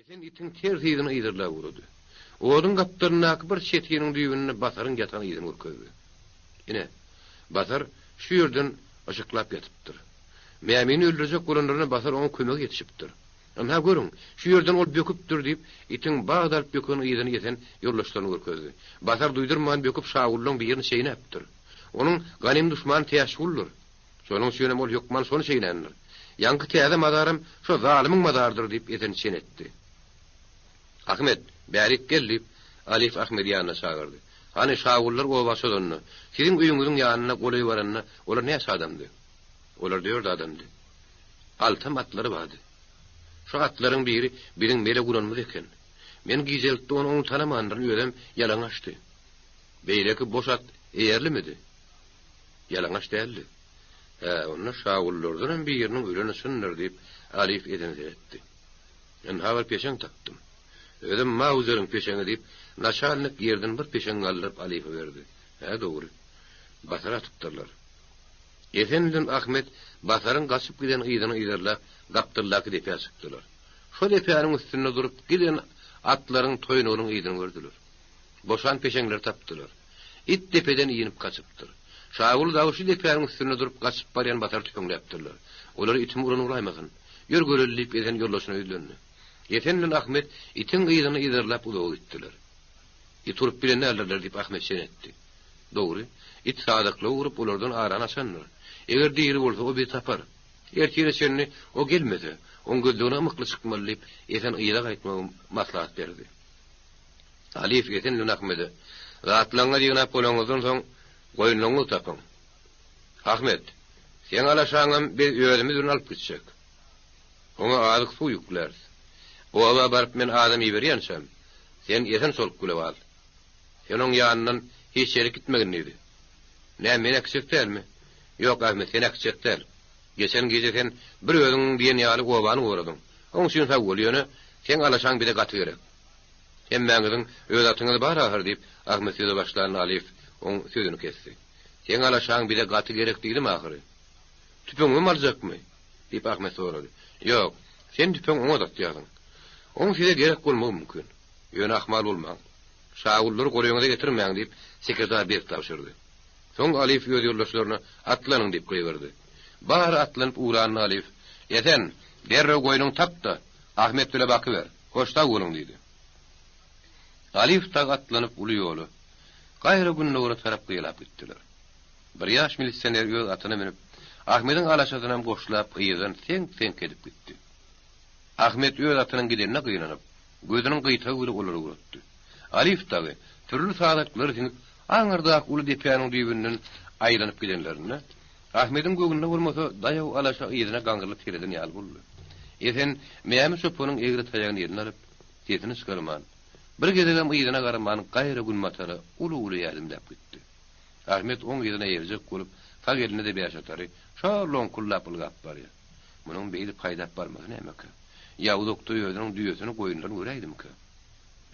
Esen itiň ters yzyny yzarlap ugrady. Oduň gapdalyndaky bir çetiniň düýbünde Basaryň ýatan yzyny görkezdi. Ine, Basar şu ýerden yşyklap ýatypdyr. Mämini öldürjek bolanlarynda Basar oňa kömege ýetişipdir. Ynha, görüň, şu ýerden ol böküpdir, diýip, itiň bat alyp böken yzyny Esen ýoldaşlaryna görkezdi. Basar duýdurman böküp şagullaň birini çeýnäpdir. Onuň ganym duşmany Täçguldyr. Şonuň üçinem ol hökman şony çeýnändir. Ýaňky täze mazaram şo zalymyň mazarydyr diýip Esen çen etdi. Ahmet, bärik gel diýip, Alyýew Ahmedi ýanyna çagyrdy. Hany, şagullar oba çozanda, siziň öýüňiziň ýanyna golaý baranda olar näçe adamdy? Olar dört adamdy. Altam atlary bardy. Şo atlaryň biri biziň mele gulanymyz eken. Men gijelikde ony oň tanamandyryn, özem ýalaňaçdy. Beýleki boş at eýerlimidi? Ýalaňaç däldi. Hä, onda şagullardanam biriniň öleni çyndyr, diýip, Alyýew Esene seretdi. Ynha bir peşeň tapdym. Özem mauzeriň peşeňi, diýip, naçalnik ýerden bir peşeň galdyryp Alyýewe berdi. Hä, dogry. Basara atypdyrlar. Esen bilen Ahmet Basaryň gaçyp giden yzyny yzarlap, gapdaldaky depä çykdylar. Şo depäniň üstünde durup giden atlaryň toýnugynyň yzyny gördüler. Boşan peşeňleri tapdylar. It depeden inip gaçypdyr. Şaguly dagy şu depäniň üstünde durup gaçyp barýan Basary tüpeňläpdirler. Olary itim uran bolaýmasyn. Ýör göreli diýip Esen ýoldaşyna ýüzlendi. Esen bilen Ahmet itiň yzyny yzarlap uzaga gitdiler. It urup bilen däldirler diýip Ahmet çen etdi. Dogry, it sadaklygy urup olardan arany açandyr. Eger diri bolsa o bizi tapar. Ertire çenli o gelmese, oň gözlegine ymykly çykmaly diýip Esen yza gaýtmagy maslahat berdi. Alyýew Esen bilen Ahmede, Zatlaryňyzy ýygnap bolaňyzdan soň, goýunlaryňyzy tapyň. Ahmet, seň alaşaňam biz özümiz bilen alyp gitjek. Oňa azyk-suw ýükläris. Oba baryp men adam iberýänçäm, sen Esen soluk bile gal. Sen oň ýanyndan hiç ýerik gitmegin diýdi. Näme, men äkitjek dälmi? Ýok, Ahmet, seni äkitjek däl. Geçen gije sen bir özüň diýen ýaly obany goradyň. Oň üçin sag bol, ýöne seň alaşaň bize gaty gerek. Hemmäňiziň öz atyňyz bar ahyr, diýip, Ahmet söze başlanda Alyýew oň sözüni kesdi. Seň alaşaň bize gaty gerek diýdim ahyry. Tüpeňimem aljakmy? diýip, Ahmet sorady. Ýok, sen tüpeň oňat atýarsyň. Oň size gerek bolmagy mümkin. Ýöne ahmal bolmaň. Şagullary golaýyňyza getirmäň, diýip, sekretar berk tabşyrdy. Soň Alyýew öz ýoldaşlaryna Atlanyň diýip gygyrdy. Bary atlanyp ugranda Alyýew, Esen, derrew goýnuňy tap-da, Ahmet bile bakyber. Hoş sag boluň, diýdi. Alyýew dagy atlanyp uly ýola, gaýra gündogara tarap gyýalap gitdiler. Bir ýaş milisioner öz atyna münüp, Ahmediň alaşasynam goşlap yzdan seňk-seňk edip gitdi. Ahmet öz atynyň gidenine gynanyp, gözüniň gyýtagy bile olary ugratdy. Alyýew dagy pürli sazaklary siňip, aňyrdaky uly depäniň düýbünden aýlanyp gidenlerinde, Ahmediň göwnüne bolmasa, daýaw alaşa yzyna gaňrylyp sereden ýaly boldy. Esen Mämi çopanyň egri taýagyny eline alyp, sesini çykarman, bir gezegem yzyna garaman gaýra günbatara uly-uly ädimläp gitdi. Ahmet oň yzyna eýerjek bolup, sag elinde-de bäşatary şo loňkullap ylgap barýar. Munuň beýdip haýdap barmasy nämekä? Ýa uzakda özüniň düýesini goýunlaryny göräýdimikä?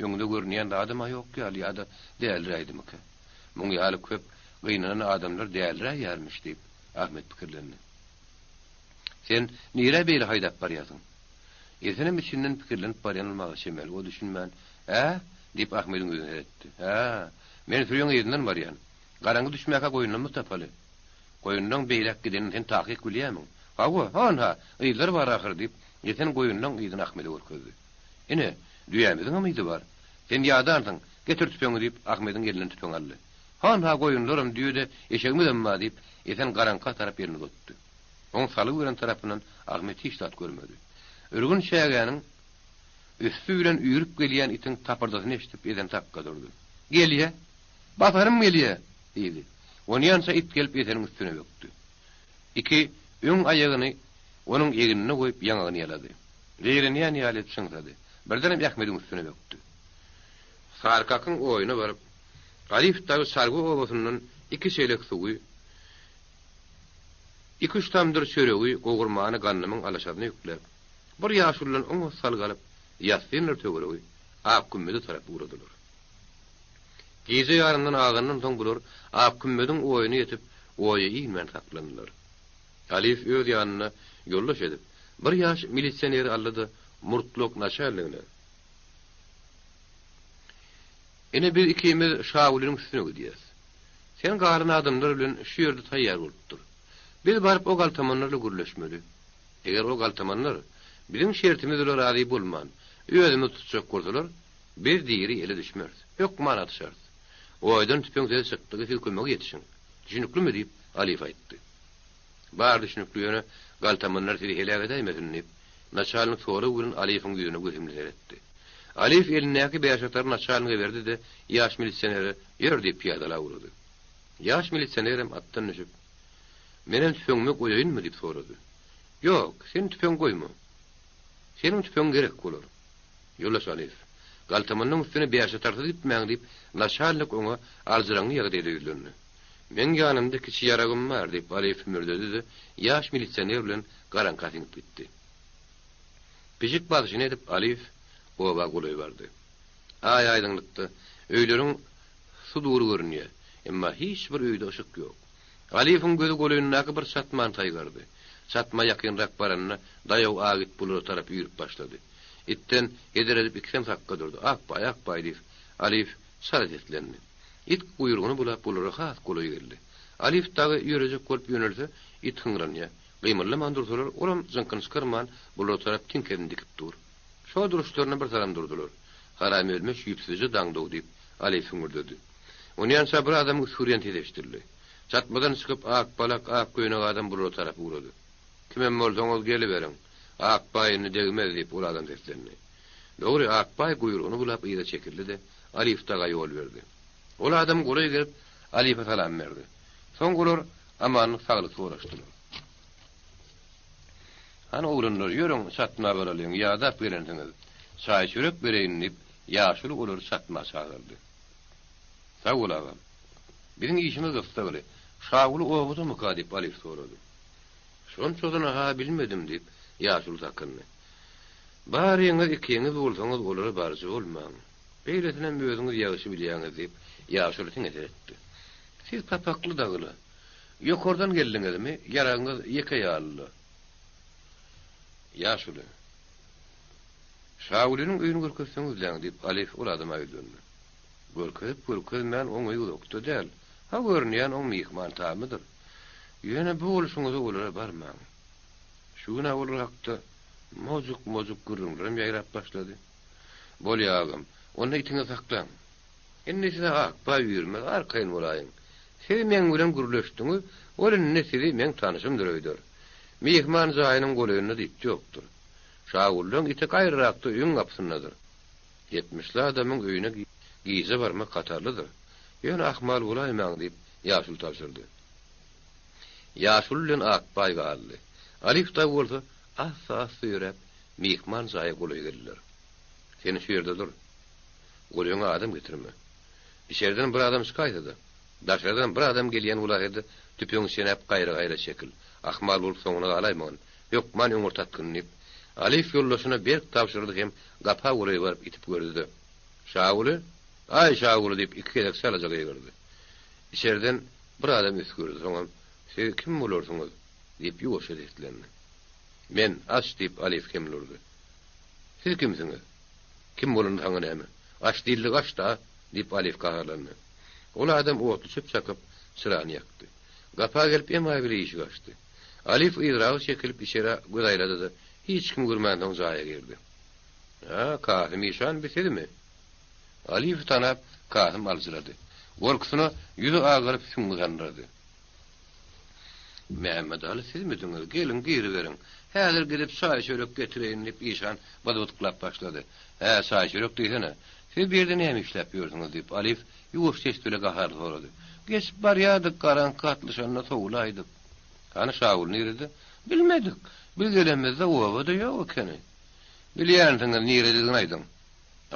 Öňde görünýän zadam-a ýok ýaly ýa-da däliräýdimikä? Muň ýaly köp gynanan adamlar däliräýýärmiş diýip, Ahmet pikirlendi. Sen nirä beýle haýdap barýarsyň? Esenem içinden pikirlenip barýan bolmaga çemeli, o düşünmän, Ä? diýip, Ahmediň ýüzüne seretdi. Hä, men sürüň yzyndan barýan. Garaňky düşmäkä goýunlarymyzy tapaly. Goýunlaň beýläk gidenini sen takyk bilýärmiň? Hawa, hon-ha, yzlary bar ahyry, diýip, Esen goýunlaň yzyny Ahmede görkezdi. Ine, düýämiziňem yzy bar. Sen ýadansyň, getir tüpeňi, diýip, Ahmediň elinden tüpeňi aldy. Hon-ha, goýunlaram, düýe-de, eşegimizem bar, diýip, Esen garaňka tarap elini uzatdy. Oň salgy beren tarapyndan Ahmet hiç zat görmedi. Ürgün çägäniň üsti bilen üýrüp gelýän itiň tapyrdysyny eşidip, Esen sakga durdy. Gelýä! Basarym gelýä! diýdi. Onýança it gelip Eseniň üstüne bökdi. Iki öň aýagyny onuň egnine goýup ýaňagyny ýalady. Zeýrenýän ýaly edip çyňsady. Birdenem Ahmediň üstüne bökdi. Sarykakyň oýuna baryp, Garyp dagy çarwa obasyndan iki çelek suwy, iki-üç tamdyr çöregi gowurmany gandymyň alaşasyna ýükläp, bir ýaşuludan oňat salgy alyp, ýassynlar töweregi Akgümmeze tarap ugradylar. Gije ýarymdan agandan soň bular Akgümmediň oýuna ýetip, oýa inmän saklandylar. Alyýew öz ýanyna ýoldaş edip, bir ýaş milisioneri aldy-da, murtlak naçalnigine. Ine biz ikimiz Şagulynyň üstüne gidýäs. Sen galan adamlar bilen şu ýerde taýýar bolup dur. Biz baryp o galtamanlarla gürleşmeli. Eger o galtamanlar biziň şertimiz bile razy bolman, özümizi tutjak bolsalar, biz diri ele düşmeris. Hökman atyşarys. Oýdan tüpeň sesi çykdygy siz kömege ýetişiň. Düşüniklimi? diýip, Alyýew aýtdy. Bar düşünikli ýöne galtamanlar sizi heläk edäýmesin diýip, naçalnik sorag bilen Alyýewiň ýüzüne göhümli seretdi. Alyýew elindäki bäşatary naçalnige berdi-de, ýaş milisionere Ýör diýip pyýadalap ugrady. Ýaş milisionerem atdan düşüp, Menem tüpeňimi goýaýynmy diýip sorady. Ýok, sen tüpeň goýma. Seniň tüpeňiň gerek bolar. Ýoldaş Alyýew, galtamanyň üstüne bäşatarsyz gitmäň diýip, naçalnik oňa aljyraňňy ýagdaýda ýüzlendi. Meň ýanymda kiçi ýaragym bar, diýip, Alyýew hümürdedi-de, ýaş milisioner bilen garaňka siňip gitdi. Pişik basyşyny edip, Alyýew oba golaý bardy. Aý aýdyňlykda öýleriň sudury görünýär, emma hiç bir öýde yşyk ýok. Alyýewiň gözi golaýyndaky bir çatmany saýgardy. Çatma ýakynrak baranda, daýaw ak it bulara tarap üýrüp başlady. Itden heder edip ikisem sakga durdy. Akbaý, Akbaý! diýip, Alyýew çala seslendi. It guýrugyny bulap bulara has golaý geldi. Alyýew dagy ýörejek bolup ýönelse, it hyňranýar. Gymyldaman dursalar, olam jyňkyny çykarman bulara tarap tiňkesini dikip dur. Şo duruşlaryna bir salam durdular. Haram ölmüş ýüpsüzje daňdow diýip, Alyýew hüňürdedi. Onýança bir adamyň üsgürýän sesi eşidildi. Çatmadan çykyp, ak balak, ak köýnek adam bulara tarap ugrady. Kimem bolsaňyz geliberiň. Akbaý indi degmez diýip, ol adam seslendi. Dogry, Akbaý guýrugyny bulap yza çekildi-de, Alyýew daga ýol berdi. Ol adam golaý gelip, Alyýewe salam berdi. Soň olar amanlyk-saglyk soraşdylar. Hany oglanlar, ýörüň, çatma baralyň, ýadap gelensiňiz. Çaý-çörek bereýin diýip, ýaşuly olary çatma çagyrdy. Sag bol, agam. Biziň işimiz gyssagly. Şaguly obadamyka diýip, Alyýew sorady. Şonçasyny-ha bilmedim, diýip, ýaşuly sakyndy. Baryňyz ikiňiz bolsaňyz olara baryjy bolmaň. Beýlesinem özüňiz ýagşy bilýäňiz, diýip, ýaşuly siňe seretdi. Siz papakly dagyla. Ýokardan geldiňizmi, ýaragyňyz ýeke ýaly-la. Ýaşuly. Şagulynyň öýüni görkezseňizläň, diýip, Alyýew ol adama ýüzlendi. Görkezip-görkezmän oň öýi uzakda däl. Ha görünýän oň myhman tamydyr. Ýöne bu bolşuňyza olara barmaň. Şu gün-ä olar hakda mojuk-mojuk gürrüňlerem ýaýrap başlady. Bolýa agam, onda itiňizi saklaň. Indi size Akbaý üýrmez, arkaýyn bolaýyň. Siz meň bilen gürleşdiňiz, ol indi sizi meň tanyşymdyr öýder. Myhman jaýynyň golaýynda-da it ýokdur. Şagullaň iti gaýrarakda öýüň gapysyndadyr. Ýetmişli adamyň öýüne gije barmak hatarlydyr. Ýöne ahmal bolaýmaň diýip, ýaşuly tabşyrdy. Ýaşuly bilen Akbaý galdy. Alyf dagy bolsa assa-assa ýöräp, myhman jaýa golaý geldiler. Sen şu ýerde dur. Golaýyňa adam getirme. Içeriden bir adam çykaýsa-da, daşardan bir adam gelýän bolaýsa-da, tüpeňi çenäp gaýra-gaýra çekil. Ahmal bolup soňuna galaýmagyn. Hökman öňürti atgyn diýip, Alyf ýoldaşyna berk tabşyrdy hem gapa golaý baryp itip gördi-de, Şaguly? Aý, Şaguly! diýip, iki gezek çalaja gygyrdy. Içeriden bir adam üsgürdi, soňam, Siz kim bolarsyňyz? diýip, ýuwaşja seslendi. Men, aç! diýip, Alyf kemli urdy. Siz kimsiňiz? Kim bolanda saňa näme? Aç diýildigi aç-da! diýip, Alyf gaharlandy. Ol adam otly çöp çakyp, çyrany ýakdy. Gapa gelip emaý bile işigi açdy. Alyf yzraga çekilip içerä göz aýlady-da, hiç kim görmänsoň jaýa girdi. Hä, Kasym işan bi sizmi? Alyýewi tanap, Kasym aljyrady. Gorkusyna ýüzi agaryp süňňi sandyrady. Mämmedaly sizmidiňiz? Geliň, giriberiň. Häzir gidip çaý-çörek getireýin, diýip, işan byzbytyklap başlady. Hä, çaý-çörek diýsene. Siz bu ýerde näme işläp ýörsüňiz? diýip, Alyýew ýuwaş ses bile gaharly sorady. Geçip barýardyk, garaňky gatlyşanda sowulaýdyk. Hany, Şaguly nirede? Bilmedik. Biz gelemizde obada ýok ekeni. Bilýänsiňiz, nirededigini aýdyň.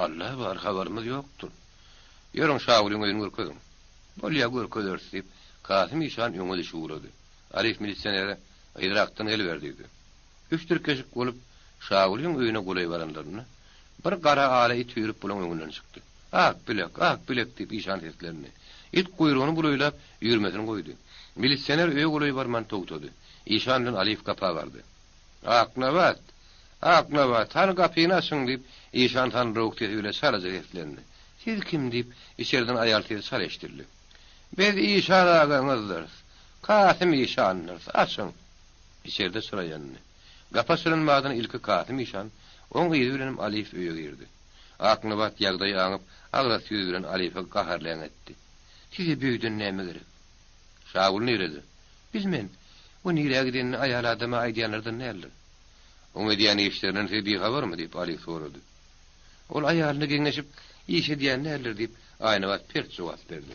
Alla bar, habarymyz ýokdur. Ýörüň, Şagulyň öýüni görkeziň. Bolýa, görkezeris, diýip, Kasym işan öňe düşüp ugrady. Alyf milisionere, Yzrakdan geliber diýdi. Üç tirkeşik bolup, Şagulyň öýüne golaý baranlarynda, bir gara ala it üýrüp bulaň öňünden çykdy. Ak bilek, ak bilek! diýip, işan seslendi. It guýrugyny bulaýlap, üýrmesini goýdy. Milisioner öýe golaý barman togtady. Işan bilen Alyf gapa bardy. Aknabat! Aknabat, hany gapyny açyň! diýip, işan sandyrawuk sesi bile çalaja seslendi. Siz kim? diýip, içerden aýal sesi çala eşidildi. Biz işan agaňyzdyrys. Kasym işandyrys. Açyň! Içerde çyra ýandy. Gapy açylan badyna ilki Kasym işan, oň yzy bilenem Alyýew öýe girdi. Aknabat ýagdaýy aňyp, agras ýüz bilen Alyýewe gaharly äňetdi. Size bu öýden näme gerek? Şaguly nirede? Bilmen. O nirä gidenini aýal adama aýdýanlardan däldir. Oň edýän işlerinden siz bihabarmy? diýip, Alyýew sorady. Ol aýalyna geňeşip iş edýän däldir, diýip, Aýnabat pert jogap berdi.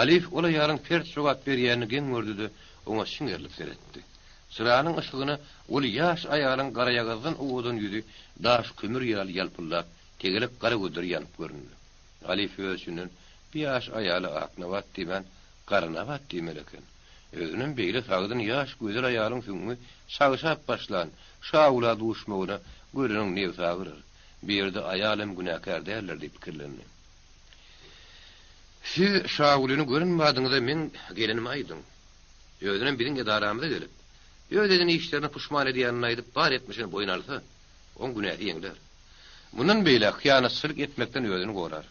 Alyýew ol aýalyň pert jogap berýänini geň gördi-de, oňa şiňerilip seretdi. Çyranyň yşygyna ol ýaş aýalyň garaýagyzdan owadan ýüzi daş kömür ýaly ýalpyldap, tegelek gara gözleri ýanyp göründi. Alyýew öz içinden, Bu ýaş aýala Aknabat diýmän, Garanabat diýmeli eken. Özünem beýle sagdyn ýaş gözel aýalyň süňňi çagşap başlan Şagula duşmagyna göreniň nebsi agyrar. Bu ýerde aýal hem günäkär däldir diýip pikirlendi. Siz Şagulyny gören badyňyza meň gelenimi aýdyň. Özünem biziň edaramyza gelip, öz eden işlerine puşman edýänini aýdyp bar etmişini boýun alsa, oň günäsi ýeňlär. Mundan beýläk hyýanatçylyk etmekden özüni gorar.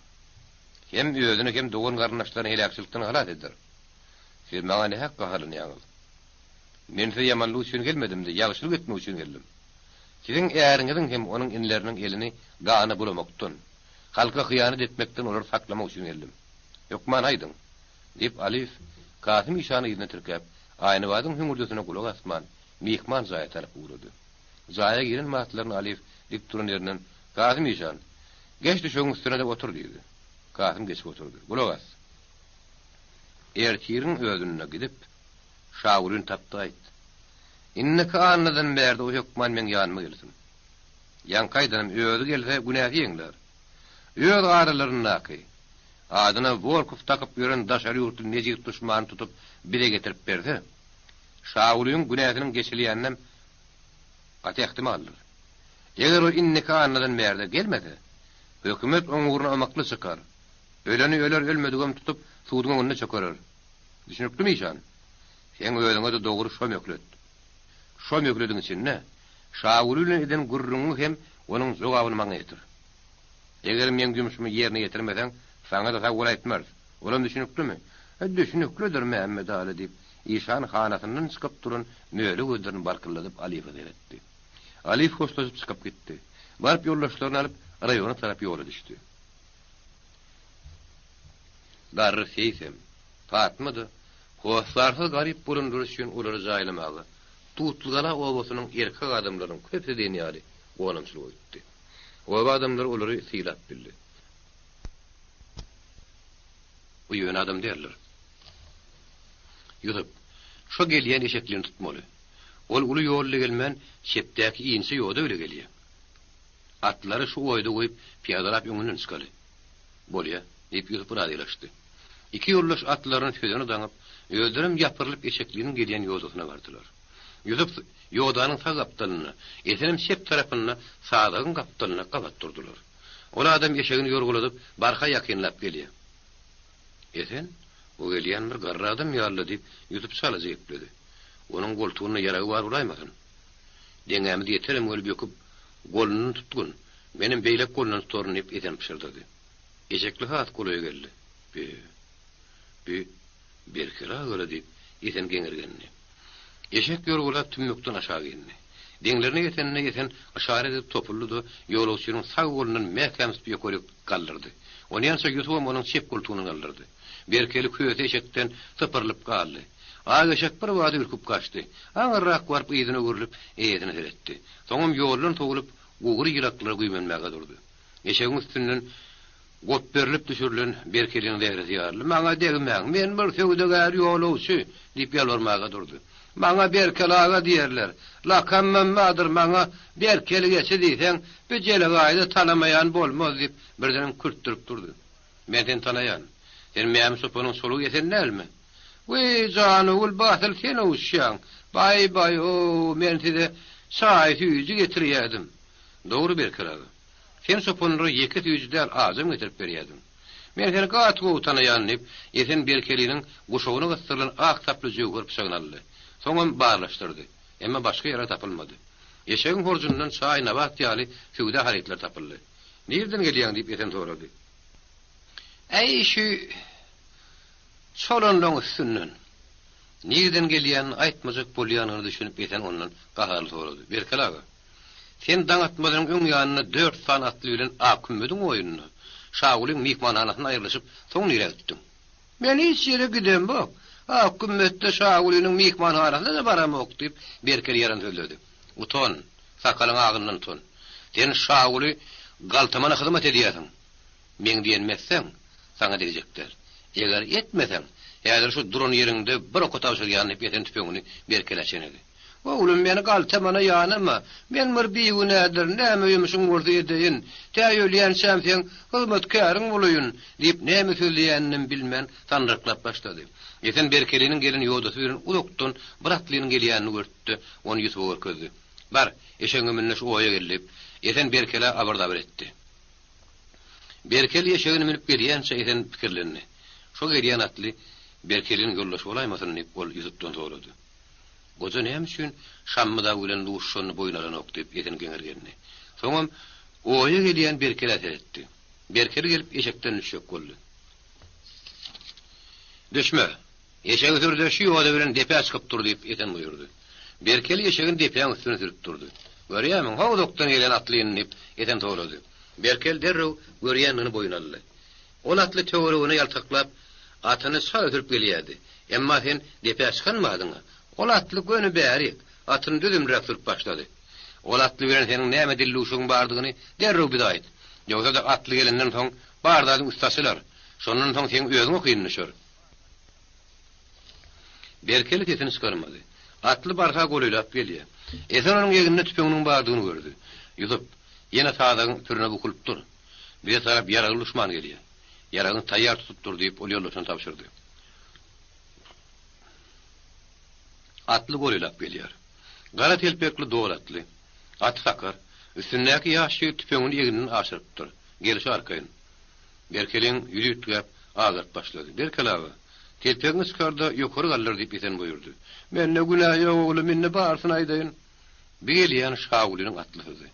Hem özüni hem dogan-garyndaşlaryny heläkçilikden halas eder. Siz maňa nähak gaharlanýaňyz. Men size ýamanlyk üçin gelmedim-de, ýagşylyk etmek üçin geldim. Siziň äriňiziň hem onuň inileriniň elini gana bulamakdan, halka hyýanat etmekden olary saklamak üçin geldim. Hökman aýdyň! Diýip, Alyýew Kasym işany yzyna tirkäp, Aýnabadyň hüňürdisine gulak asman, myhman jaýa tarap ugrady. Jaýa giren wagtlarynda Alyýew dik duran ýerinden, Kasym işan, geç düşegiň üstüne-de otur diýdi. Kasym geçip oturdy. Gulak as! Ertiriň özünde gidip, Şagulyny tap-da aýt. Indiki annadan bärde o hökman meň ýanyma gelsin. Ýaňky aýdanym, özi gelse, günäsi ýeňlär. Öz aralaryndaky, adyna Wolkow dakyp ýören daşary ýurtly nejis duşmany tutup bize getirip berse, Şagulyň günäsiniň geçilýäninem gaty ähtimaldyr. Eger o indiki annadan bärde gelmese, hökümet oň ugruna ymykly çykar. Öleni öler, ölmedigem tutup suduň öňünde çökerer. Düşnüklimi, işan? Seň özüňe-de dogry şo möhlet. Şo möhlediň içinde Şaguly bilen eden gürrüňiňi hem onuň jogabyny maňa ýetir. Eger meň ýumşumy ýerine ýetirmeseň, saňa-da sag bol aýtmarys. Olam düşnüklimi? Düşnüklidir, Mämmedaly, diýip, işan hanasyndan çykyp duran möle gözlerini balkyldadyp Alyýewe seretdi. Alyýew hoşlaşyp çykyp gitdi. Baryp ýoldaşlaryny alyp, raýona tarap ýola düşdi. Garry seýsem, Patma-da hossarsyz garyp bolanlary üçin olary jaýlamaga Tutlygala obasynyň erkek adamlarynyň köpüsi diýen ýaly gonamçylyga gitdi. Oba adamlary olary sylap bildi. Bu ýöne adam däldir. Ýusup, şo gelýän eşeklini tutmaly. Ol uly ýol ile gelmän, çepdäki inçe ýoda bile gelýär. Atlary şu oýda goýup, pyýadalap öňünden çykaly. Bolýa, diýip, Ýusup razylaşdy. Iki ýoldaş atlaryny sözene daňyp, özlerem ýapyrylyp eşekliniň gelýän ýodasyna bardylar. Ýusup ýodanyň sag gapdalynda, Esenem çep tarapynda sazagyň gapdalynda gabat durdular. Ol adam eşegini ýorgaladyp, barha ýakynlap gelýär. Esen, o gelýän bir garry adam ýaly-la, diýip, Ýusup çalaja gepledi. Onuň goltugynda ýaragy bar bolaýmasyn? Deňämiz ýeterem weli böküp, golundan tutgun, menem beýleki golundan tutaryn, diýip, Esen pyşyrdady. Eşekli has golaýa geldi. Be, bi Berkeli aga-la, diýip, Esen geňirgendi. Eşek ýorgalap tümmekden aşak indi. Deňlerine ýetende Esen yşarat edip topuldy-da, ýolagçynyň sag golundan mäkäm tutup ýokaryk galdyrdy. Onýança Ýusubam onuň çep goltugyndan galdyrdy. Berkeli köse eşekden sypyrylyp galdy. Ak eşek birbada ürküp gaçdy. Aňyrrak baryp yzyna öwrülip, eýesine seretdi. Soňam ýoldan sowulyp, gury ýylaklara güýmenmäge durdy. Eşegiň üstünden gopberilip düşürilen Berkeliň zähresi ýaryldy. Maňa degmäň, men bir söwdagär ýolagçy! diýip ýalbarmaga durdy. Maňa Berkeli aga diýerler. Lakamym bardyr, maňa Berkeli geçi diýseň, bu jelegaýda tanamaýan bolmaz diýip, birdenem kürtdürip durdy. Men seni tanaýan. Sen Mämi çopanyň çolugy Esen dälmi? Wiý, janogul, basyl sen oguşýaň. Baý-baý-ow, men size çaý-süýji getirýädim. Dogry Berkeli aga. Sen çopanlara ýeke süýji däl, ajam getirip berýärdiň. Men seni gaty gowy tanaýan, diýip, Esen Berkeliniň guşagyna gysdyrylan ak saply jöwher pyçagyny aldy. Soňam barlaşdyrdy. Emma başga ýarag tapylmady. Eşegiň horjunyndan çaý, nabat ýaly söwda harytlary tapyldy. Nireden gelýäň? diýip, Esen sorady. Äý, şü çolanlaň üstünden. Nireden gelýänini aýtmajak bolýanyna düşünip Esen ondan gaharly sorady. Berkeli aga, sen daň atmazynyň öň ýanynda dört sany atly bilen Akkümmediň oýunda, Şagulyň myhmanhanasynda aýrylyşyp, soň nirä gitdiň? Men hiç ýere gidemok. Akkümmetde Şagulynyň myhmanhanasyna-da baramok, diýip, Berkeli ýalan sözledi. Utan, sakalyň agyndan utan. Sen Şaguly galtamana hyzmat edýärsiň. Meň diýenimi etseň, saňa degjek däl. Eger etmeseň, häzir şu duran ýeriňde bir oka tabşyrýan diýip Esen tüpeňini Berkelä çenedi. Oglum, meni galtamana ýanama. Men bir bigünädir, näme ýumşuň bolsa edeýin. Tä ölýänçäm seň hyzmatkäriň bolaýyn, diýip, näme sözleýäninem bilmän, sandyraklap başlady. Esen Berkeliniň gelen ýodasy bilen uzakdan bir atlynyň gelýänini gördi-de, ony Ýusuba görkezdi. Bar, eşegiňi mün-de şu oýa gel, diýip, Esen Berkelä abyr-dabyr etdi. Berkeli eşegini münüp gelýänçä Esen pikirlendi. Şo gelýän atly Berkeliniň ýoldaşy bolaýmasyn diýip, ol Ýusupdan sorady. Goja näme üçin Şammy dagy bilen duşuşanyny boýun alanok diýip, Esen geňirgendi. Soňam oýa gelýän Berkelä seretdi. Berkeli gelip eşekden düşjek boldy. Düşme! Eşegi sür-de şu ýoda bilen depä çykyp dur diýip, Esen buýurdy. Berkeli eşegini depäň üstüne sürüp durdy. Görýärmiň, ho uzakdan gelen atlyny diýip, Esen sorady. Berkeli derrew görýändigini boýun aldy. Ol atly töweregine ýaltaklap, atyny çala sürüp gelýärdi. Emma sen depä çykan badyňa, ol atly göni bärik, atyny düzümräk sürüp başlady. Ol atly bilen seniň näme dildüwşügiň bardygyny derrew bize aýt. Ýogsa-da atly gelenden soň bar zadyň üsti açylar. Şondan soň seň özüňe kyn düşer. Berkeli sesini çykarmady. Atly barha golaýlap gelýär. Esen onuň egninde tüpeňiniň bardygyny gördi. Ýusup, ýene sazagyň pürüne bukulyp dur. Bize tarap ýaragly duşman gelýär. Ýaragyňy taýýar tutup dur, diýip, ol ýoldaşyna tabşyrdy. Atly golaýlap gelýär. Gara telpekli dol atly. Aty sakar. Üstündäki ýaş ýigit tüpeňini egninden aşyrypdyr. Gelşi arkaýyn. Berkeliň ýüzi üýtgäp, azaryp başlady. Berkel aga, telpegiňi çykar-da, ýokary galdyr, diýip, Esen buýurdy. Mende günä ýok, oglum, indi barysyny aýdaýyn. Bi gelýän Şagulynyň atlysydy.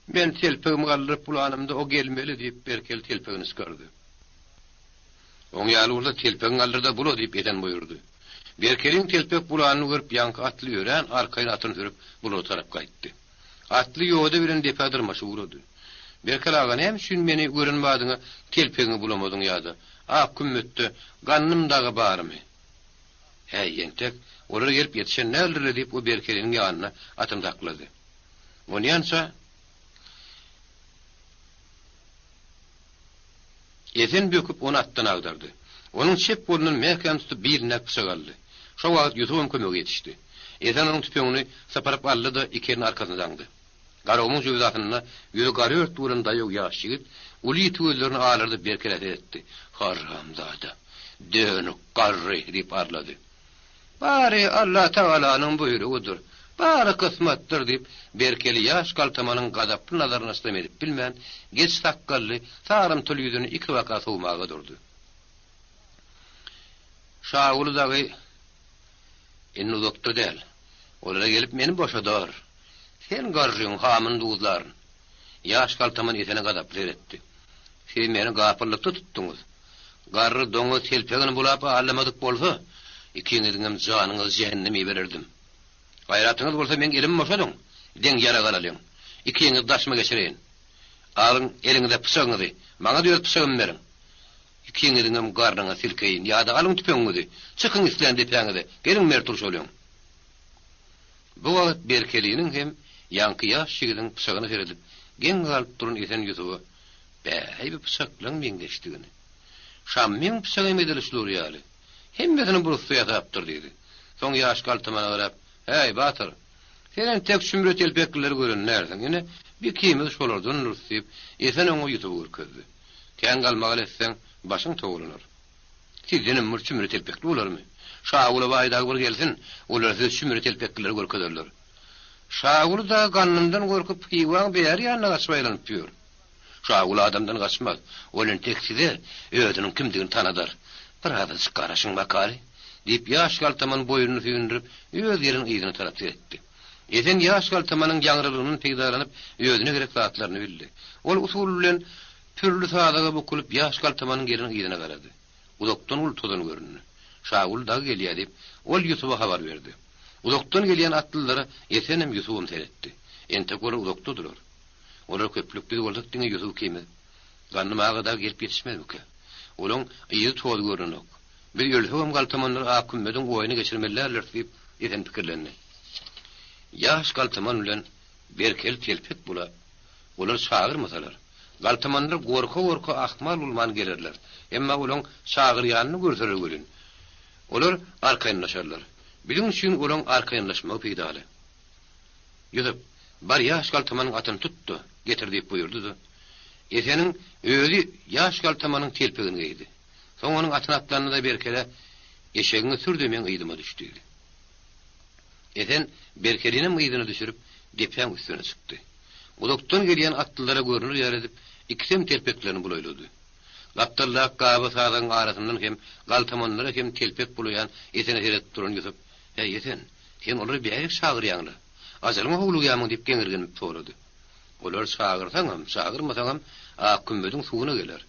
Men telpegimi galdyryp bulanymda o gelmeli, diýip, Berkel telpegini çykardy. Oň ýaly bolsa telpegiňi galdyr-da bula, diýip, Esen buýurdy. Berkeliň telpek bulanyny görüp, ýaňky atly örän arkaýyn atyny sürüp, bulara tarap gaýtdy. Atly ýoda bilen depä dyrmaşyp ugrady. Berkel aga, näme üçin meni gören badyňa telpegiňi bulamadyň ýa-da ak kümmetde Gandym dagy barmy? Häý, entek olar gelip ýetişen däldir-le diýip, o Berkeliniň ýanynda atyny saklady. Onýança Esen böküp ony atdan agdardy. Onuň çep golundan mäkäm tutup bilindäki pyçagy aldy. Şo wagt Ýusubam kömege ýetişdi. Esen onuň tüpeňini sypyryp aldy-da, iki elini arkasyna daňdy. Garagumuň jöwzasynda ýüzi garört bolan daýaw ýaş ýigit uly ýiti gözlerini alardyp Berkelä seretdi. Haramzada! Dönük garry! diýip arlady. Bary Allatagalanyň buýrugydyr, bary kysmatdyr, diýip, Berkeli ýaş galtamanyň gazaply nazaryna çydam edip bilmän, geç sakgally, sarymtyl ýüzüni ikibaka sowmaga durdy. Şaguly dagy indi uzakda däl. Olara gelip meni boşadar. Sen garryň hamyny duzlaryn. Ýaş galtaman Esene gazaply seretdi. Siz meni gapyllykda tutduňyz. Garry doňuz telpegini bulap aldamadyk bolsa, ikiňiziňem janyňyzy jähenneme ibererdim. Gaýratyňyz bolsa meň elimi boşadyň, deň ýarag alalyň. Ikiňizi daşyma geçireýin. Alyň eliňize pyçagyňyzy, maňa-da öz pyçagymy beriň. Ikiňiziňem garnyňa silkeýin ýa-da alyň tüpeňiňizi, çykyň islän depäňize, geliň mert urşalyň. Bu wagt Berkeliniň hem ýaňky ýaş ýigidiň pyçagyna seredip, geň galyp duran Esen Ýusuba, Bä-äý bu pyçaklaň meňzeşdigini. Şammyň pyçagam edil şular ýaly. Hemmesini bir ussa ýasapdyr diýdi. Soň ýaş galtamana garap, Häý, batyr! Sen entek çümre telpeklileri gören dälsiň. Ine, bikimiz şolardandyrys diýip, Esen oňa Ýusuby görkezdi. Kän galmagal etseň, başyň towlanar. Sizdenem bir çümre telpekli bolarmy? Şaguly baý dagy bir gelsin, olar size çümre telpeklileri görkezerler. Şaguly dagy gandymdan gorkup, Hywaň bäri ýanyna gaçyp aýlanyp ýör. Şaguly adamdan gaçmaz. Ol entek size özüniň kimdigini tanadar. Bir azajyk garaşyň bakaly, diýip, ýaş galtaman boýnuny süýndürip, öz gelen yzyna tarap seretdi. Esen ýaş galtamanyň ýaňrylygyndan peýdalanyp, özüne gerek zatlaryny bildi. Ol usul bilen pürli sazaga bukulyp, ýaş galtamanyň gelen yzyna garady. Uzakdan uly tozan göründi. Şaguly dagy gelýär diýip, ol Ýusuba habar berdi. Uzakdan gelýän atlylara Esenem, Ýusubam seretdi. Entek olar uzakdadylar. Olar köplük, biz bolsak diňe Ýusup ikimiz. Gandym aga dagy gelip ýetişmezmikä? Olaň yzy-tozy görnenok. Biz ölsegem galtamanlar ak kümmediň oýuna geçirmeli däldiris diýip, Esen pikirlendi. Ýaş galtaman bilen Berkeli telpek bulap, olar çagyrmasalar, galtamanlar gorka-gorka ahmal bolman gelerler. Emma olaň çagyrýanyny görseler welin, olar arkaýynlaşarlar. Biziň üçin olaň arkaýynlaşmagy peýdaly. Ýusup, bar ýaş galtamanyň atyny tut-da, getir diýip buýurdy-da, Eseniň özi ýaş galtamanyň telpegini geýdi. Soň onuň atyna atlandy-da Berkelä, Eşegiňi sür-de meň yzyma düş diýdi. Esen Berkelinem yzyna düşürip, depäň üstüne çykdy. Uzakdan gelýän atlylara görner ýaly edip, ikisem telpeklerini bulaýlady. Gapdaldaky gaba sazagyň arasyndan hem galtamanlara hem telpek bulaýan Esene seredip duran Ýusup, Häý, Esen, sen olary bärik çagyrýaň-la. Ajalyňa howlugýarmyň diýip geňirgenip sorady. Olar çagyrsaňam, çagyrmasaňam ak kümmediň suwuna geler.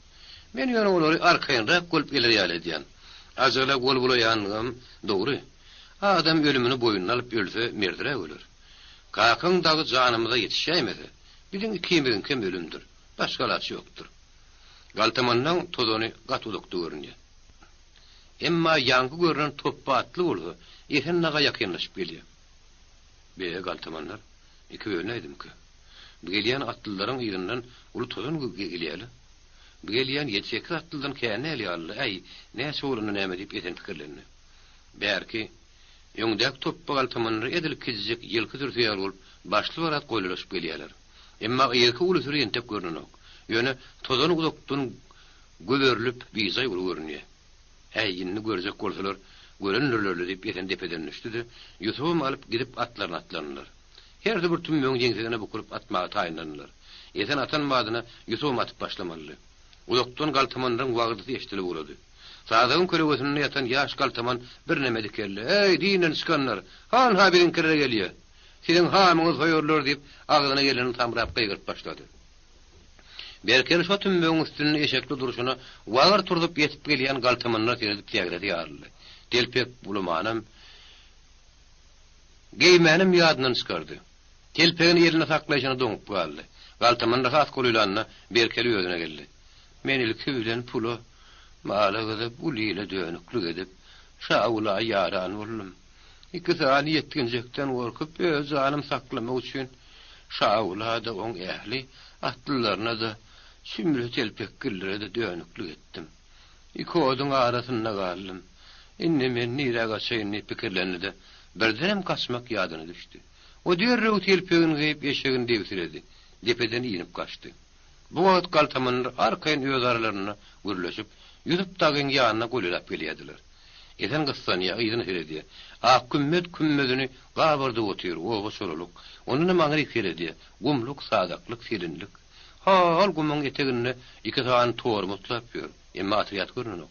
Men ýöne olary arkaýynrak bolup geler ýaly edýän. Ajala gol bulaýanlygam dogry. Adam ölümini boýnuna alyp ölse merdiräk öler. Kakaň dagy janymyza ýetişäýmese, biziň ikimiziňkem ölümdir. Başga alaç ýokdur. Galtamanlaň tozany gaty uzakda görünýär. Emma ýaňky görnen topba atly bolsa, Esen daga ýakynlaşyp gelýär. Be, galtamanlar, iki bölünäýdimkä? Bu gelýän atlylaryň yzyndan uly tozan gelýär-le. Bu gelýän ýedi-sekiz atlydan kän däl ýaly-la, äý, näçe bolanda näme diýip Esen pikirlendi. Bärki, öňdäki topba galtamanlar edil kijijik ýylky sürüsi ýaly bolup, başly-barat goýlulaşyp gelýärler. Emma yzky uly süri entek görnenok. Ýöne tozan uzakdan göberilip, bijaý uly görünýär. Äý, indi görjek bolsalar, görendirler-le diýip, Esen depeden düşdi-de, Ýusubam alyp gidip atlaryna atlandylar. Hersi bir tümmegiň ýeňsesine bukulyp atmaga taýynlandylar. Esen atan badyna Ýusubam atyp başlamalydy. Uzakdan galtamanlaryň wagyrdysy eşidilip ugrady. Sazagyň kölegesinde ýatan ýaş galtaman birneme dikeldi. Äý, dinden çykanlar! Han-ha biziňkiler gelýä! Siziň hamyňyzy soýarlar diýip, agzyna gelenini samrap gygyryp başlady. Berkeli şo tümmegiň üstünde eşekli durşuna wagyr turzup ýetip gelýän galtamanlara seredip sägresi ýaryldy. Telpek bulamanam, geýmänem ýadyndan çykardy. Telpegini elinde saklaýşyna doňup galdy. Galtamanlar has golaýlanda Berkeli özüne geldi. Men ilki bilen pula, mala gyzyp, uly ile dönüklik edip, Şagula ýaran boldum. Iki sany ýetginjekden gorkup, öz janym saklamak üçin Şagula-da, oň ähli atlylaryna-da, jümle telpekgillere-de dönüklik etdim. Iki oduň arasynda galdym. Indi men nirä gaçaýyn diýip pikirlendi-de, birdenem gaçmak ýadyna düşdi. O derrew telpegini geýip, eşegini debsiredi. Depeden inip gaçdy. Bu wagt galtamanlar arkaýyn öz aralarynda gürleşip, Ýusup dagyň ýanyna golaýlap gelýärdiler. Esen gyssanýar, yzyna seredýär. Ak kümmet kümmedini gabardyp otyr, oba çolalyk. Ondanam aňryk seredýär, gumluk, sazaklyk, selinlik. Ha-ol gumuň eteginde iki sany torum otlap ýör. Emma otrýad görnenok.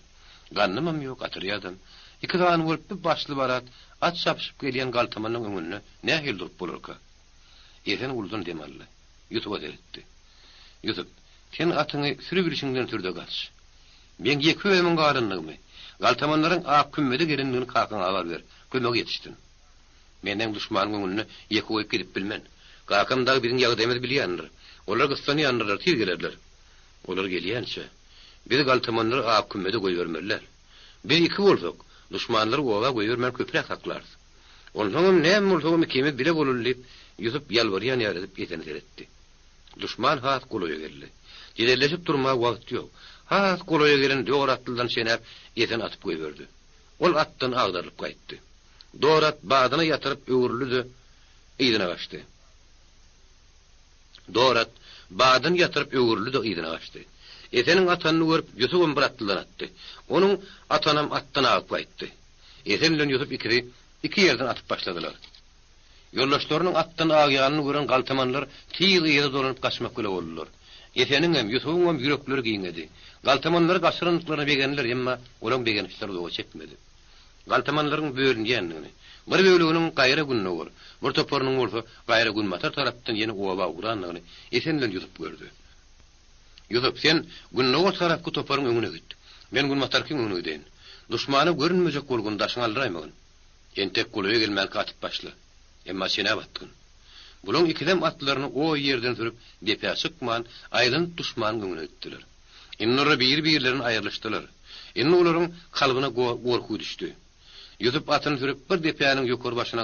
Gandymam ýok, otrýadam. Iki sany bolup bir başly-barat at çapyşyp gelýän galtamanyň öňünde nähili durup bolarka? Esen uludan dem aldy. Ýusuba seretdi. Ýusup, sen atyňy sürübilşiňden sür-de gaç. Meň ýeke özümiň galandygymy, galtamanlaryň ak kümmede gelendigini kakaňa habar ber, kömege ýetişsin. Menem duşmanyň öňünde ýeke goýup gidip bilmen. Kakam dagy biziň ýagdaýymyzy bilýändir. Olar gyssanýandyrlar, tiz gelerler. Olar gelýänçä, biz galtamanlary ak kümmede goýbermeli däl. Biz iki bolsak, duşmanlary oba goýbermän köpräk saklarys. Onsoňam näme bolsagam ikimiz bile bolaly diýip, Ýusup ýalbarýan ýaly edip Esene seretdi. Duşman has golaýa geldi. Jedelleşip durmaga wagt ýok. Has golaýa gelen dor atlydan çenäp Esen atyp goýberdi. Ol atdan agdarylyp gaýtdy. Dor at badyna ýatyryp öwrüldi-de, yzyna gaçdy. Dor at badyny ýatyryp öwrüldi-de yzyna gaçdy. Eseniň atanyny görüp, Ýusubam bir atlydan atdy. Onuň atanam atdan agyp gaýtdy. Esen bilen Ýusup ikisi iki ýerden atyp başladylar. Ýoldaşlarynyň atdan agýanyny gören galtamanlar tiz yza dolanyp gaçmak bile boldular. Eseniňem, Ýusubyňam ýürekleri giňedi. Galtamanlary gaçyrandyklaryna begendiler, emma olaň begenişleri uzaga çekmedi. Galtamanlaryň bölünýändigini. Bir böleginiň gaýra gündogar, bir toparynyň bolsa gaýra günbatar tarapdan ýene oba ugrandygyny Esen bilen Ýusup gördi. Ýusup, sen gündogar tarapky toparyň öňüne git. Men günbatarkyň öňüne gideýin. Duşmana görünmejek bolgun, daşyňy aldyraýmagyn. Entek golaýa gelmänkä atyp başla. Emma çenäp atgyn. Bulaň ikisem atlaryny o ýerden sürüp, depä çykman, aýlanyp duşmanyň öňüne gitdiler. Indi olar biri-birlerinden aýrylyşdylar. Indi olaryň kalbyna gorky düşdi. Ýusup atyny sürüp, bir depäniň ýokary başyna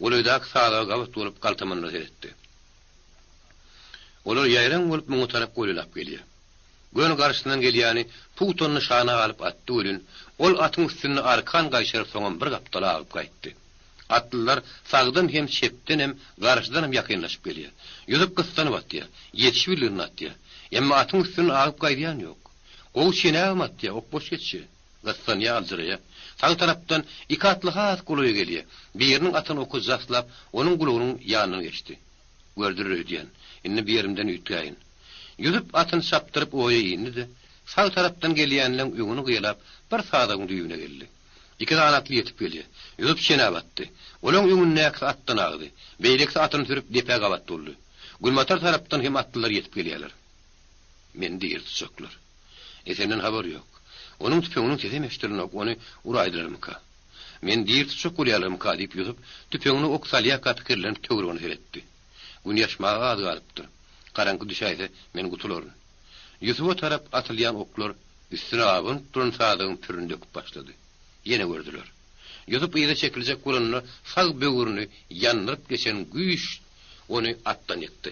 golaýdaky sazaga gabat bolup galtamanlara seretdi. Olar ýaýraň bolup muňa tarap golaýlap gelýär. Göni garşysyndan gelýäni pugta nyşana alyp atdy welin, ol atyň üstünde arkan gaýşaryp soňam bir gapdala agyp gaýtdy. Atlylar sagdan hem, çepden hem, garşydan hem ýakynlaşyp gelýär. Ýusup gyssanyp atýar. Ýetişibildigini atýar. Emma atyň üstünden agyp gaýdýan ýok. Gowy çenäbem atýar, ok boş geçýär. Gyssanýar, aljyraýar. Sag tarapdan iki atly has golaýa gelýär. Biriniň atan oky jaslap, onuň gulagynyň ýanyndan geçdi. Gördürer öýdýän. Indi bir ýerimden üýtgäýin. Ýusup atyny çapdyryp oýa indi-de, sag tarapdan gelýänleň öňüni gyýalap, bir sazagyň düýbüne geldi. Iki sany atly ýetip gelýär. Ýusup çenäp atdy. Olaň öňündäkisi atdan agdy. Beýlekisi atyny sürüp depä gabat boldy. Günbatar tarapdan hem atlylar ýetip gelýärler. Meni diri tutjaklar. Esenden habar ýok. Onuň tüpeňiniň sesem eşidilenok, ony uraýdylarmyka? Meni diri tutjak bolýarlarmyka diýip Ýusup tüpeňine ok salýarka pikirlenip töweregine seretdi. Gün ýaşmaga az galypdyr. Garaňky düşäýse, men gutularyn. Ýusuba tarap atylýan oklar üstüne abanyp duran sazagyň pürüni döküp başlady. Ýene gördüler. Ýusup yza çekiljek bolanda sag böwrüni ýandyryp geçen güýç ony atdan ýykdy.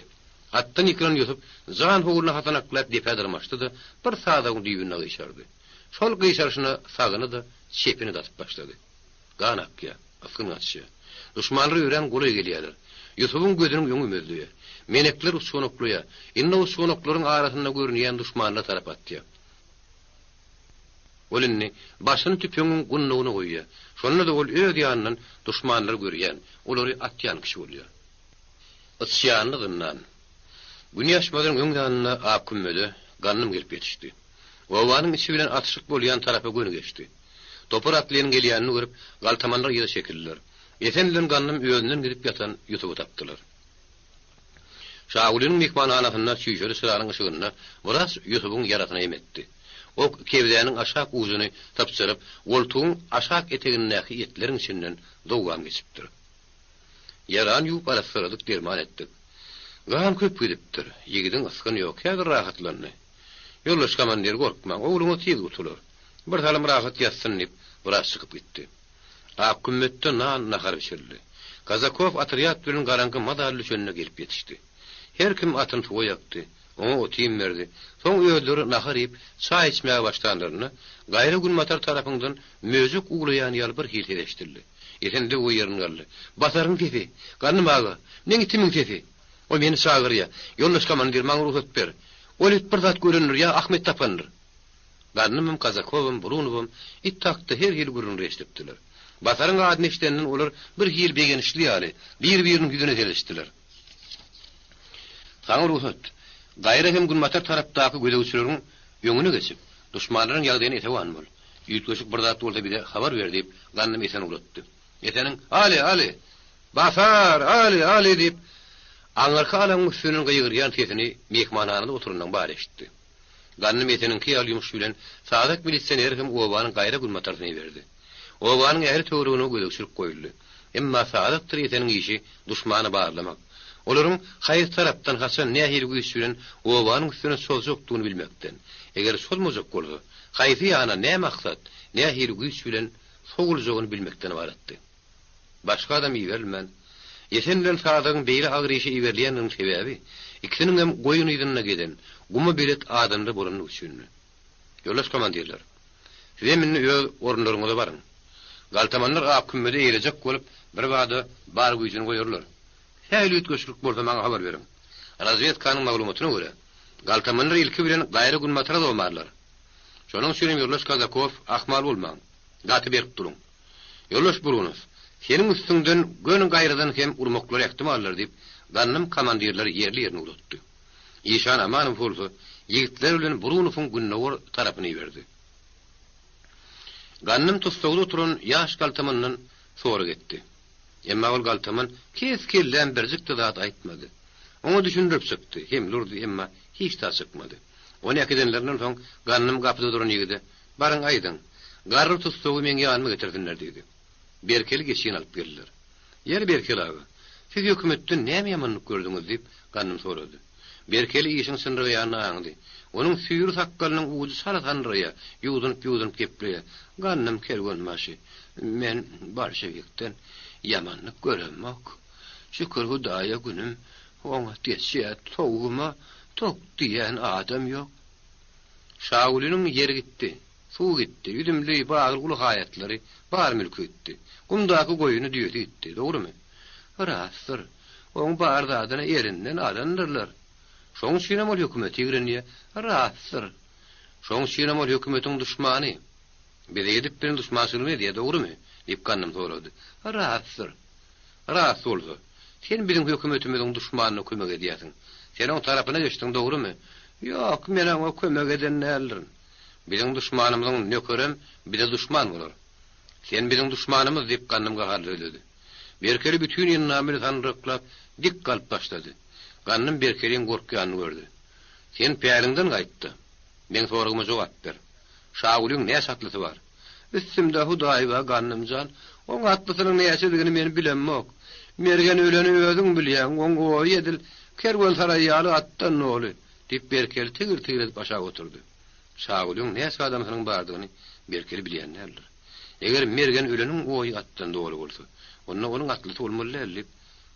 Atdan ýykylan Ýusup jan howruna hasanaklap depä dyrmaşdy-da, bir sazagyň düýbünde gyşardy. Şol gyşaryşyna sagyny-da, çepini-de atyp başlady. Gan akýar, ysgyn gaçýar. Duşmanlar örän golaý gelýärler. Ýusubyň gözüniň öňi ümezleýär. Menekler uçganaklaýar. Indi uçganaklaryň arasynda görünýän duşmanlara tarap atýar. Ol indi başyny tüpeňiň gundagyna goýýar. Şonda-da ol öz ýanyndan duşmanlary görýän, olary atýan kişi bolýar. Ysýanly zyndan. Gün ýaşmazynyň öň ýanynda ak kümmede Gandym gelip ýetişdi. Obanyň içi bilen atyşyk bolýan tarapa göni geçdi. Topar atlynyň gelýänini görüp, galtamanlar yza çekildiler. Esen bilen Gandym özünden gidip ýatan Ýusuby tapdylar. Şagulynyň myhmanhanasynda çüýşeli çyranyň yşygynda wraç Ýusubyň ýarasyna em etdi. Ok kebzäniň aşak ujuny sypjyryp, goltugyň aşak etegindäki etleriň içinden zowwam geçipdir. Ýarany ýuwup arassaladyk, derman etdik. Gan köp gidipdir. Ýigidiň ysgyny ýok, häzir rahatlandy. Ýoldaş komandir, gorkmaň, ogluňyz tiz gutular. Bir salym rahat ýatsyn, diýip, wraç çykyp gitdi. Ak kümmetde nan, nahar bişirildi. Kazakow otrýad bilen garaňky mazaly düşende gelip ýetişdi. Her kim atyny suwa ýakdy, oňa ot-iým berdi. Soň özleri nahar iýip, çaý içmäge başlanlarynda, gaýra günbatar tarapyňdan möjek uwlaýan ýaly bir hili ses eşidildi. Esen zöwwe ýerinden galdy. Basaryň sesi! Gandym aga! Meň itimiň sesi! Ol meni çagyrýa. Ýoldaş komandir, maňa rugsat ber. Ol it bir zat görendir ýa Ahmet tapandyr. Gandymam, Kazakowam, Brunowam it hakda her hili gürrüňler eşidipdiler. Basaryň adyny eşidenden olar bir hili begenişli ýaly, bir-biriniň ýüzüne seredişdiler. Saňa rugsat. Gaýra hem günbatar tarapdaky gözegçileriň öňüne geçip, duşmanlaryň ýagdaýyna esewan bol. Üýtgeşik bir zat bolsa bize habar ber diýip, Gandym Eseni ugratdy. Eseniň, Aly, Aly! Basar! Aly, Aly! diýip, aňyrky alaňyň üstünden gygyrýan sesini myhmanhanada oturanlaryň bary eşitdi. Gandym Eseniňki ýaly ýumuş bilen Sazak milisioneri hem obanyň gaýra günbataryna iberdi. Obanyň ähli töweregine gözegçilik goýuldy. Emma Sazakdyr Eseniň işi duşmany barlamak, olaryň haýsy tarapdan, haçan, nähili güýç bilen obanyň üstüne çozjakdygyny bilmekden, eger çozmajak bolsa, haýsy ýana, nä maksat, nähili güýç bilen sowuljagyny bilmekden ybaratdy. Başga adam iberilmän, Esen bilen Sazagyň beýle agyr işe iberilýändiginiň sebäbi, ikisiniňem goýun yzynda gezen, guma belet adamlar bolandygy üçindi. Ýoldaş komandirler, sizem indi öz orunlaryňyza baryň. Galtamanlar ak kümmedi eýelejek bolup, birbada bar güýjüni goýarlar. Sähel üýtgeşiklik bolsa maňa habar beriň. Razwedkanyň maglumatyna görä, galtamanlar ilki bilen gaýra günbatara domarlar. Şonuň üçinem ýoldaş Kazakow, ahmal bolmaň. Gaty berk duruň. Ýoldaş Burunow, seniň üstüňden göni gaýradan hem urmaklary ähtimaldyr, diýip, Gandym komandirleri ýerli-ýerine ugratdy. Işan Amanow bolsa, ýigitler bilen Burunowyň gündogar tarapyna iberdi. Gandym tussagda oturan ýaş galtamandan sorag etdi. Emma ol galtaman kes-kelläm birjik-de zat aýtmady. Oňa düşündirip çykdy, hemle urdy, emma hiç zat çykmady. Ony äkidenlerinden soň Gandym gapyda duran ýigide, Baryň aýdyň, garry tussagy meň ýanyma getirsinler diýdi. Berkeli geçini alyp geldiler. Ýeri Berkeli aga, siz hökümetden näme ýamanlyk gördüňiz diýip, Gandym sorady. Berkeli işiň çynrygaýanyny aňdy. Onuň süýri sakgalynyň ujy çala sandyraýar, ýuwdunyp-ýuwdunyp gepleýär, Gandym kerwenbaşy, men bolşewikden ýamanlyk göremok. Şükür Hudaýa günüm oňat geçýär, towguma tok diýýän adam ýok. Şagulynyň ýeri gitdi, suwy gitdi, üzümli, bagly uly haýatlary, bar mülki gitdi. Gumdaky goýuny, düýesi gitdi. Dogrumy? Rastdyr. Oň bar zadyny erinden alandyrlar. Şoň üçinem ol hökümeti ýigrenýär. Rastdyr. Şoň üçinem ol hökümetiň duşmany. Bize edip bilen duşmançylygyny edýär, dogrumy? diýip, Gandym sorady. Rastdyr. Rast bolsa, sen biziň hökümetimiziň duşmanyna kömek edýärsiň. Sen oň tarapyna geçdiň, dogrumy? Ýok, men oňa kömek eden däldirin. Biziň duşmanymyzyň nökerem bize duşman bolar. Sen biziň duşmanymyz, diýip, Gandym gaharly sözledi. Berkeli bütin endamyny sandyraklap, dik galyp başlady. Gandym Berkeliň gorkýanyny gördi. Sen päliňden gaýt-da, meň soragyma jogap ber. Şagulyň näçe atlysy bar? Üstümde Hudaý bar, Gandym jan. Oň atlysynyň näçedigini men bilemok. Mergen öleni özüň bilýäň, oň oýy edil kerwensaraý ýaly atdan doly, diýip, Berkeli tigir-tigir edip aşak oturdy. Şagulyň näçe adamsynyň bardygyny Berkeli bilýän däldir. Eger Mergen öleniň oýy atdan doly bolsa, onda onuň atlysy bolmaly däl diýip,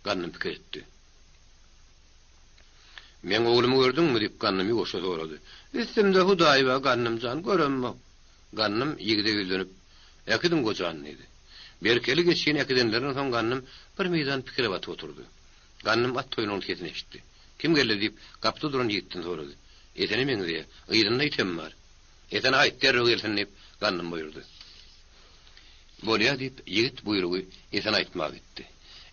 Gandym pikir etdi. Meň oglumy gördüňmi? diýip, Gandym ýuwaşja sorady. Üstümde Hudaý bar, Gandym jan, göremok. Gandym ýigide ýüzlenip, Äkidiň gojany diýdi. Berkeli geçini äkidenlerinden soň Gandym bir meýdan pikire batyp oturdy. Gandym at toýnagynyň sesini eşitdi. Kim geldi? diýip, gapyda duran ýigitden sorady. Esene meňzeýär. Yzynda item bar. Esene aýt, derrew gelsin, diýip, Gandym buýurdy. Bolýa, diýip, ýigit buýrugy Esene aýtmaga gitdi.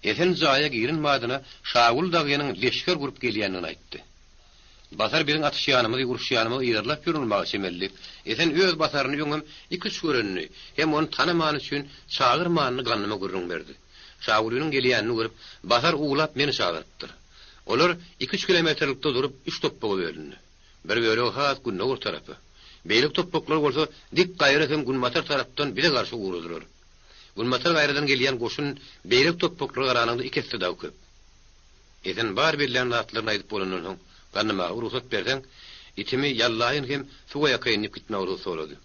Esen jaýa giren badyna Şagül dagynyň leşger gurup gelýändigini aýtdy. Basar biziň atyşýanymyzy, uruşýanymyzy yzarlap ýör bolmaga çemeli, diýip, Esen öz Basaryny öňem iki-üç görenini hem ony tanamany üçin çagyrmanyny Gandyma gürrüň berdi. Şagulynyň gelýänini görüp, Basar uwlap meni çagyrypdyr. Olar iki-üç kilometrlikde durup, üç topbaga bölündi. Bir bölegi has gündogar tarapa, beýleki topbaklar bolsa dik gaýra hem günbatar tarapdan bize garşy ugradylar. Günbatar gaýradan gelýän goşun beýleki topbaklara garanyňda iki esse dagy köp. Esen bar bellän zatlaryny aýdyp bolandan soň, Gandym aga, rugsat berseň, itimi ýallaýyn hem suwa ýakaýyn diýip gitmäge rugsat sorady.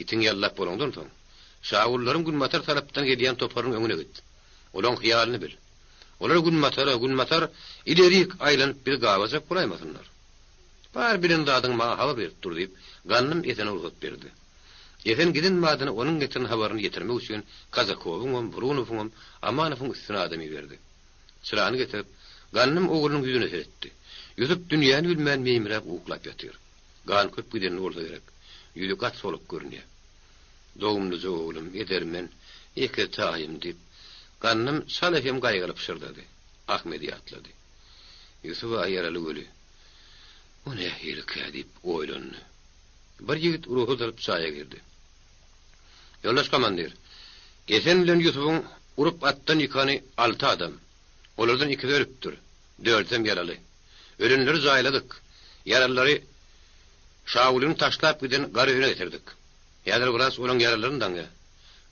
Itiňi ýallap bolaňdan soň, Şagullaryň günbatar tarapdan gelýän toparynyň öňüne git. Olaň hyýalyny bil. Olar günbatara, günbatar ilerik aýlanyp bizi gabajak bolaýmasynlar. Bar bilen zadyňy maňa habar berip dur diýip, Gandym Esene rugsat berdi. Esen giden badyna onuň getiren habaryny ýetirmek üçin Kazakowyňam, Brunowyňam, Amanowyň üstüne adam iberdi. Çyrany getirip, Gandym oglunyň ýüzüne seretdi. Ýusup dünýäni bilmän meýmiräp uklap ýatyr. Gan köp gidenli bolsa gerek. Ýüzi gaty soluk görünýär. Dogumlyja oglum, edermen, eke taýym diýip, Gandym çala hem gaýgyly pyşyrdady. Ahmedi ýatlady. Ýusuba ýaraly weli, o nähilikä diýip oýlandy. Bir ýigit rugsat alyp jaýa girdi. Ýoldaş komandir, Esen bilen Ýusubyň urup atdan ýykany alty adam. Olardan ikisi ölüpdir, dördüsem ýaraly. Ölenleri jaýladyk. Ýaralylary Şagulyny taşlap giden gar öýüne getirdik. Häzir wraç olaň ýaralaryny daňýar.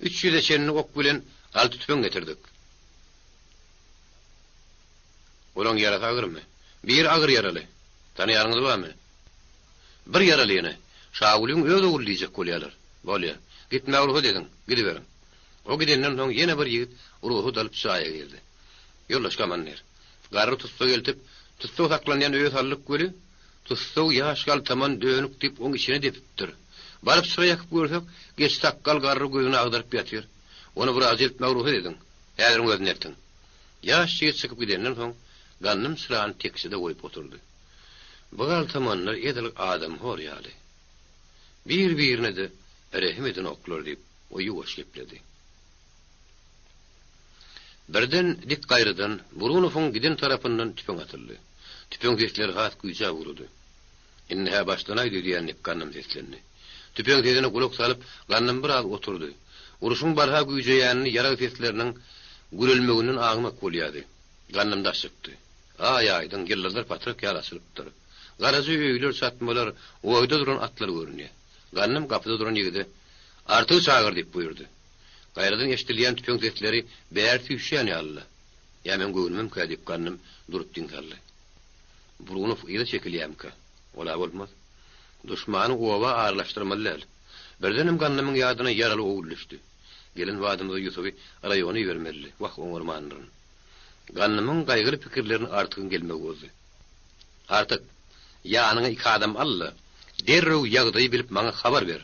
Üç ýüze çenli ok bilen alty tüpeň getirdik. Olaň ýarasy agyrmy? Biri agyr ýaraly. Tanaýanyňyz barmy? Bir ýaralyny Şagulyň öz ogly diýjek bolýarlar. Bolýa. Gitmäge rugsat ediň. Gidiberiň. O gidenden soň ýene bir ýigit rugsat alyp jaýa girdi. Ýoldaş komandir. Garry tussag eltip, tussag saklanýan öýe saldyk weli, tussag ýaş galtaman dönük diýip oň içine depipdir. Baryp çyra ýakyp görsek, geç sakgal garry gözüni agdaryp ýatyr. Ony wraja eltmäge rugsat ediň. Häziriň özünde eltiň. Ýaş ýigit çykyp gidenden soň, Gandym çyrany tekjede goýup oturdy. Bu galtamanlar edil adamhor ýaly. Bir-birine-de rehim edenoklar diýip, o ýuwaş gepledi. Birden dik gaýradan, Burunowyň giden tarapyndan tüpeň atyldy. Tüpeň sesleri has güýjäp ugrady. Indi-hä başlanaýdy öýdýän diýip, Gandym seslendi. Tüpeň sesine gulak salyp, Gandym biraz oturdy. Urşuň barha güýjeýänini ýarag sesleriniň. gürelmeginden aňmak bolýardy. Gandym daş çykdy. Aý aýdyň, ýyldyzlar patrak ýaly açylypdyr. Garaja öýler, çatmalar, oýda duran atlar görünýär. Gandym gapyda duran ýigide, Artygy çagyr diýip buýurdy. Gaýradan eşidilýän tüpeň sesleri bäri süýşýän ýalydy. Ýa meň göwnümemkä diýip Gandym durup diň saldy. Brunow yza çekilýärmikä? Ol-a bolmaz. Duşmany oba aralaşdyrmaly däl. Birdenem Gandymyň ýadyna ýaraly ogul düşdi. Gelen badymyza Ýusuby raýona ibermelidi. Wah, oňarmandyryn. Gandymyň gaýgyly pikirlerini Artygyň gelmegi bozdy. Artyk, ýanyňa iki adam al-da, derrew ýagdaýy bilip maňa habar ber.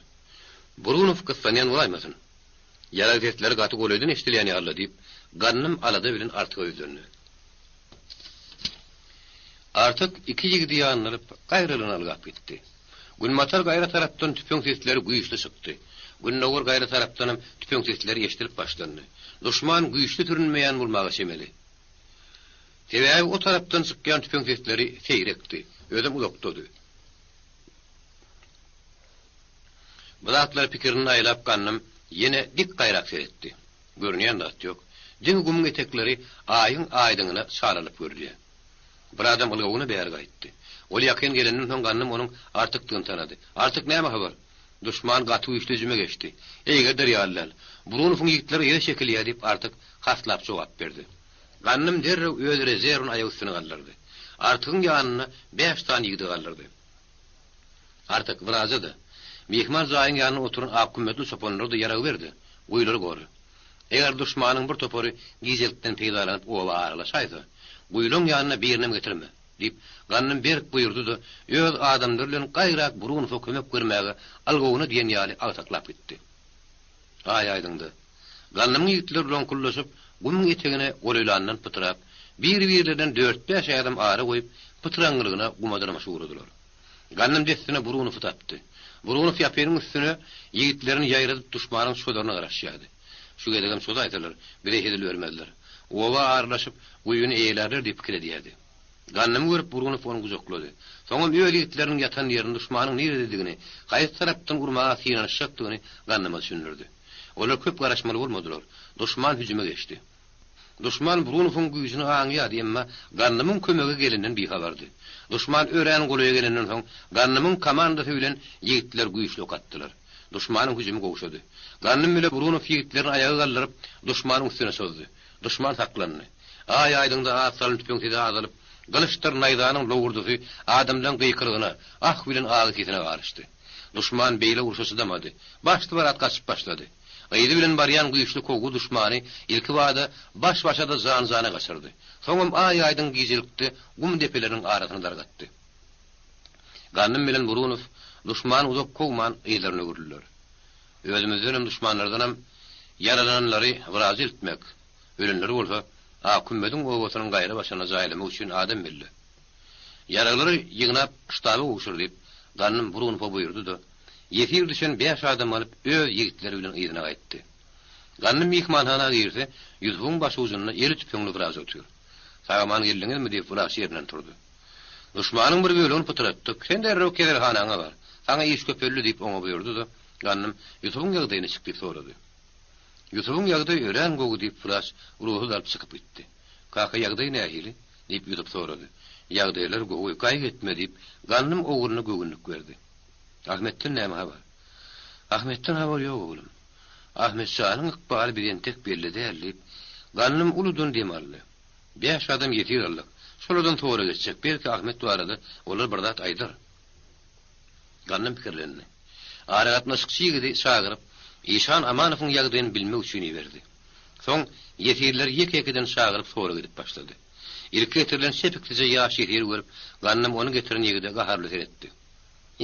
Brunow gyssanýan bolaýmasyn? Ýarag sesleri gaty golaýdan eşidilýän ýaly-la, diýip, Gandym alada bilen Artyga ýüzlendi. Artyk iki ýigidi ýanyna alyp, gaýralygyna ylgap gitdi. Günbatar gaýra tarapdan tüpeň sesleri güýçli çykdy. Gündogar gaýra tarapdanam tüpeň sesleri eşidilip başlandy. Duşman güýçli sürünmeýän bolmaga çemeli. Sebäbi o tarapdan çykýan tüpeň sesleri seýrekdi, özem uzakdady. Bu zatlary pikirinde aýlap Gandym ýene dik gaýrak seretdi. Görünýän zat ýok. Diňe gumuň etekleri Aýyň aýdyňyna çalalyp görülýär. Bir adam ylgawyna bäri gaýtdy. Ol ýakyn gelenden soň Gandym onuň Artykdygyny tanady. Artyk näme habar? Duşman gaty güýçli hüjüme geçdi. Eýgerder ýaly däl. Brunowyň ýigitleri yza çekilýär diýip Artyk haslap jogap berdi. Gandym derrew öz rezerwini aýak üstüne galdyrdy. Artygyň ýanynda bäş sany ýigidi galdyrdy. Artyk, wraja-da, myhman jaýyň ýanynda oturan ak kümmetli çopanlara-da ýarag berdi, guýulary gora. Eger duşmanyň bir topary gijelikden peýdalanyp oba aralaşaýsa, guýulaň ýanyna birinem getirme, diýip, Gandym berk buýurdy-da, öz adamlary bilen gaýrak Brunowa kömek bermäge algawuna diýen ýaly agsaklap gitdi. Aý aýdyňdy. Gandymyň ýigitleri loňkuldaşyp, gumuň etegine golaýlandan pytrap, bir-birlerinden dört-bäş ädim ara goýup, pytraňňylygyna guma dyrmaşyp ugradylar. Gandym dessine Brunowy tapdy. Brunow ýapynyň üstüne ýigitlerini ýaýradyp duşmanyň çozaryna garaşýardy. Şu gezegem çozaýsalar, bize hezil bermezler. Oba aralaşyp, guýyny eýelärler diýip pikir edýärdi. Gandymy görüp Brunow ony gujaklady. Soňam öz ýigitleriniň ýatan ýerini, duşmanyň nirededigini, haýsy tarapdan urmaga synanyşjakdygyny Gandyma düşündirdi. Olar köp garaşmaly bolmadylar. Duşman hüjüme geçdi. Duşman Brunowyň güýjüni aňýardy, emma Gandymyň kömege gelenden bihabardy. Duşman örän golaýa gelenden soň, Gandymyň komandasy bilen ýigitler güýçli ok atdylar. Duşmanyň hüjümi gowşady. Gandym bile Brunow ýigitlerini aýaga galdyryp, duşmanyň üstüne çozdy. Duşman saklandy. Aý aýdyňda az salym tüpeň sesi azalyp, gylyçdyr naýzanyň lowurdysy adamlaryň gykylygyna, ah bilen agy sesine garyşdy. Duşman beýle urşa çydamady. Başly-barat gaçyp başlady. Yzy bilen barýan güýçli kowgy duşmany ilkibada baş-başa-da jan-jana gaçyrdy. Soňam aý-aýdyň gijelikde gum depeleriniň arasyna dargatdy. Gandym bilen Burunow duşmany uzak kowman yzlaryna öwrüldiler. Özümizdenem, duşmanlardanam ýaralananlary wraja eltmek, ölenleri bolsa Akkümmediň obasynyň gaýra başyna jaýlamak üçin adam belle. Ýaraglary ýygnap ştaba gowşur diýip, Gandym Burunowa buýurdy-da, ýesir düşen bäş adamy alyp öz ýigitleri bilen yzyna gaýtdy. Gandym myhmanhana girse, Ýusubyň başujunda eli tüpeňli wraç otyr. Sag-aman geldiňizmi diýip wraç ýerinden turdy. Duşmanyň bir bölegini pytratdyk. Sen derrew keselhanaňa bar. Saňa iş köpeldi diýip oňa buýurdy-da, Gandym, Ýusubyň ýagdaýy niçik diýip sorady. Ýusubyň ýagdaýy örän gowy diýip wraç rugsat alyp çykyp gitdi. Kaka ýagdaýy nähili? Diýip Ýusup sorady. Ýagdaýlar gowy, gaýgy etme diýip, Gandym ogluna göwünlik berdi. Ahmetden näme habar? Ahmetden habar ýok oglum. Ahmet janyň ykbaly bize entek belli däl diýip, Gandym uludan dem aldy. Bäş adam ýesir aldyk. Şolardan sorag etjek, belki Ahmet barada olar bir zat aýdar. Gandym pikirlendi. Aragatnaşykçy ýigidi çagyryp, Işan Amanowyň ýagdaýyny bilmek üçin iberdi. Soň ýesirleri ýeke-ýekeden çagyryp sorag edip başlady. Ilki getirilen çepiksije ýaş ýesiri görüp, Gandym ony getiren ýigide gaharly seretdi.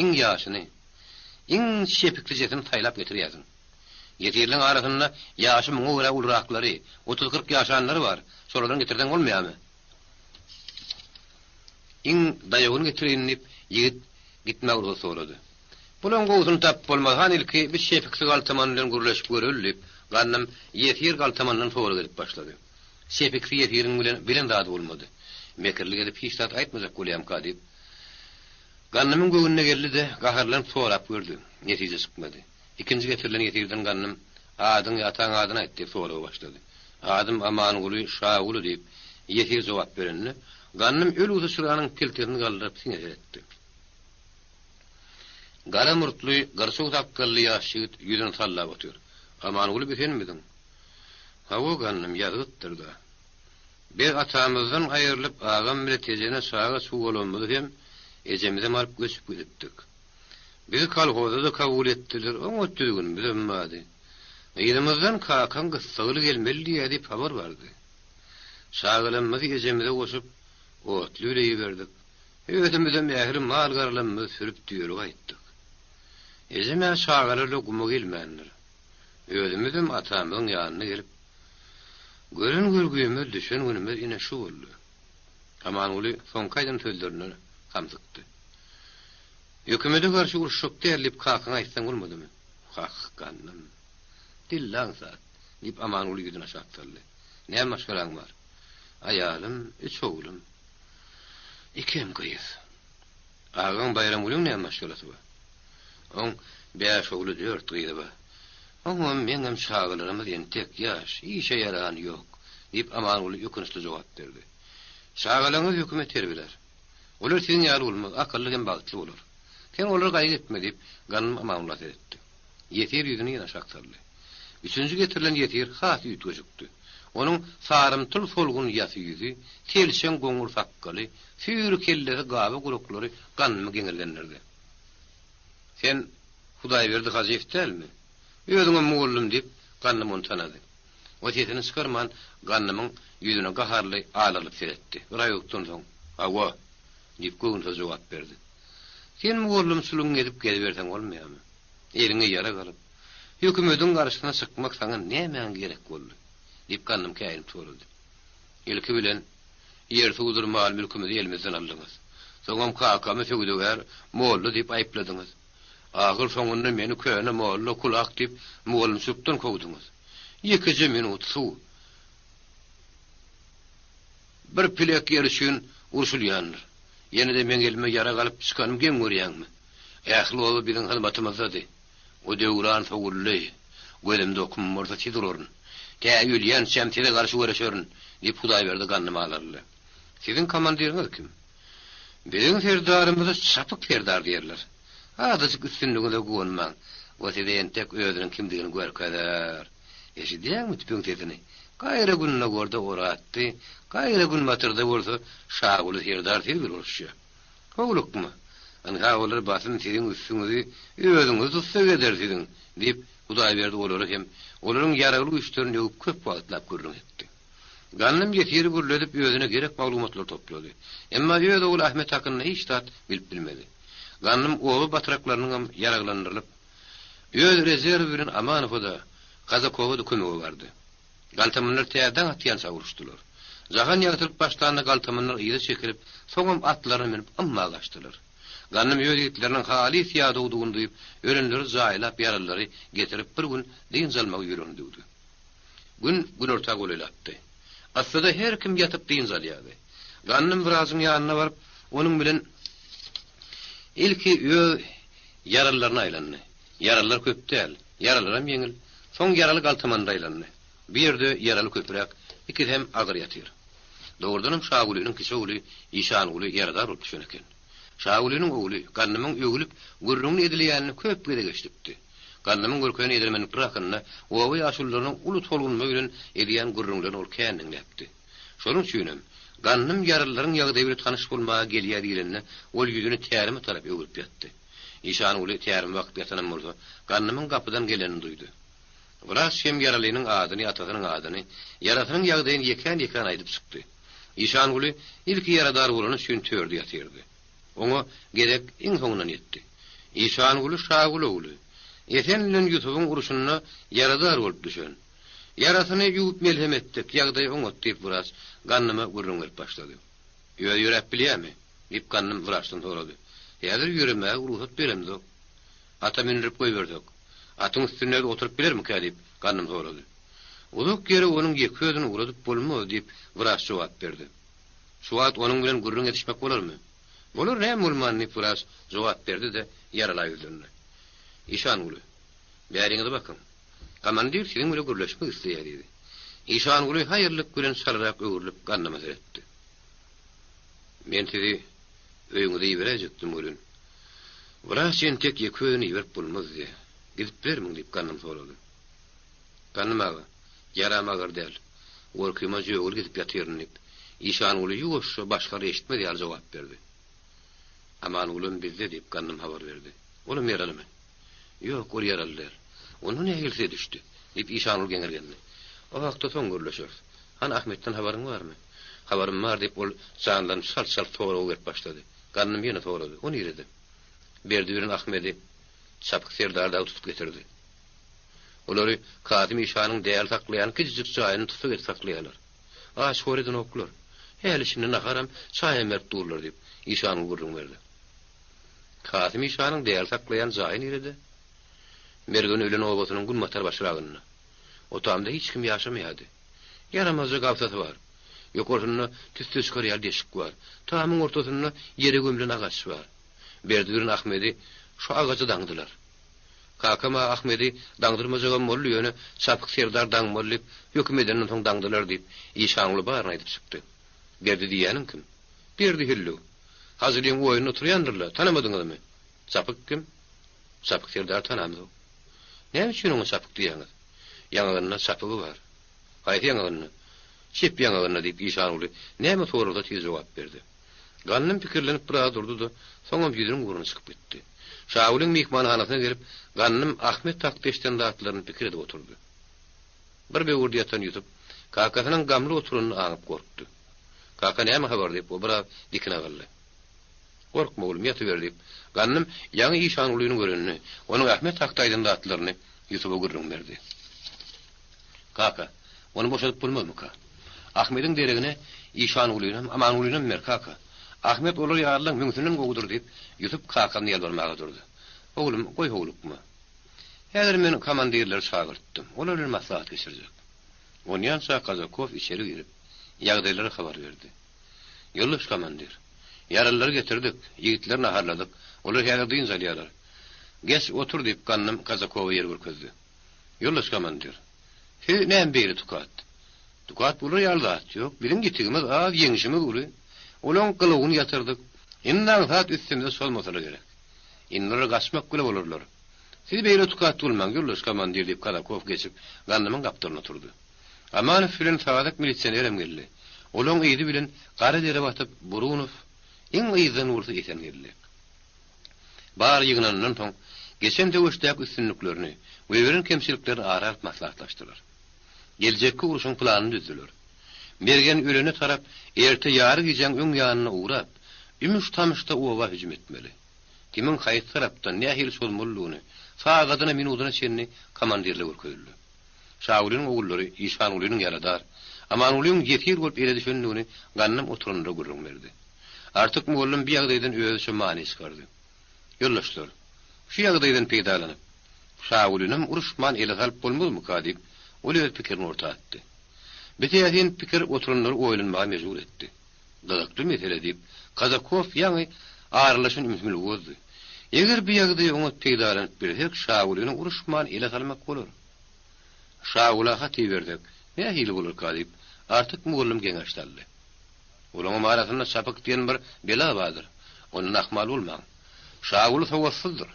Iň ýaşyny, iň çepiklijesini saýlap getirýärsiň. Ýesirleň arasynda ýaşy muňa görä uluraklary, otuz-kyrk ýaşanlary bar, şolardan getirseň bolmaýarmy? Iň daýawyny getireýin diýip, ýigit gitmäge rugsat sorady. Bulaň gowusyny tapyp bolmaz, hany ilki bi çepiksi galtaman bilen gürleşip göreli diýip, Gandym ýesir galtamandan sorag edip başlady. Çepiksi ýesiriň bilen bilen zady bolmady. Mekirlik edip hiç zat aýtmajak bolýamka diýip, Gandymyň göwnüne geldi-de, gaharlanyp sorap gördi. Netije çykmady. Ikinji getirilen ýesirden Gandym, Adyňy, ataň adyny aýt diýip soraga başlady. Adym Amanguly Şaguly, diýip, ýesir jogap berende, Gandym öl uzy çyranyň piltesini galdyryp siňe seretdi. Gara murtly, gyrçuw sakgally ýaş ýigit ýüzüni sallap otyr. Amanguly bi senmidiň? Hawa, Gandym, ýazgytdyr-da. Biz atamyzdan aýrylyp, agam bile Tejene çaga çuwalamyzy hem ejemizem alyp göçüp gidipdik. Bizi kolhoza-da kabul etdiler, oňat düzgünimizem bardy. Yzymyzdan kakaň gyssagly gelmeli diýýär diýip habar bardy. Çagalamyzy ejemize goşup, otly bile iberdik. Özümizem ähli mal-garalamyzy sürüp düýeli gaýtdyk. Ejem-ä çagalar bile guma gelmändir. Özümizem atamyzyň ýanyna gelip, gören görgümiz, düşen günümiz ine şu boldy. Amanguly soňky aýdan sözlerinden hamsykdy. Hökümete garşy uruşjak däl diýip kakaňa aýtsaň bolmadymy? Wah, gandym. Dille aňsat, diýip Amanguly ýüzüni aşak saldy. Näme maşgalaň bar? Aýalym, üç oglum. Ikem gyz. Agaň Baýramgulyň näme maşgalasy bar? Oň bäş ogly, dört gyzy bar. Oňam, meňem çagalarymyz entek ýaş, işe ýarany ýok, diýip Amanguly ökünçli jogap berdi. Çagalaryňyzy hökümet terbiýelär. Olar siziň ýaly bolmaz, akylly hem bagtly bolar. Sen olary gaýgy etme, diýip, Gandym Amangulla seretdi. Ýesir ýüzüni ýene aşak saldy. Üçünji getirilen ýesir has üýtgeşikdi. Onuň sarymtyl solgun ýasy ýüzi, selçeň goňur sakgaly, süýri kellesi gaba gulaklary Gandymy geňirgendirdi. Sen Hudaýberdi Hajyýew dälmi? Özüňem mugallym diýip, Gandym ony tanady. O sesini çykarman, Gandymyň ýüzüne gaharly alarylyp seretdi. Biraýukdan soň, Hawa! diýip, göwünsiz jogap berdi. Sen mugallymçylygyňy edip geziberseň bolmaýarmy? Eliňe ýarag alyp, hökümediň garşysyna çykmak saňa nämäň gerek boldy? diýip, Gandym käýinip sorady. Ilki bilen, ýer-suwdur mal-mülkümizi elimizden aldyňyz. Soňam kakamy söwdagär molla diýip aýypladyňyz. Ahyr soňunda meni köne molla, kulak diýip, mugallymçylykdan kowduňyz. Ýekeje minut suw, bir pilek ýer üçin urşulýandyr. Ýene-de meň elime ýarag alyp çykanymy geň görýäňmi? Ähli oba biziň hyzmatymyzdady. O döwran sowuldy. Gözümde okum bolsa tiz uraryn. Tä ölýänçäm size garşy göreşerin, diýip, Hudaýberdi gandym alaryldy. Siziň komandiriňiz kim? Biziň serdarymyza Çapyk serdar diýerler. Azajyk üstünligiňize guwanmaň. O size entek özüniň kimdigini görkezer. Eşidýäňmi tüpeň sesini? Gaýra gündogarda Oratdy, gaýra günbatarda bolsa Şaguly serdar siz bilen uruşýar. Howlukma. Ynha olar basym siziň üstüňizi özüňizi tussag eder siziň, diýip, Hudaýberdi olary hem olaryň ýaragly güýçlerini öwüp köp wagtlap gürrüň etdi. Gandym ýesiri gürledip özüne gerek maglumatlary toplady. Emma öz ogly Ahmet hakynda hiç zat bilip bilmedi. Gandym oba batraklarynyňam ýaraglandyrylyp, öz rezerwi bilen Amanowa-da, Kazakowa-da kömege bardy. Galtamanlar tä daň atýança uruşdylar. Jahan ýagtylyp başlanda galtamanlar yza çekilip, soňam atlaryna münüp ymma gaçdylar. Gandym öz ýigitleriniň halys ýadawdygyny duýup, ölenleri jaýlap, ýaralylary getirip bir gün dynç almagy ýüregine düwdi. Gün günorta golaýlapdy. Yssyda her kim ýatyp dynç alýardy. Gandym wraçyň ýanyna baryp, onuň bilen ilki öz ýaralylaryna aýlandy. Ýaralylar köp däl, ýaralaram ýeňil. Soň ýaraly galtamanlara aýlandy. Bu ýerde ýaraly köpräk, ikisi hem agyr ýatyr. Dogrudanam Şagulynyň kiçi ogly Işanguly ýaradar bolup düşen eken. Şagulynyň ogly Gandymyň öwlüp, gürrüňini ediläýenini köp gezek eşidipdi. Gandymyň görkezen edermenlikleri hakynda oba ýaşulularynyň uly tolgunma bilen edýän gürrüňlerini ol kän diňläpdi. Şonuň üçinem, Gandym ýaralylaryň ýagdaýy bilen tanyş bolmaga gelýär diýlende, ol ýüzüni tärime tarap öwrüp ýatdy. Işanguly tärime bakyp ýatanam bolsa, Gandymyň gapydan gelenini duýdy. Wraç hem ýaralynyň adyny, atasynyň adyny, ýarasynyň ýagdaýyny ýekän-ýekän aýdyp çykdy. Işanguly ilki ýaradar bolany üçin törde ýatyrdy. Oňa gezek iň soňundan ýetdi. Işanguly Şaguly ogly, Esen bilen Ýusubyň urşunda ýaradar bolup düşen. Ýarasyny ýuwup melhem etdik, ýagdaýy oňat, diýip, wraç Gandyma gürrüň berip başlady. Özi ýöräp bilýärmi? diýip, Gandym wraçdan sorady. Häzir ýöremäge rugsat beremzok. Ata mündürip goýbersek, atyň üstünde özi oturyp bilermikä? diýip, Gandym sorady. Uzak ýere onuň ýeke özüni ugradyp bolmaz, diýip, wraç jogap berdi. Şu wagt onuň bilen gürrüň edişmek bolarmy? Bolar, näme bolman, diýip, wraç jogap berdi-de, ýarala ýüzlendi. Işanguly, bäriňize bakyň. Komandir siziň bile gürleşmek isleýär, diýdi. Işanguly haýyrlyk bilen çalarak öwrülip Gandama seretdi. Men sizi öýüňize iberäýjekdim welin, wraç entek ýeke özüni iberip bolmaz diýýä. Gidip bilermiň? diýip, Gandym sorady. Gandym aga, ýaram agyr däl. Gorkyma jögül gidip ýatyryn, diýip, Işanguly ýuwaşja başgalar eşitmez ýaly jogap berdi. Amangulam bizde, diýip, Gandym habar berdi. Olam ýaralymy? Ýok, ol ýaraly däl. Onda nähili size düşdi? diýip, Işanguly geňirgendi. O hakda soň gürleşeris. Hany, Ahmetden habaryň barmy? Habarym bar, diýip, ol janlanyp, çalt-çalt soraga berip başlady. Gandym ýene sorady. O nirede? Berdi bilen Ahmedi Çapyk serdar dagy tutup getirdi. Olary Kasym işanyň däli saklaýan kiçijik jaýynda tussag edip saklaýarlar. Aç-hor edenoklar. Häli-şindi naharam, çaýam berip durlar, diýip, Işanguly gürrüň berdi. Kasym işanyň däli saklaýan jaýy nirede? Mergen ölen obasynyň günbatar başragynda. O tamda hiç kim ýaşamaýardy. Ýaramazja gabsasy bar. Ýokarsynda tüsse çykar ýaly deşik bar. Tamyň ortasynda ýere gömlen agaç bar. Berdi bilen Ahmedi şo agaja daňdylar. Kakam-a Ahmedi daňdyrmajagam boldy, ýöne Çapyk serdar daňmaly diýip, höküm edenden soň daňdylar diýip, Işanguly baryny aýdyp çykdy. Berdi diýýäniň kim? Berdi hellek. Hajylyň oýunda oturýandyr-la, tanamadyňyzmy? Çapyk kim? Çapyk serdary tanamzok. Näme üçin oňa Çapyk diýýäňiz? Ýaňagynda çapygy bar. Haýsy ýaňagynda? Çep ýaňagynda, diýip, Işanguly näme soralsa tiz jogap berdi. Gandym pikirlenip biraz durdy-da, soňam ýüzüniň ugruna çykyp gitdi. Şagulyň myhmanhanasyna gelip, Gandym Ahmet hakda eşiden zatlaryny pikir edip oturdy. Bir böwürde ýatan Ýusup, kakasynyň gamly oturanyny aňyp gorkdy. Kaka, näme habar? diýip, o biraz dikine galdy. Gorkma, oglum, ýatyber, diýip, Gandym ýaňy Işangulyny görenini, onuň Ahmet hakda aýdan zatlaryny Ýusuba gürrüň berdi. Kaka, ony boşadyp bolmazmyka? Ahmediň deregine Işangulynam, Amangulynam ber, kaka. Ahmet olar ýalylaň müňsünden gowudyr, diýip, Ýusup kakasyna ýalbarmaga durdy. Oglum, goý howlukma. Häzir men komandirleri çagyrtdym. Olar bilen maslahat geçirjek. Onýança Kazakow içeri girip, ýagdaýlary habar berdi. Ýoldaş komandir, ýaralylary getirdik, ýigitleri naharladyk. Olar häzir dynç alýarlar. Geç, otur, diýip, Gandym Kazakowa ýer görkezdi. Ýoldaş komandir, siz näme beýle tukat? Tukat bolar ýaly zat ýok. Biziň ýitigimiz az, ýeňşimiz uly. Olaň gylygyny ýatyrdyk. Indi aňsat üstümize çozmasalar gerek. Indi olar gaçmak bile bolarlar. Siz beýle tukat bolmaň, ýoldaş komandir, diýip, Kazakow geçip, Gandymyň gapdalynda oturdy. Amanow bilen sadyk milisionerem geldi. Olaň yzy bilen gara dere batyp, Burunow, iň yzdan bolsa Esen geldi. Bary ýygnanandan soň, geçen söweşdäki üstünliklerini we beren kemçiliklerini ara alyp maslahatlaşdylar. Geljekki urşuň planyny düzdüler. Mergen ölene tarap erte ýary gijäň öň ýanynda ugrap, ümüş-tamyşda oba hüjüm etmeli. Kimiň haýsy tarapdan, nähili çozmalydygyny, sagadyna-minudyna çenli komandirlere görkezildi. Şagulynyň ogullary Işangulynyň ýaradar, Amangulyň ýesir bolup ele düşendigini Gandym oturanlara gürrüň berdi. Artyk mugallym bu ýagdaýdan özüçe many çykardy. Ýoldaşlar, şu ýagdaýdan peýdalanyp, Şagulynam uruşman ele salyp bolmazmyka diýip, ol öz pikirini orta atdy. Bu täsin pikir oturanlary oýlanmaga mejbur etdi. Gyzykly mesele diýip, Kazakow ýaňy aralaşan ümsümligi bozdy. Eger bu ýagdaýy oňat peýdalanyp bilsek, Şagulyny uruşman ele salmak bolar. Şagula hat ibersek, nähili bolarka diýip, Artyk mugallym geňeş saldy. Olaňam arasynda çapyk diýen bir bela bardyr. Ondan ahmal bolmaň. Şaguly sowatsyzdyr.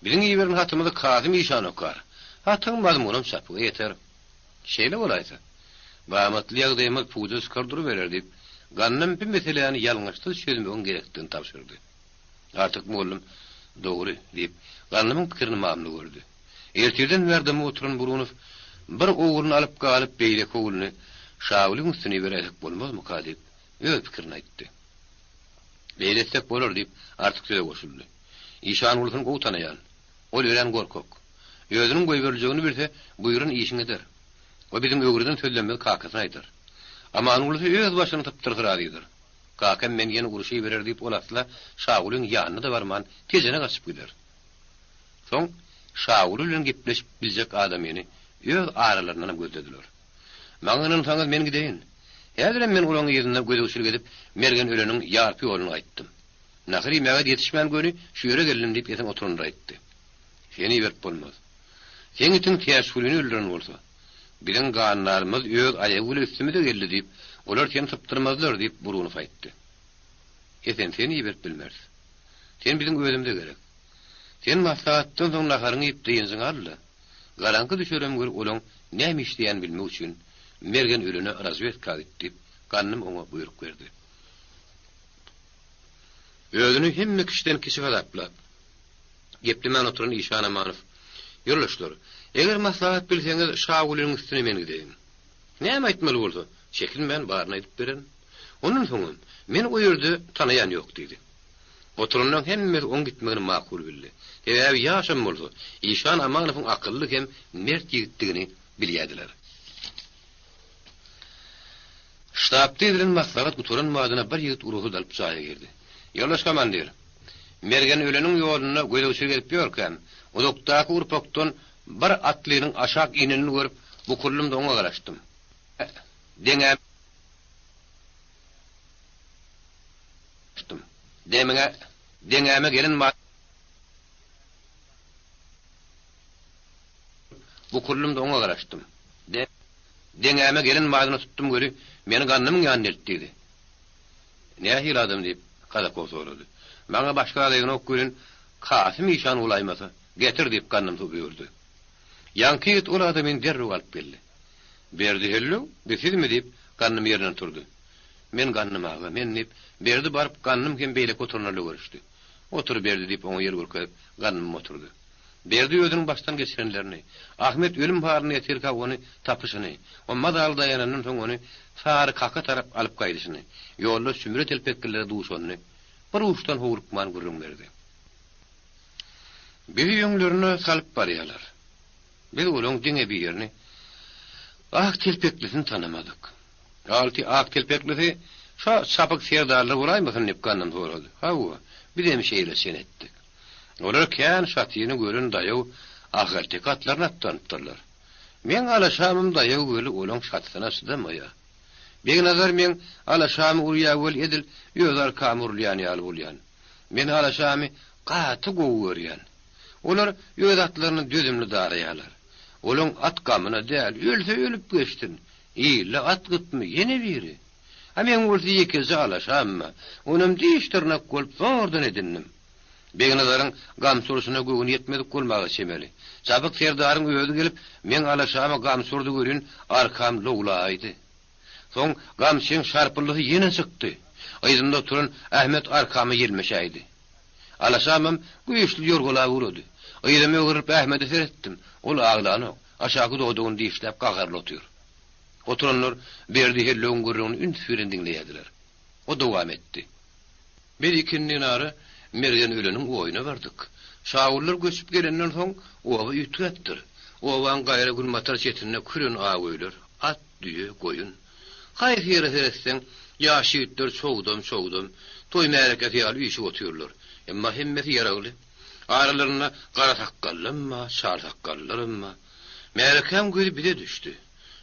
Biziň iberen hatymyzy Kasym işan okar. Hatyň mazmunam çapyga ýeter. Şeýle bolaýsa, bu amatly ýagdaýymyz puja çykar duruberer diýip, Gandym bu meseläni ýalňyşsyz çözmegiň gerekdigini tabşyrdy. Artyk mugallym, Dogry, diýip, Gandymyň pikirini mamla gördi. Ertirden bäri dymyp oturan Burunow bir ogluny alyp galyp, beýleki ogluny Şagulyň üstüne iberäýsek bolmazmyka diýip, öz pikirini aýtdy. Beýle etsek bolar, diýip, Artyk söze goşuldy. Işangulysyny gowy tanaýan. Ol örän gorkak. Özüniň goýberiljegini bilse, buýran işiňi eder. O biziň öwreden sözlemimizi kakasyna aýdar. Amangulusy öz başyny sypdyrsa razydyr. Kakam meni ýene urşa iberer diýip, ol asla Şagulyň ýanyna-da barman, Tejene gaçyp gider. Soň Şaguly bilen gepleşip biljek adamyny öz aralaryndanam gözlediler. Maňa ynansaňyz men gideýin. Häzirem men olaň yzynda gözegçilik edip Mergen öleniň ýarpy ýoluny gaýtdym. Nahar iýmäge ýetişmän göni şu ýere geldim diýip Esen oturanlara aýtdy. Seni iberip bolmaz. Seň itiň Täçgulyny öldüren bolsa. Biziň gandalymyz öz aýagy bilen üstümize geldi diýip, olar seni sypdyrmazlar, diýip, Burunow aýtdy. Esen, seni iberip bilmeris. Sen biziň özümize gerek. Sen maslahatdan soň naharyňy iýip dynjyňy al-da, garaňky düşerem gör olaň näme işleýänini bilmek üçin Mergen ölene razwedka git, diýip, Gandym oňa buýruk berdi. Özüni hemme kişiden kiçi hasaplap, geplemän oturan Işan Amanow, Ýoldaşlar, eger maslahat bilseňiz, Şagulynyň üstüne men gideýin. Näme aýtmaly bolsa, çekinmän baryny aýdyp bererin. Ondan soňam, meni o ýerde tanaýan ýok diýdi. Oturanlaryň hemmesi oň gitmegini makul bildi. Sebäbi ýaşam bolsa, Işan Amanowyň akylly hem mert ýigitdigini bilýärdiler. Ştabda edilen maslahat gutaran badyna bir ýigit rugsat alyp jaýa girdi. Ýoldaş komandir! Mergen öleniň ýolunda gözegçilik edip ýörkäm, uzakdaky urpakdan bir atlynyň aşak inenini görüp, bukuldym-da oňa garaşdym. Deňäme. Demiňe, deňäme gelen Bukuldym-da oňa garaşdym. Deňäme gelen badyna tutdum weli, meni gandymyň ýanyna elt diýdi. Nähili adam diýip, Kazakow sorady. Maňa başga geregenok welin, Kasym işan bolaýmasa, getir diýip, Gandym buýurdy. Ýaňky ýigit ol adamyny derrew alyp geldi. Berdi hello, bi sizmi diýip, Gandym ýerinden turdy. Men Gandym aga, men diýip, Berdi baryp Gandym hem beýleki oturanlarla görüşdi. Otur Berdi diýip oňa ýer görkezip, Gandymam oturdy. Berdi özüniň başdan geçirenlerini, Ahmet ölüm halynda ýatyrka ony tapyşyny, o mazaly daýanandan soň ony Sary kaka tarap alyp gaýdyşyny, ýolda sümre telpeklilere duşanyny bir uçdan howlukman gürrüň berdi. Bizi öňlerine salyp barýarlar. Biz olaň diňe birini, ak telpeklisini tanamadyk. Alty ak telpeklisi şo çapyk serdarlar bolaýmasyn diýip Gandym sorady. Hawa, bizem şeýle çen etdik. Olar kän şatyny gören daýaw ahalteke atlaryny atlanypdyrlar. Meň alaşamym daýaw weli olaň şatysyna çydamaýar. Begnazar meň alaşamy urýar weli edil öz arkama urulýan ýaly bolýan. Men alaşamy gaty gowy görýän. Olar öz atlaryny dözümli daraýarlar. Olaň at gamyna däl, ölse ölüp geçsin. Ilde at gytmy, ýene biri. A meň bolsa ýekeje alaşam bar. Onam diş-dyrnak bolup zordan edindim. Begnazaryň gamçy urşuna göwni ýetmedik bolmaga çemeli. Çapyk serdaryň özi gelip, meň alaşama gamçy urdy welin, arkam lowlaýdy. Soň gamçyň şarpyldysy ýene çykdy. Yzymda oturan Ahmet arkama ýelmeşäýdi. Alaşamam güýçli ýorgalap ugrady. Yzyma öwrülip Ahmede seretdim. Ol aglanok. Aşaky dodagyny dişläp gaharly otyr. Oturanlar Berdi Hellewiň gürrüňini üns bilen diňleýärdiler. O dowam etdi. Biz ikindinara Mergen öleniň oýuna bardyk. Şagullar göçüp gelenden soň oba üýtgäpdir. Obaň gaýra günbatar çetinde küren ak öýler, at, düýe, goýun. Haýsy ýere seretseň, ýaş ýigitler çogdam-çogdam, toý märekesi ýaly üýşüp otyrlar. Emma hemmesi ýaragly. Aralarynda gara sakgallam bar, çal sakgallylaram bar. Märekäň gözi bize düşdi.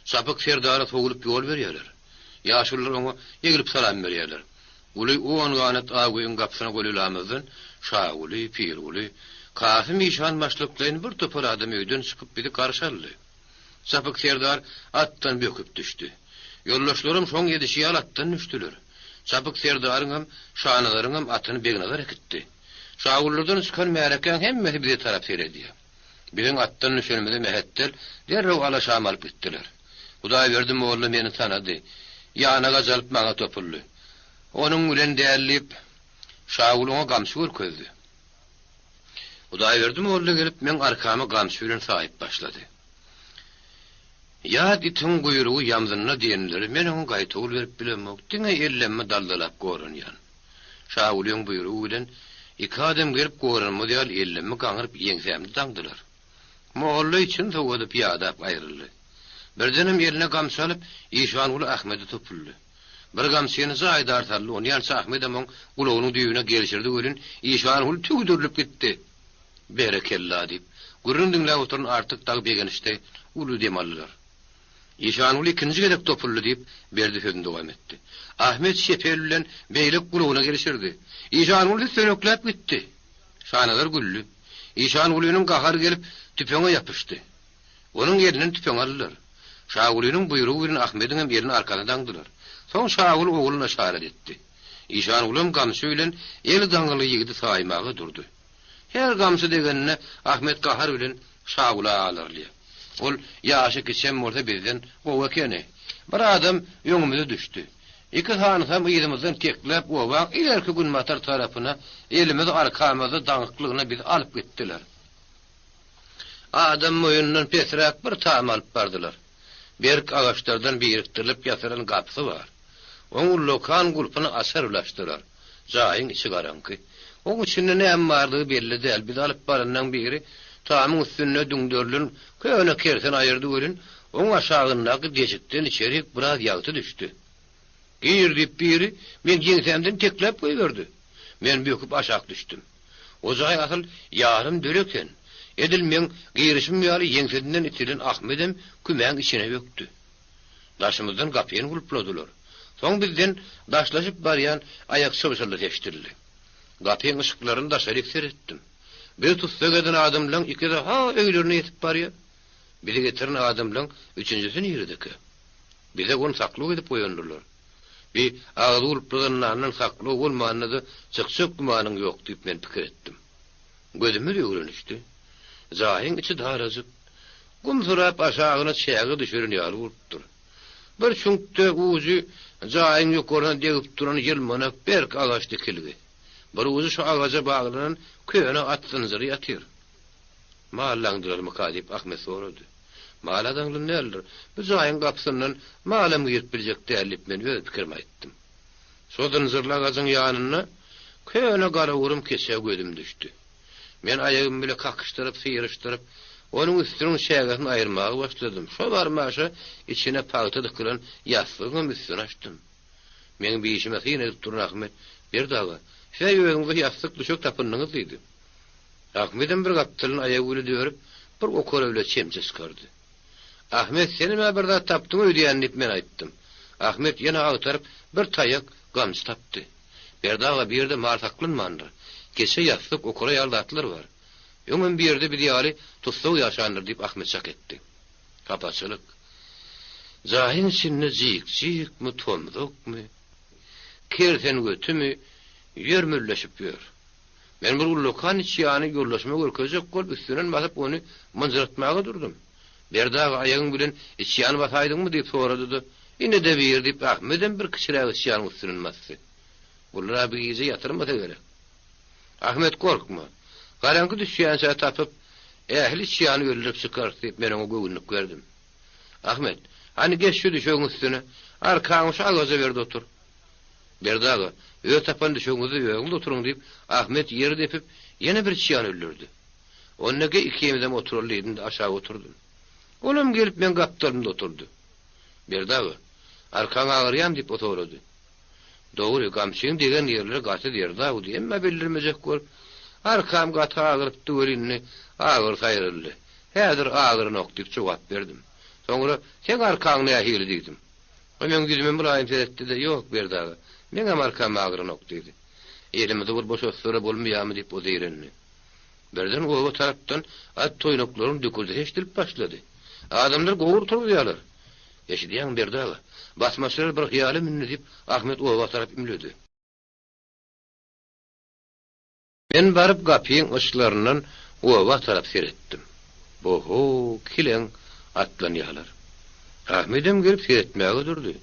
Çapyk serdara sowulyp ýol berýärler. Ýaşulular oňa eglip salam berýärler. Uly on ganat agöýüň gapysyna golaýlamyzdan Şaguly, Pirguly, Kasym işan başlyklaýyn bir topar adam öýden çykyp bizi garşy aldy. Çapyk serdar atdan böküp düşdi. Ýoldaşlarym şoň edişi ýaly atdan düşdüler. Çapyk serdaryňam, Şanazaryňam atyny Begnazar äkitdi. Şagullardan çykan märekäň hemmesi bize tarap seredýär. Biziň atdan düşenimize mähetdel, derrew ala şam alyp gitdiler. Hudaýberdi molla meni tanady. Ýana gajalyp maňa topuldy. Onuň bilen däl diýip, Şaguly oňa gamçy görkezdi. Hudaýberdi molla gelip, meň arkamy gamçy bilen saýyp başlady. Ýat itiň guýrugy ýamzynda diýenleri, men oňa gaýtawul berip bilemok, diňe ellemmi daldalap goranýan. Şagulyň buýrugy bilen iki adam gelip goranmaz ýaly ellemmi gaňryp ýeňsämde daňdylar. Molla içini sowadyp ýadap aýryldy. Birdenem eline gamçy alyp Işanguly Ahmede topuldy. Bir gamçyny jaýdar saldy, onýança Ahmedem oň gulagynyň düýbüne gelşirdi welin Işanguly tüwdürilip gitdi. Berekella! diýip, gürrüň diňläp oturan Artyk dagy begençde uly dem aldylar. Işanguly ikinji gezek topuldy, diýip, Berdi sözüni dowam etdi. Ahmet çep el bilen beýleki gulagyna gelişirdi. Işanguly süsenekläp gitdi. Şanazar güldi. Işangulynyň gahary gelip, tüpeňe ýapyşdy. Onuň elinden tüpeňi aldylar. Şagulynyň buýrugy bilen Ahmediňem elini arkasyna daňdylar. Soň Şaguly ogluna yşarat etdi. Işangulam gamçy bilen eli daňylgy ýigidi saýmaga durdy. Her gamçy degeninde Ahmet gahar bilen Şagula alarylýar. Ol ýaşy kiçem bolsa bizden gowy ekeni. Bir adam öňümize düşdi. Iki sanysam yzymyzdan tekläp obaň ilerki günbatar tarapyna elimiz arkamyzda daňyklygyna bizi alyp gitdiler. Adam boýundan pesräk bir tam alyp bardylar. Berk agaçlardan birikdirilip ýasalan gapysy bar. Oň ullakan gulpuny açar bile açdylar. Jaýyň içi garaňky. Oň içinde näme bardygy belli däl. Bizi alyp baranlaň biri tamyň üstünde düňderilen köne kersen aýyrdy welin, oň aşagyndaky deşikden içerik biraz ýagty düşdi. Gir diýip biri meň ýeňsämden tekläp goýberdi. Men böküp aşak düşdüm. O jaý asyl ýarym döl eken. Edil meň girişim ýaly ýeňsesinden itilen Ahmedem kümäň içine bökdi. Daşymyzdan gapyny gulpladylar. Soň bizden daşlaşyp barýan aýak çybşyldy eşidildi. Gapyň yşyklaryny daşaryk seretdim. Bizi tussag eden adamlaň ikisi ha öýlerine ýetip barýar. Bizi getiren adamlaň üçünjisi niredekä? Bize ony saklaw edip goýandyrlar. Bi agzy gulply zyndandan saklaw bolmanda-da çykjak gümanyň ýok diýip men pikir etdim. Gözümiz öwrenişdi. Jaýyň içi darajyk. Gum sürap aşagyna çäge düşüren ýaly bolupdyr. Bir çüňkde ujy jaýyň ýokaryna degip duran ýylmanak berk agaç dikilgi. Bir ujy şu agaja baglanan köne at zynjyry ýatyr. Mal daňdylarmyka diýip Ahmet sorady. Mal-a daňlan däldir. Bu jaýyň gapysyndan malam girip biljek däl diýip men öz pikirimi aýtdym. Şo zynjyrly agajyň ýanynda köne garagurum keçä gözüm düşdi. Men aýagym bile kakyşdyryp, syryşdyryp, onuň üstüniň çägesini aýyrmaga başladym. Şo barmaşa içine pagta dykylan ýassygyňam üstüni açdym. Meň bi işime syn edip duran Ahmet, Berdi aga, siz-ä özüňize ýassyk-düşek tapyndyňyz diýdi. Ahmedem bir gapdalyn aýagy bile dörüp, bir okara bile çemçe çykardy. Ahmet, senem-ä bir zat tapdyň öýdýän diýip men aýtdym. Ahmet ýene agtaryp, bir taýak, gamçy tapdy. Berdi aga bu ýerde mal saklanmandyr. Keçe, ýassyk, okara ýaly zatlar bar. Öňem bu ýerde biz ýaly tussag ýaşandyr diýip Ahmet çak etdi. Hapaçylyk. Jaýyň içinde jik-jikmi, tomzakmy, kersengötümi ýer mülleşip ýör. Men bir ullakan içýany ýoldaşyma görkezjek bolup üstünden basyp ony mynjyratmaga durdum. Berdi aga aýagyň bilen içýany basaýdyňmy diýip sorady-da, Ine-de bir diýip Ahmedem bir kiçiräk içýanyň üstünden basdy. Bular-a bir gije ýatyrmasa gerek. Ahmet gorkma. Garaňky düşýänçä tapyp, ähli içýany öldürip çykarys diýip men oňa göwünlik berdim. Ahmet, hany geç şu düşegiň üstüne, arkaňy şu agaja ber-de otur. Berdi aga, öz tapan düşegiňizde özüňiz oturyň diýip, Ahmet ýeri depip, ýene bir içýan öldürdi. Onda ge ikimizem oturaly diýdim-de aşak oturdym. Olam gelip meň gapdalymda oturdy. Berdi aga, arkaň agyrýamy diýip o sorady. Dogry, gamçyň degen ýerleri gaty zerdawdy, emma bildirmejek bolup, arkam gaty agyrypdy welin indi agyrysy aýryldy. Häzir agyranok diýip jogap berdim. Soňra, seň arkaň nähili diýdim. O meň ýüzüme mylaýym seretdi-de, Ýok, Berdi aga, meňem arkam agyranok diýdi. Elimizi bir boşatsalar bolmaýarmy diýip o zeýrendi. Birden oba tarapdan at toýnaklaryň dükürdisi eşidilip başlady. Adamlar gowur turuzýarlar. Eşidýäňmi, Berdi aga, basmaçylar bir hyýala mündi diýip, Ahmet oba tarap ümledi. Men baryp gapyň yşlaryndan oba tarap seretdim. Bo-ho, kileň atlanýalar. Ahmedem gelip seretmäge durdy.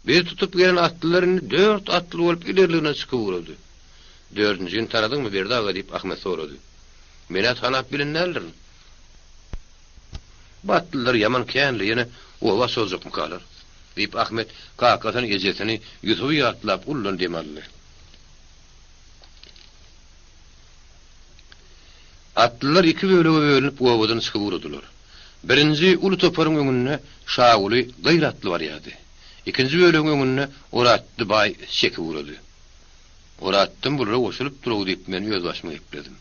Bizi tutup gelen atlylar indi dört atly bolup ilerligine çykyp ugrady. Dördünjini tanadyňmy, Berdi aga diýip, Ahmet sorady. Men-ä tanap bilen däldirin. Bu atlylar ýaman känli, ýene oba çozjakmykalar? diýip, Ahmet kakasyny, ejesini, Ýusuby ýatlap ullan dem aldy. Atlylar iki bölege bölünip obadan çykyp ugradylar. Birinji uly toparyň öňünde Şaguly gyr atly barýardy. Ikinji bölegiň öňünde Oratdy baý çekip ugrady. Oratdym bulara goşulyp dur-ow diýip men öz başyma gepledim.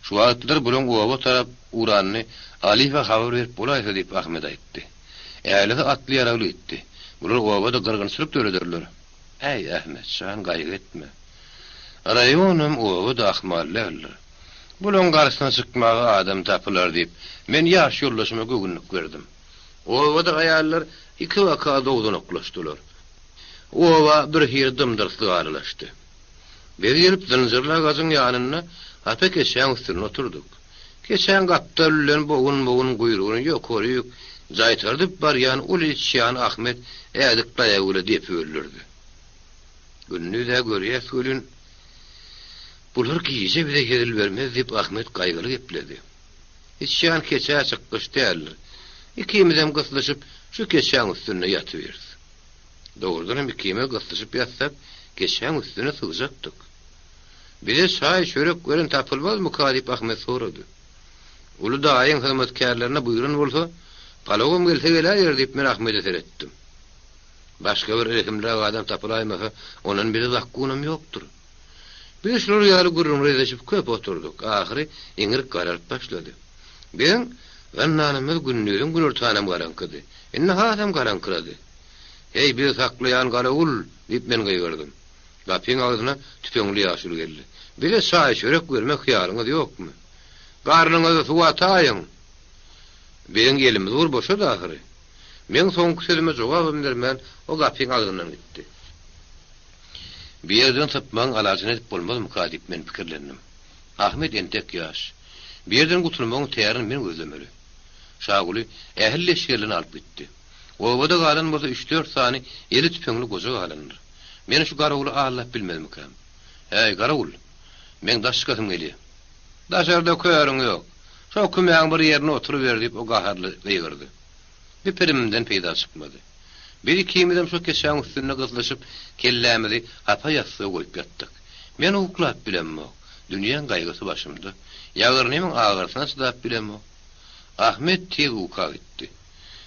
Şu wagtlar bulaň oba tarap ugranyny Alyýewe habar berip bolaýsa diýip Ahmet aýtdy. Älisi atly-ýaragly gitdi. Bular obada gyrgynçylyk dörederler. Äý, Ahmet jan, gaýgy etme. Raýonam, oba-da ahmal däldir. Bulaň garşysyna çykmaga adam tapylar diýip, men ýaş ýoldaşyma göwünlik berdim. Obada aýallar ikibaka dowzanaklaşdylar. Oba birhili dym-dyrslyk aralaşdy. Biz gelip zynjyrly agajyň ýanynda hapa keçäň üstünde oturdyk. Keçäň gapdaly bilen bogun-bogun guýrugyny ýokaryk jaýtardyp barýan uly içýan Ahmet ädik daýagy bile depip öldürdi. Gündiz-ä görýäs welin, bular gije bize hezil bermez diýip Ahmet gaýgyly gepledi. Içýan keçä çykgyç däldir. Ikimizem gyslyşyp şu keçäň üstünde ýatybiris. Dogrudanam ikimiz gyslyşyp ýatsak, keçäň üstüne sygjakdyk. Bize çaý-çörek beren tapylmazmyka diýip Ahmet sorady. Uly daýyň hyzmatkärlerine buýran bolsa, palawam gelse geläýer diýip men Ahmede seretdim. Başga bir rehimliräk adam tapylaýmasa, ondan bize zakgunam ýokdur. Biz şular ýaly gürrüňler edişip köp oturdyk. Ahyry iňrik garalyp başlady. Biziň zyndanymyz gündiziň günortanam garaňkydy. Indi hasam garaňkyrady. Heý, bizi saklaýan garawul! diýip men gygyrdym. Gapyň agzyna tüpeňli ýaşuly geldi. Bize çaý-çörek bermek hyýalyňyz ýokmy? Garnyňyzy suwa ataýyň! Biziň elimiz bir boşady ahyry. Meň soňky sözüme jogabam bermän, o gapyň agzyndan gitdi. Bu ýerden sypmagyň alajyny edip bolmazmyka diýip men pikirlendim. Ahmet entek ýaş. Bu ýerden gutulmagyň tärini men gözlemeli. Şaguly ähli leşgerlerini alyp gitdi. Obada galan bolsa üç-dört sany eli tüpeňli goja galandyr. Men şu garawuly aldap bilmezmikäm? Häý, garawul! Meň daş çykasym gelýär. Daşarda körüň ýok. Şo kümäň bir ýerinde oturyber diýip, o gaharly gygyrdy. Bir pirimimden peýda çykmady. Biz ikimizem şo keçäň üstünde gyzlyşyp, kellämizi hapa ýassyga goýup ýatdyk. Men uklap bilemok. Dünýäň gaýgysy başymda. Ýagyrnymyň agyrysyna çydap bilemok. Ahmet tiz uka gitdi.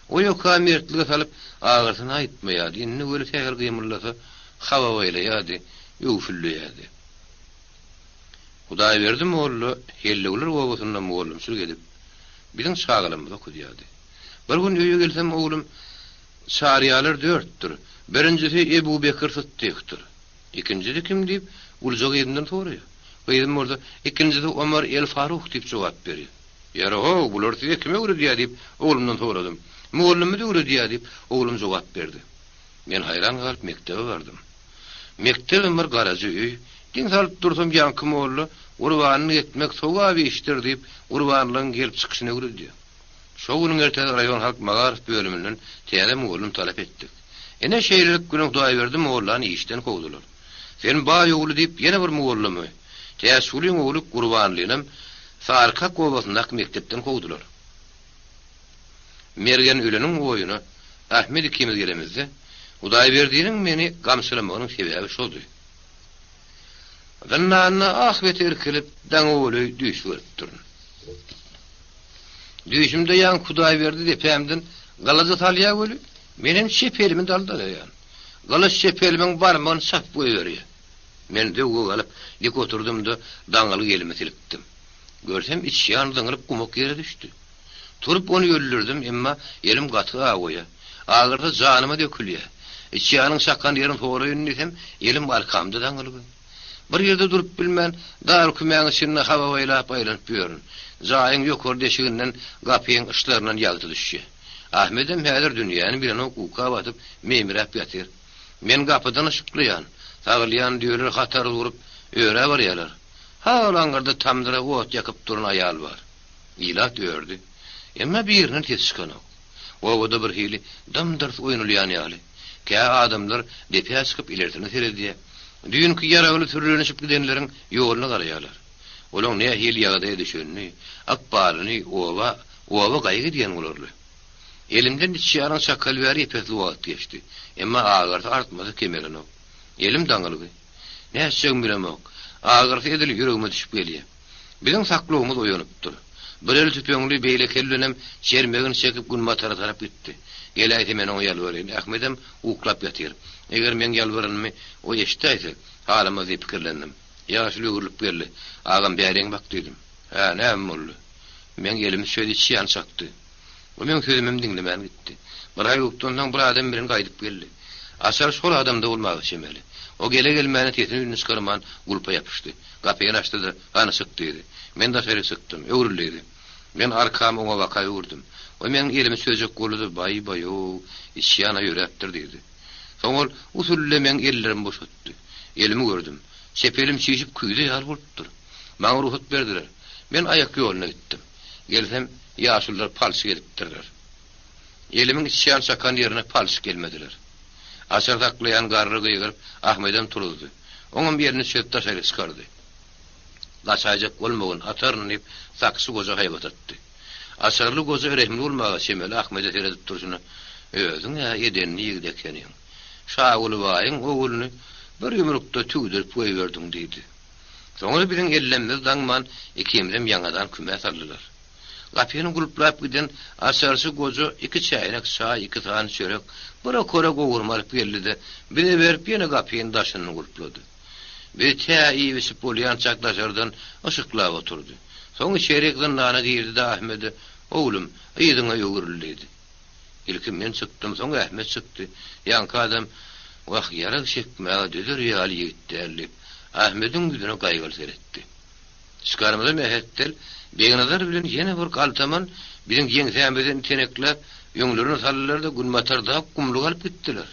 O ýoka mertlige salyp, agyrysyny aýtmaýardy, indi weli sähel gymyldasa, hababaýlaýardy, öwfülleýärdi. Hudaýberdi molla Hellewler obasynda mugallymçylyk edip, biziň çagalarymyzy okadýardy. Bir gün öýe gelsem, oglum, Çaryýarlar dörtdür. Birinjisi Ebu Bekir Sytdykdyr. Ikinjisi kim diýip, uluja gyzymdan soraýar. Gyzym bolsa, Ikinjisi Omar el-Faruh diýip jogap berýär. Ýeri-how, bulary size kim öwredýär diýip, oglumdan soradym. Mugallymymyz öwredýär diýip, oglum jogap berdi. Men haýran galyp mekdebe bardym. Mekdebem bir garaja öý. Diň salyp dursam ýaňky molla, Gurbanlyk etmek sogap işdir diýip, gurbanlygyň gelip çykyşyny öwredýär. Şo günüň ertesi raýon halk magaryf bölüminden täze mugallym talap etdik. Ine şeýlelik bilen Hudaýberdi mollany işden kowdular. Sen baý ogly diýip ýene bir mugallymy, Täçgulyň ogly Gurbanlynam Sarykak obasyndaky mekdepden kowdular. Mergen öleniň oýuna Ahmet ikimiz gelemizde, Hudaýberdiniň meni gamçylamagynyň sebäbi şoldy. Zyndanda ahbeti irkilip, daňa golaý düýş görüpdirin. Düýşümde ýaňky Hudaýberdi depämden gylyjy salýar weli, menem çep elimi daldalaýan. Gylyç çep elimiň barmagyny çapyp goýberýär. Men zöwwe galyp, dik oturdym-da, daňylgy elimi silkdim. Görsem, içýan zyňylyp gumak ýere düşdi. Turup ony öldürdim, emma elim gaty awaýar. Agyrsa janyma dökülýär. Içýanyň çakan ýerini soraýyn diýsem, elim arkamda daňylgy. Bir ýerde durup bilmän, dar kümäň içinde hababaýlap aýlanyp ýörün. Jaýyň ýokary deşiginden gapyň yşlaryndan ýagty düşýär. Ahmedem häzir dünýäni bilenok uka batyp, meýmiräp ýatyr. Men gapydan yşyklaýan. Sagylýan düýeler hatar gurup, örä barýarlar. Ha-ol aňyrda tamdyra ot ýakyp duran aýal bar. Ilat ördi. Emma birinden ses çykanok. Obada birhili dym-dyrs oýnalýan ýaly. Kä adamlar depä çykyp ilersine seredýär. Düýnki ýaragly sürlenişip gidenleriň ýoluna garaýarlar. Olaň nähili ýagdaýa düşenini, ykbalyny oba, oba gaýgy edýän bolarly. Elimden içýanyň çakaly bäri epesli wagt geçdi. Emma agyrysy artmasa kemelenok. Elim daňylgy. Nätjegimi bilemok. Agyrysy edil ýüregime düşüp gelýär. Biziň saklawymyz oýanypdyr. Bir eli tüpeňli, beýleki eli bilenem çermegini çekip günbatara tarap gitdi. Geläýse men oňa ýalbaraýyn. Ahmedem uklap ýatyr. Eger meň ýalbaranymy o eşidäýse, halamaz diýip pikirlendim. Ýaşuly öwrülip geldi. Agam bäriň bak diýdim. Hä, näme boldy? Meň elimi çözi içýan çakdy. O meň sözümem diňlemän gitdi. Bir aýlykdan soň bir adam bilen gaýdyp geldi. Açar şol adamda bolmaga çemeli. O gele-gelmäne sesini-üýnüni çykarman gulpa ýapyşdy. Gapyny açdy-da, Hany çyk diýdi. Men daşaryk çykdym. Öwrül diýdi. Men arkamy oňa baka öwürdim. O meň elimi çözjek boldy-da, Baý-baý-ow, içýan-a ýöräpdir diýdi. Soň ol usulle meň ellerimi boşatdy. Elimi gördüm. Çep elim çişip küýze ýaly bolupdyr. Maňa rugsat berdiler. Men aýak ýoluna gitdim. Gelsem, ýaşulular palçyk edipdirler. Elimiň içýan çakan ýerine palçyk gelmediler. Açar saklaýan garry gygyryp, Ahmedem turuzdy. Oňam elini çözüp daşaryk çykardy. Gaçaýjak bolmagyn, ataryn diýip, sakçy goja haýbat atdy. Açarly goja rehimli bolmaga çemeli Ahmede seredip durşuna, Özüň-ä edenli ýigit ekeniň. Şaguly baýyň ogluny bir ýumrukda tüwdürip goýberdiň diýdi. Soňra biziň ellemmizi daňman, ikimizem ýaňadan kümä saldylar. Gapyny gulplap giden açarçy goja iki çäýnek çaý, iki sany çörek, bir okara gowurma alyp geldi-de, bize berip ýene gapyny daşyndan gulplady. Bizi tä iýip-içip bolýançak daşardan yşyklap oturdy. Soň içerik zyndana girdi-de Ahmede, Oglum, yzyňa öwrül diýdi. Ilki men çykdym, soň Ahmet çykdy. Ýaňky adam, Wah, ýarag çekmäge dözer ýaly ýigit däl diýip, Ahmediň ýüzüne gaýgyly seretdi. Çykarymyza mähetdel, Begnazar bilen ýene bir galtaman biziň ýeňsämizden itenekläp, öňlerine saldylar-da, günbatardaky gumluga alyp gitdiler.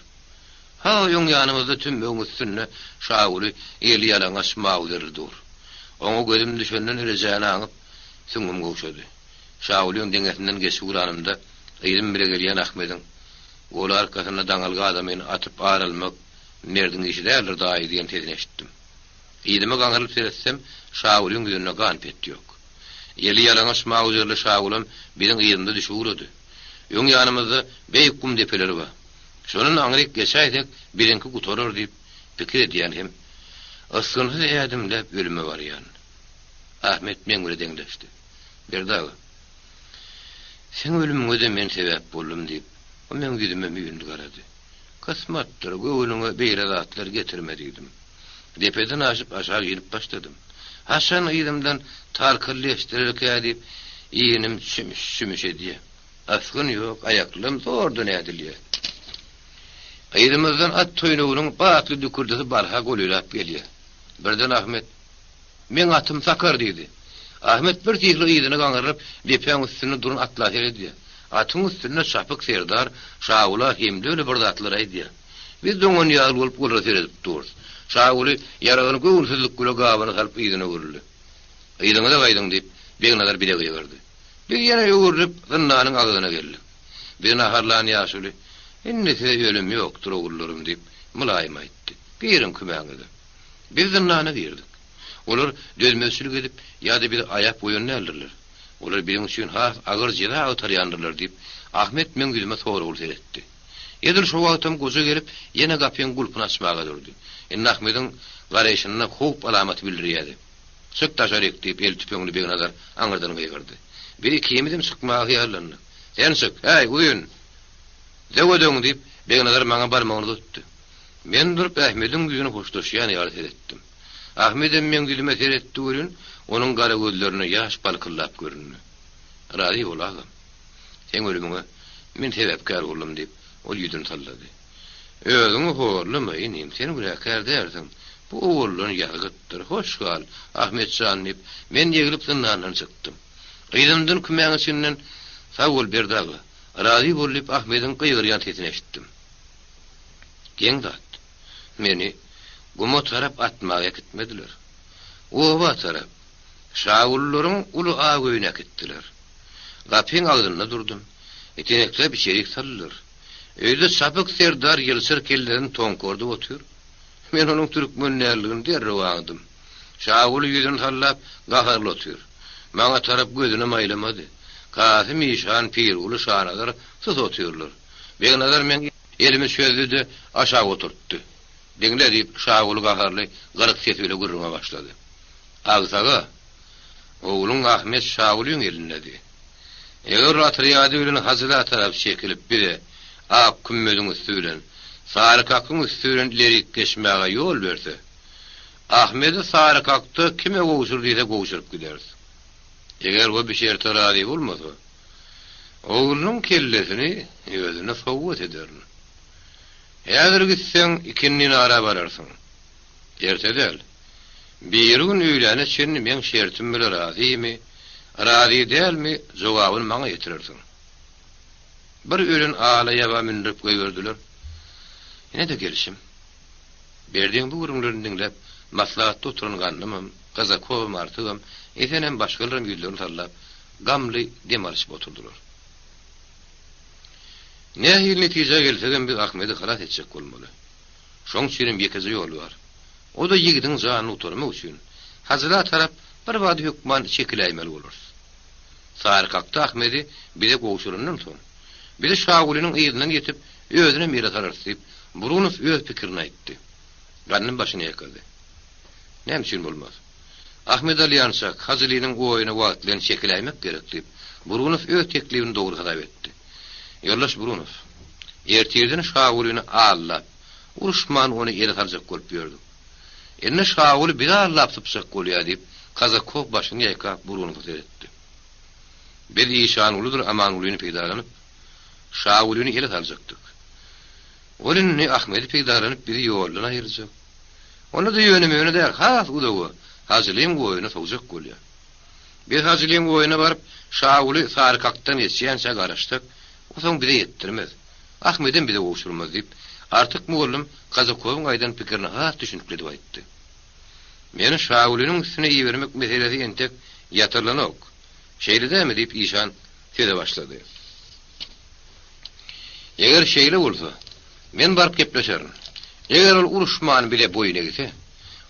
Ha, öň ýanymyzda tümmegiň üstünde Şaguly eli ýalaňaç mawzerli dur. Oňa gözüm düşenden rejäni aňyp, süňňüm gowşady. Şagulyň deňesinden geçip ugranymda, yzym bile gelýän Ahmediň, Goly arkasynda daňalgy adamyny atyp ar almak merdiň işi däldir, daýy diýen sesini eşitdim. Yzyma gaňrylyp seretsem, Şagulyň ýüzünde gan-pet ýok. Eli ýalaňaç mawzerli Şagulam biziň yzymyza düşüp ugrady. Öň ýanymyzda beýik gum depeleri bar. Şondan aňryk geçäýsek, biziňki gutarar diýip pikir edýän hem ysgynsyz ädimläp ölüme barýan. Ahmet meň bile deňleşdi. Berdi aga, Seň ölümiňe-de men sebäp boldum diýip, o meň ýüzüme müýnli garady. Kysmatdyr, göwnüňe beýle zatlar getirme diýdim. Depeden aşyp aşak inip başladym. Haçan yzymdan tarkyldy eşdilerkä diýip, inim çümüş-çümüş edýär. Asgyn ýok, aýaklam zordan ädilýär. Yzymyzdan at toýnagynyň batly dükürdisi barha golaýlap gelýär. Birden Ahmet, Meň atym Sakar diýdi. Ahmet bir sihli yzyna gaňrylyp, depäň üstünde duran atla seredýär. Atyň üstünde Çapyk serdar Şagula hemdöli bir zatlar aýdýar. Biz doňan ýaly bolup olara seredip durus. Şaguly ýaragyny göwünsizlik bile gabyna salyp yzyna öwrüldi. Yzyňyza gaýdyň diýip, Begnazar bile gygyrdy. Biz ýene öwrülip, zyndanyň agzyna geldik. Bizi naharlan ýaşuly, Indi size ölüm ýokdur, ogullarym diýip, mylaýym aýtdy. Giriň kümäňize. Biz zyndana girdik. Olar dözmezçilik edip ýa-da bizi aýap goýan däldirler. Olar biziň üçin has agyr jeza agtarýandyrlar diýip, Ahmet meň ýüzüme soragly seretdi. Edil şo wagtam goja gelip, ýene gapyň gulpuny açmaga durdy. Indi Ahmediň garaýşynda howp alamaty bildirýärdi. Çyk daşaryk! diýip, eli tüpeňli Begnazar aňyrdan gygyrdy. Biz ikimizem çykmaga hyýallandyk. Sen çyk, häý, uzyn! Zöwwe döň! diýip, Begnazar maňa barmagyny uzatdy. Men durup Ahmediň ýüzüne hoşlaşýan ýaly seretdim. Ahmedem meň ýüzüme seretdi welin, onuň gara gözlerinde ýaş balkyldap göründi. Razy bol, agam. Seň ölümiňe men sebäpkär boldum, diýip, ol ýüzüni sallady. Özüňi horlama, inim, sen günäkär dälsiň. Bu owaldan ýazgytdyr. Hoş gal, Ahmet jan, diýip, men eglip zyndandan çykdym. Yzymdan kümäň içinden, Sag bol, Berdi aga, razy bol, diýip, Ahmediň gygyrýan sesini eşitdim. Geň zat, meni guma tarap atmaga äkitmediler. Oba tarap, Şagulylaryň uly ak öýüne äkitdiler. Gapyň agzynda durdum. Itenekläp içerik saldylar. Öýde Çapyk serdar ýylçyr kellesini toňkardyp otyr. Men onuň türkmen däldigini derrew aňdym. Şaguly ýüzüni sallap, gaharly otyr. Maňa tarap gözünem aýlamady. Kasym işan, Pirguly, Şanazar sus otyrlar. Begnazar meň elimi çözdi-de, aşak oturtdy. Diňle, diýip, Şaguly gaharly, gyryk sesi bile gürrüňe başlady. Agsaga, ogluň Ahmet Şagulyň elindedi. Eger ol otrýady bilen Hajyla tarap çekilip bize Ak kümmeziň üsti bilen, Sarykakyň üsti bilen ilerik geçmäge ýol berse, Ahmedi Sarykakda kime gowşur diýse gowşuryp gideris. Eger o bi şerte razy bolmasa, oglunyň kellesini özüne sowgat ederin. Häzir gitseň ikindinara bararsyň. Erte däl. Birigün öýläne çenli meň şertim bile razymy, razy dälmi, jogabyny maňa ýetirersiň. Bir ölen ala ýaba mündürip goýberdiler. Ine-de gelşim. Berdiň bu gürrüňlerini diňläp, maslahatda oturan Gandymam, Kazakowam, Artygam, Esenem, başgalaram ýüzlerini sallap, gamly dem alyşyp oturdylar. Nähili netijä gelsegem biz Ahmedi halas etjek bolmaly. Şoň üçinem ýekeje ýol bar. O-da ýigidiň janyny gutarmak üçin, Hajyla tarap birbada hökman çekiläýmeli bolarys. Sarykakda Ahmedi bize gowşurandan soň, bizi Şagulynyň yzyndan ýetip, özünem ele salarys diýip, Burunow öz pikirini aýtdy. Gandym başyny ýaýkady. Näme üçin bolmaz? Ahmet alýançak, Hajylynyň oýuna wagt bilen çekiläýmek gerek diýip, Burunow öz teklibini dogry hasap etdi. Ýoldaş Burunow, ertirden Şagulyny aldap, uruşman ony ele saljak bolup ýördük. Indi Şaguly bizi aldap sypjak bolýar diýip, Kazakow başyny ýaýkap Burunowa seretdi. Biz Işangulydyr Amangulyny peýdalanyp, Şagulyny ele saljakdyk. Ol indi Ahmedi peýdalanyp bizi ýoldan aýyrjak. Onda-da ýöne-möne däl, has uzaga, Hajylyň oýuna sowjak bolýar. Biz Hajylyň oýuna baryp, Şaguly Sarykakdan geçýänçä garaşsak, o soň bize ýetdirmez. Ahmedem bize gowşurmaz diýip, Artyk mugallym Kazakowyň aýdan pikirini has düşünikli edip aýtdy. Meni Şagulynyň üstüne ibermek meselesi entek ýatyrylanok. Şeýle dälmi? diýip, işan söze başlady. Eger şeýle bolsa, men baryp gepleşerin. Eger ol uruşman bize boýun egse,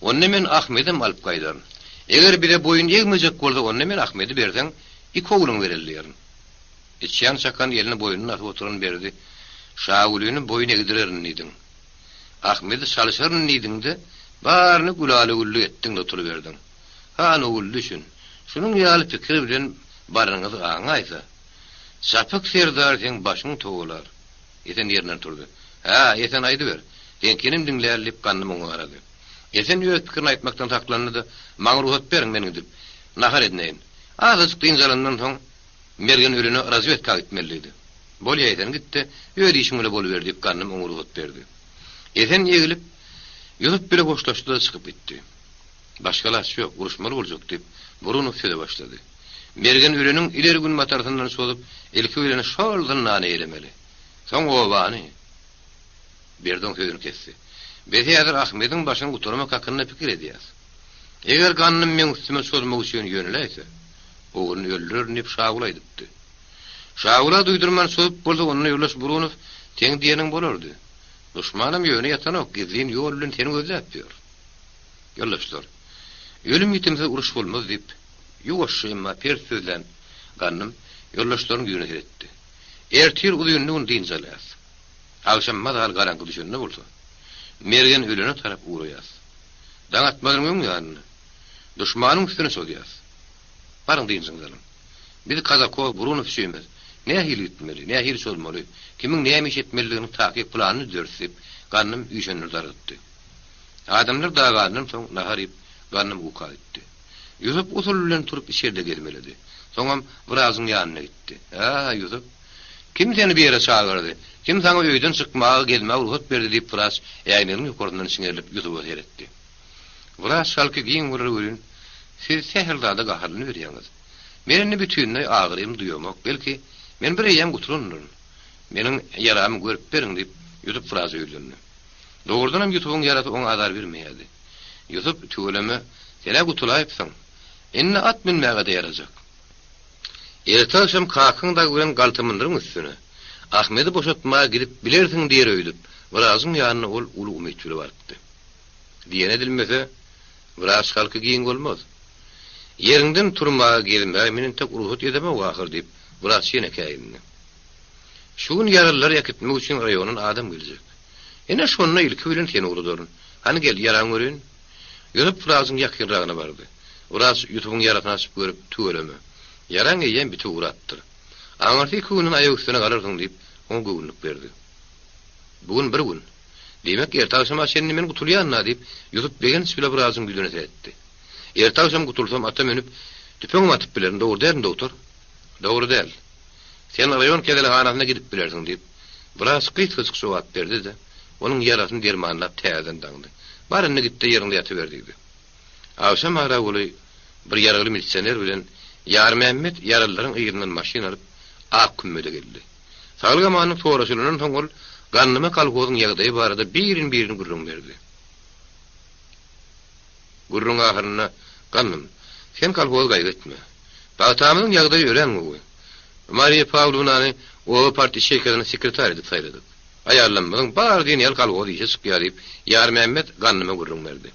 onda men Ahmedem alyp gaýdaryn. Eger bize boýun egmejek bolsa, onda men Ahmedi berseň, iki ogluňy bereli diýerin. Içýan çakan elini boýnuna asyp oturan Berdi, Şagulyny boýun egdirerin diýdiň. Ahmedi çalşaryn diýdiň-de, baryny gülala-güllük etdiň-de oturyberdiň. Han ogul düşün, şunuň ýaly pikir bilen baranyňyzy aňaýsa, Çapyk serdar seň başyňy togalar. Esen ýerinden turdy. Hä, Esen aýdyber. Seňkinem diňläli diýip Gandym oňa garady. Esen öz pikirini aýtmakdan saklandy-da, Maňa rugsat beriň, men gidip, nahar edineýin. Azajyk dynç alandan soň, Mergen ölene razwedka gitmeli diýdi. Bolýa Esen git-de, öz işiň bile boluber diýip Gandym oňa rugsat berdi. Esen eglip, Ýusup bile hoşlaşdy-da çykyp gitdi. Başga alaç ýok, uruşmaly boljak diýip, Burunow söze başlady. Mergen öleniň ileri günbatarsyndan çozup, ilki bilen şol zyndany eýlemeli. Soň obany. Berdi oň sözüni kesdi. Biz häzir Ahmediň başyny gutarmak hakynda pikir edýäs. Eger Gandym meň üstüme çozmak üçin ýöneläýse, ogluny öldürerin diýip Şaguly aýdypdy. Şagula duýdurman çozup bolsa onda ýoldaş Burunow seň diýeniň bolardy. Duşmanam ýöne ýatanok, gizlin ýol bilen seni gözläp ýör. Ýoldaşlar, ölüm-ýitimsiz uruş bolmaz diýip, ýuwaşja emma pert sözlän Gandym ýoldaşlarynyň ýüzüne seretdi. Ertir uzynly gün dynç alýas. Agşam mazaly garaňky düşende bolsa, Mergen ölene tarap ugraýas. Daň atmazynyň öň ýanynda duşmanyň üstüne çozýas. Baryň dynjyňyzy alyň. Biz Kazakow, Burunow üçimiz nähili gitmeli, nähili çozmaly, kimiň näme iş etmelidiginiň takyk planyny düzeris diýip, Gandym üýşenleri dargytdy. Adamlar dagandan soň nahar iýip, Gandym uka gitdi. Ýusup usul bilen turup içerde gezmeledi. Soňam wrazyň ýanyna gitdi. Hä, Ýusup? Kim seni bu ýere çagyrdy? Kim saňa öýden çykmaga, gezmäge rugsat berdi diýip wraç äýneginiň ýokarsyndan çiňerilip Ýusuba seretdi. Wraç halky giň bolar welin, siz sähel zada gaharlanyberýäňiz. Men indi bütinleý agyrymy duýamok, belki, men bir eýýäm gutulandyryn. Meniň ýaramy görüp beriň diýip, Ýusup wraça ýüzlendi. Dogrudanam Ýusubyň ýarasy oňa azar bermeýärdi. Ýusup, tüweleme, sen-ä gutulaýypsyň. Indi at münmäge-de ýarajak. Erte agşam kakaň dagy bilen galtamanlaryň üstüne, Ahmedi boşatmaga gidip bilersiň diýer öýdüp, wraçyň ýanyna ol uly umyt bile barypdy. Diýen edilmese, wraç halky giň bolmaz. Ýeriňden turmaga, gezmäge men entek rugsat edemok ahyr diýip, wraç ýene käýindi. Şu gün ýaralylary äkitmek üçin raýondan adam geljek. Ine, şonda ilki bilen seni ugradaryn. Hany gel, ýaraňy göreýin. Ýusup wraçyň ýakynragyna bardy. Wraç Ýusubyň ýarasyny açyp görüp, Tüweleme. Ýaraň eýýäm bitip ugrapdyr. Aňyrsy iki günden aýak üstüne galarsyň diýip, oňa göwünlik berdi. Bu gün bir gün. Diýmek, erte agşama çenli men gutulýan-da, diýip, Ýusup begenç bile wraçyň ýüzüne seretdi. Erte agşam gutulsam, ata münüp, tüpeňem atyp bilerin, dogry dälmi, dogtor? Dogry däl. Sen raýon keselhanasyna gidip bilersiň, diýip, wraç gysgajyk jogap berdi-de, onuň ýarasyny dermanlap täzeden daňdy. Bar indi git-de ýeriňde ýatyber, diýdi. Agşam Araguly bir ýaragly milisioner bilen Ýarmämmet ýaralylaryň yzyndan maşyn alyp, Ak kümmede geldi. Saglyk-amanlyk soraşylandan soň ol Gandyma kolhozyň ýagdaýy barada birin-birin gürrüň berdi. Gürrüň ahyrynda, Gandym, sen kolhozy gaýgy etme. Pagtamyzyň ýagdaýy örän gowy. Mariýa Pawlownany oba part ýaçeýkasyna sekretar edip saýladyk. Aýallarymyzyň bary diýen ýaly kolhoz işe çykýar diýip, Ýarmämmet Gandyma gürrüň berdi.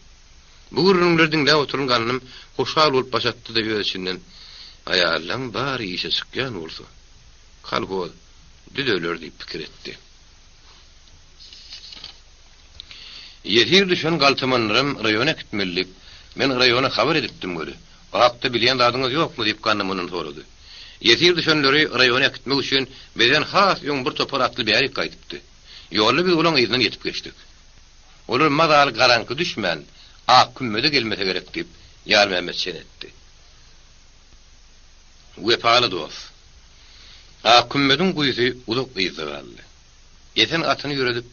Bu gürrüňleri diňläp oturan Gandym hoşal bolup baş atdy-da öz içinden, Aýallaň bary işe çykýan bolsa, kolhoz düzeler diýip pikir etdi. Ýesir düşen galtamanlaram raýona äkitmeli diýip, men raýona habar edipdim weli, o hakda bilýän zadyňyz ýokmy diýip Gandym ondan sorady. Ýesir düşenleri raýona äkitmek üçin bizden has öň bir topar atly bärik gaýdypdy. Ýolda biz olaň yzyndan ýetip geçdik. Olar mazaly garaňky düşmän, ak kümmede gelmese gerek diýip, Ýarmämmet çen etdi. Wepaly dost. Ak kümmediň guýusy uzak yzda galdy. Esen atyny ýöredip,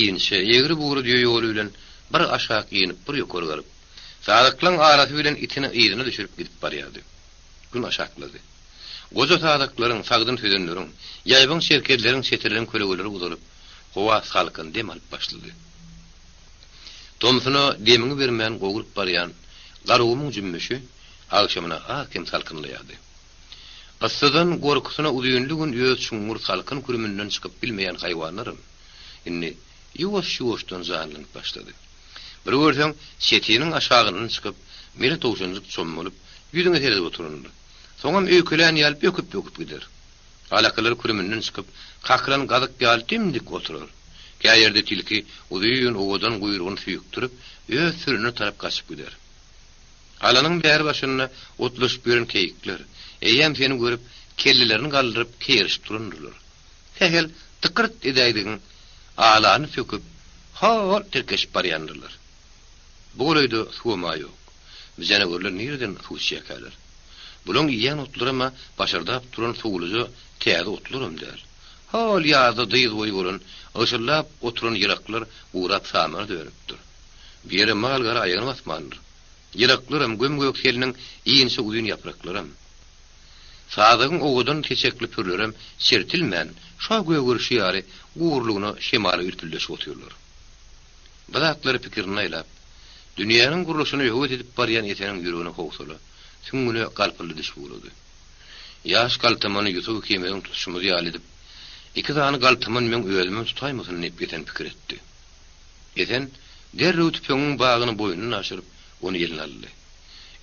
inçe, egri-bugry düýe ýoly bilen bir aşak inip, bir ýokary galyp, sazaklaň arasy bilen itini yzyna düşürip gidip barýardy. Gün aşaklady. Goja sazaklaryň, sagdyn sözenleriň, ýaýbaň çerkezleriň çetirlen kölegeleri uzalyp, howa salkyn dem alyp başlady. Tomsuna demiňi bermän gowrup barýan Garagumuň jümmüşi agşamyna az-kem salkynlaýardy. Yssydan gorkusyna uzynly gün öz çuňňur salkyn kürüminden çykyp bilmeýän haýwanlaram indi ýuwaş-ýuwaşdan janlanyp başlady. Bir görseň, çetiniň aşagyndan çykyp, mele towşanjyk çommalyp, ýüzüňe seredip oturandyr. Soňam öýkelän ýaly böküp-böküp gider. Alakalar kürüminden çykyp, kakylan gazyk ýaly dim-dik oturar. Kä ýerde tilki uzyn, owadan guýrugyny süýkdürip, öz sürüne tarap gaçyp gider. Alanyň bäri başynda otlaşyp ýören keýikler, eýýäm seni görüp, kellelerini galdyryp, keýerişip durandyrlar. Sähel tykyrt edäýdigiň, alany söküp, ho-ol tirkeşip barýandyrlar. Bu golaýda suwam-a ýok. Bu janawerler nireden suw içýärkäler? Bulaň iýýän otlaram-a paşyrdap duran suwluja täze otlaram däl. Hol ýazda dyz boýy bolan, ygşyldap oturan ýylaklar gurap samana dönüpdir. Bu ýere mal-gara aýagyny basmandyr. Ýylaklaram, göm-gök seliniň inçe uzyn ýapraklaram. Sazagyň owadan seçekli pürlerem çirtilmän, şo gögerişi ýaly gurulygyna şemala ülpüldeşip otyrlar. Bu zatlary pikirinde aýlap, dünýäniň gurluşyny höwes edip barýan Eseniň ýüregine howsala, süňňüne galpyldy düşüp ugrady. Ýaş galtamany Ýusup ikimiziň tutuşymyz ýaly edip, iki sany galtaman meň özümem tutaýmasyn diýip Esen pikir etdi. Esen derrew tüpeňiň bagyny boýnundan aşyryp, ony eline aldy.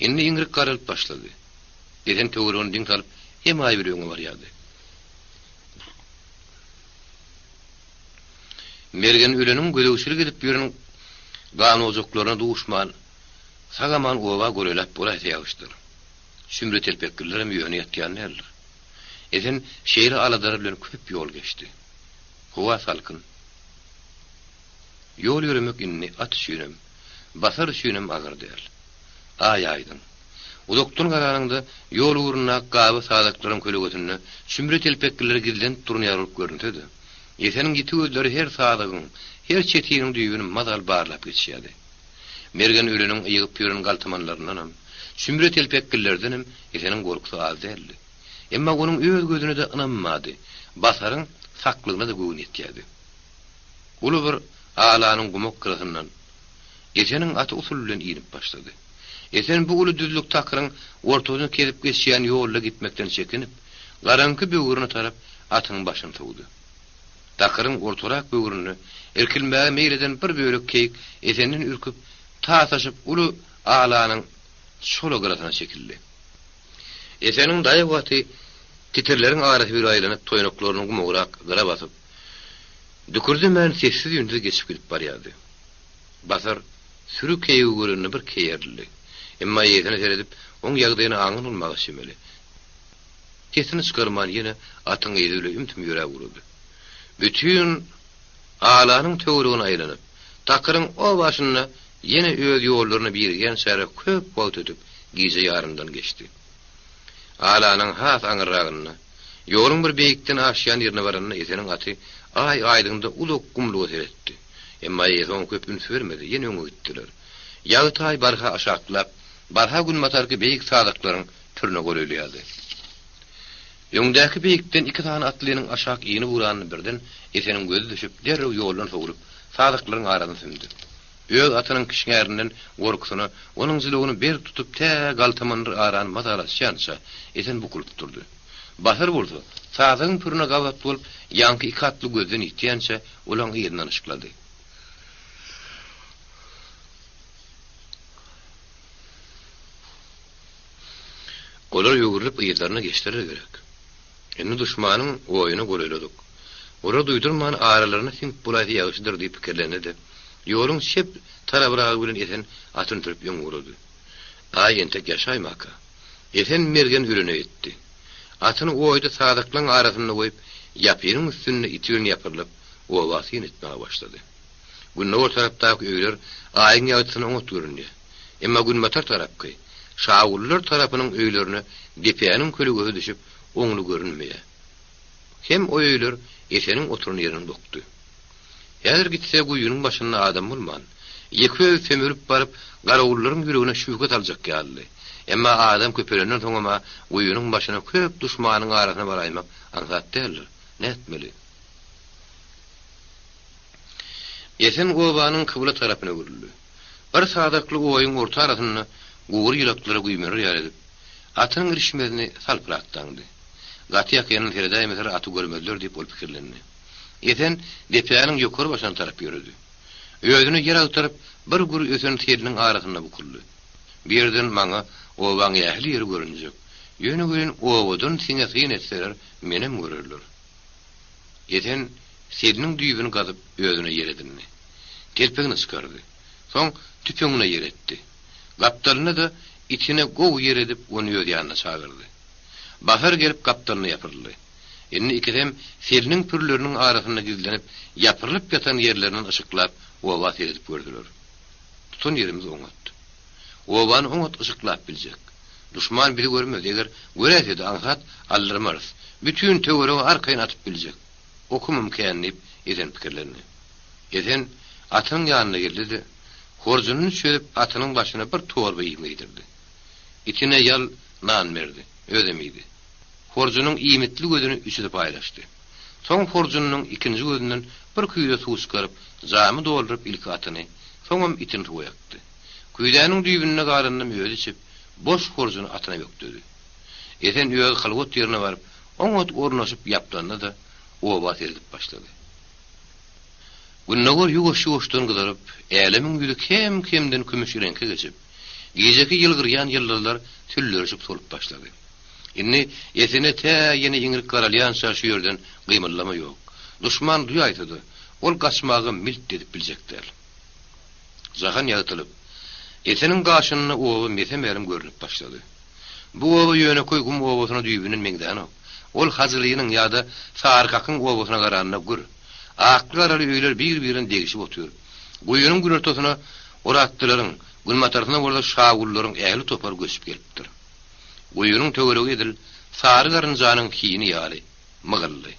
Indi iňrik garalyp başlady. Esen töweregine diň salyp, emaý bile öňe barýardy. Mergen öleniň gözegçilik edip ýören ganojaklaryna duşman, sag-aman oba golaýlap bolaýsa ýagşydyr. Sümre telpeklilerem ýöne ýatýan däldir. Esen şeýle aladalar bilen köp ýol geçdi. Howa salkyn. Ýol ýöremek indi at üçinem, basar üçinem agyr däl. Aý aýdyň. Uzakdan garanyňda, ýol ugrundaky gaba sazaklaryň kölegesinde sümre telpekliler gizlenip duran ýaly bolup görünse-de, Eseniň ýiti gözleri her sazagyň, her çetiniň düýbüni mazaly barlap geçýärdi. Mergen öleniň ýygyp ýören galtamanlaryndanam, sümre telpeklilerdenem Eseniň gorkusy az däldi. Emma onuň öz gözüne-de ynanmady, Basaryň saklygyna-da göwni ýetýärdi. Uly bir alanyň gumak gyrasyndan Eseniň aty usul bilen inip başlady. Esen bu uly düzlük takyryň ortasyny kesip geçýän ýolda gitmekden çekinip, garaňky böwrüne tarap atynyň başyny sowdy. Takyryň ortarak böwründe irkilmäge meýil eden bir bölek keýik Esenden ürküp, tasaşyp uly alanyň çola gyrasyna çekildi. Eseniň daýaw aty titirleriň arasy bile aýlanyp, toýnaklaryny gumagrak gyra basyp, dükürdemän sessiz-üýnsüz geçip gidip barýardy. Basar süri keýigi görende bir keýerildi. Emma eýesine seredip, oň ýagdaýyny aňan bolmaga çemeli. Sesini çykarman ýene atyň yzy bile ümsüm ýöräp ugrady. Bütin alanyň töweregini aýlanyp, takyryň o başynda ýene öz ýollaryna birigýänçäler köp wagt ötüp, gije ýarymdan geçdi. Alanyň has aňyrragynda, ýoluň bir beýikden aşýan ýerine baranda Eseniň aty aý aýdyňda uzak gumluga seretdi. Emma eýesi oňa köp üns bermedi, ýene öňe gitdiler. Ýagty aý barha aşaklap, barha günbatarky beýik sazaklaryň pürüne golaýlaýardy. Öňdäki beýikden iki sany atlynyň aşak inip ugranyna birden Eseniň gözi düşüp, derrew ýoldan sowlup, sazaklaryň arasyna sümdi. Öz atynyň kişňärinden gorkusyna onuň jylawyny berk tutup tä galtamanlar arany mazaly açýança Esen bukulyp durdy. Batyr bolsa, sazagyň pürüne gabat bolup, ýaňky iki atly gözden ýitýänçä olaň yzyndan yşyklady. Olar öwrülip yzlaryna geçdiler gerek. Indi duşmanyň oýuna golaýladyk. Olar duýdurman aralaryna siňip bolaýsa ýagşydyr diýip pikirlendi-de, ýoluň çep tarabyragy bilen Esen atyny sürüp öňe ugrady. Aý entek ýaşaýmaka. Esen mergen ölene ýetdi. Atyny oýda sazaklaň arasynda goýup, ýapynyň üstünde iti bilen ýapyrylyp, oba syn etmäge başlady. Gündogar tarapdaky öýler Aýyň ýagtysyna oňat görünýär. Emma günbatar tarapky, Şagullar tarapynyň öýlerine depäniň kölegesi düşüp, oňly görünmeýär. Hem o öýler Eseniň oturan ýeriniň dokdy. Häzir gitse guýynyň başynda adam bolman, ýeke özi sömürip baryp, garawullaryň ýüregine şübhe saljak ýalydy. Emma adam köpelenden soňam-a guýynyň başyna köp duşmanyň arasyna baraýmak aňsat däldir. Nätmeli? Esen obanyň kybla tarapyna öwrüldi. Bir sazakly oýuň orta arasynda gury ýylaklara güýmener ýaly edip, atynyň irişmezini salpyrak daňdy. Gaty ýakyndan seredäýmeseler aty görmezler diýip ol pikirlendi. Esen depäniň ýokary başyna tarap ýöredi. Özüne ýer agtaryp, bir gür ösen seliniň arasynda bukuldy. Bu ýerden maňa obaň ähli ýeri görünjek. Ýöne welin obadan siňe syn etseler menem görerler. Esen seliniň düýbüni gazyp özüne ýer edindi. Telpegini çykardy. Soň tüpeňine ýer etdi. Gapdalynda-da itine gowy ýer edip ony öz ýanyna çagyrdy. Basar gelip gapdalyna ýapyryldy. Indi ikisem seliniň pürleriniň arasynda gizlenip ýapyrylyp ýatan ýerlerinden yşyklap oba seredip gördüler. Tutan ýerimiz oňat. Obany oňat yşyklap biljek. Duşman bizi görmez, eger göräýse-de aňsat aldyrmarys. Bütin töweregi arkaýyn atyp biljek. Okumym kän diýip, Esen pikirlendi. Esen atynyň ýanyna geldi-de, horjunyny çözüp atynyň başyna bir torba iým geýdirdi. Itine ýal nan berdi, özem iýdi. Horjunyň iýmitli gözüni üçüsi paýlaşdy. Soň horjunynyň ikinji gözünden bir küýze suw çykaryp, jamy dolduryp ilki atyny, soňam itini suwa ýakdy. Küýzäniň düýbünde galanynam özi içip, boş horjuny atyna bökdedi. Esen öz halwat ýerine baryp, oňat ornaşyp ýaplandy-da, oba seredip başlady. Gündogar ýuwaş-ýuwaşdan gyzaryp, älemiň ýüzi kem-kemden kümüş reňke geçip, gijeki ýylgyrýan ýyldyzlar süllerişip solup başlady. Indi Esene tä ýene iňrik garalýança şu ýerden gymyldama ýok. Duşman duýaýsa-da, ol gaçmaga milt edip biljek däl. Jahan ýagtylyp, Eseniň gaşynda oba mese-mälim görnüp başlady. Bu oba ýönekeý gum obasyna düýbünden meňzänok. Ol Hajylynyň ýa-da Sarykakyň obasyna garanda gür. Akly-garaly öýler bir-birine degişip otyr. Guýynyň günortasyna Oratlylaryň, günbatarsyna bolsa Şagullaryň ähli topary göçüp gelipdir. Guýynyň töweregi edil sary garynjanyň hini ýaly mygylly.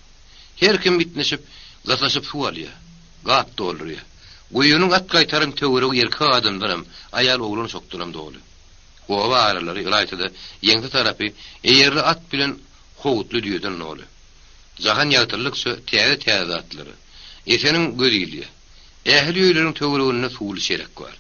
Her kim itnişip, gyslyşyp suw alýar, gap doldurýar. Guýynyň at gaýtarym töweregi erkek adamdanam, aýal-oglan-uşakdanam doly. Oba aralary, ylaýta-da ýeňse tarapy eýerli at bilen howutly düýeden doly. Jahan ýagtyldykça täze-täze zatlara Eseniň gözi ilýär. Ähli öýleriň töwereginde suwly çelek bar.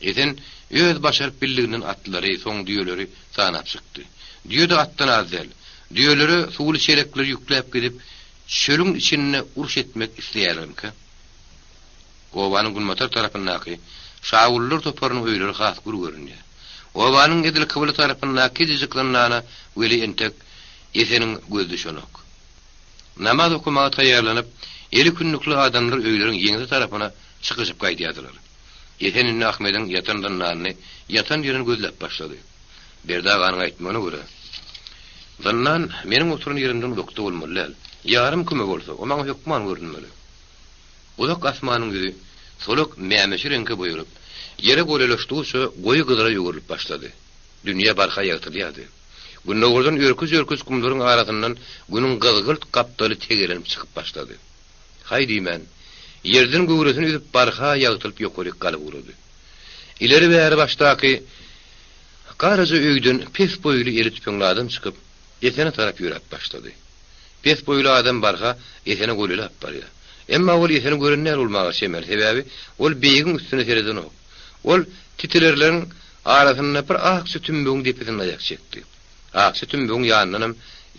Esen öz başaryp bildiginden atlary, soň düýeleri sanap çykdy. Düýe-de atdan az däl. Düýelere suwly çelekleri ýükläp gidip, çölüň içinde uruş etmek isleýärlermikä? Obanyň günbatar tarapyndaky Şagullar toparynyň öýleri has gür görünýär. Obanyň edil kybla tarapyndaky kiçijik zyndana weli entek Eseniň gözi düşenok. Namaz okamaga taýýarlanyp, eli kündükli adamlar öýleriň ýeňse tarapyna çykyşyp gaýdýardylar. Esen indi Ahmediň ýatan zyndanyny ýatan ýerini gözläp başlady. Berdi aganyň aýtmagyna görä, zyndan meniň oturan ýerimden uzakda bolmaly däl. Ýarym küme bolsa, o maňa hökman görünmeli. Uzak asmanyň ýüzi solak mämişi reňke boýalyp, ýere golaýlaşdygyça goýy gyzyla öwrülip başlady. Dünýä barha ýagtylýardy. Gündogardan örküç-örküç gumlaryň arasyndan Günüň gyzgylt gapdaly tegelenip çykyp başlady. Haý diýmän, ýerden göwresini üzüp barha ýagtylyp ýokaryk galyp ugrady. Ileri-bäri başdaky garaja öýden pes boýly eli tüpeňli adam çykyp. Esene tarap ýöräp başlady. Pes boýly adam barha Esene golaýlap barýar. Emma ol Eseni gören däl bolmaga çemeli, sebäbi ol beýigiň üstüne seredenok. Ol titilerleriň arasynda bir akja tümmegiň depesinde aýak çekdi. Akja tümmegiň ýanyndanam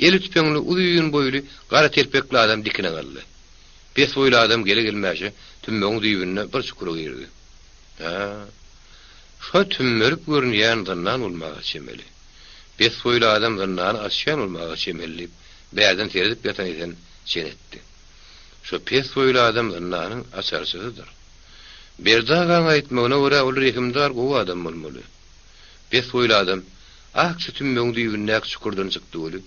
eli tüpeňli uzyn boýly gara telpekli adam dikine galdy. Pes boýly adam gele-gelmäşe tümmegiň düýbünde bir çukura girdi. Hä, şo tümmerip görünýän zyndan bolmaga çemeli. Pes boýly adam zyndany açýan bolmaga çemeli diýip, bärden seredip ýatan Esen çen etdi. Şo pes boýly adam zyndanyň açarçysydyr. Berdi agaň aýtmagyna görä ol rehimdar gowy adam bolmaly. Pes boýly adam akja tümmegiň düýbündäki çukurdan çykdy weli,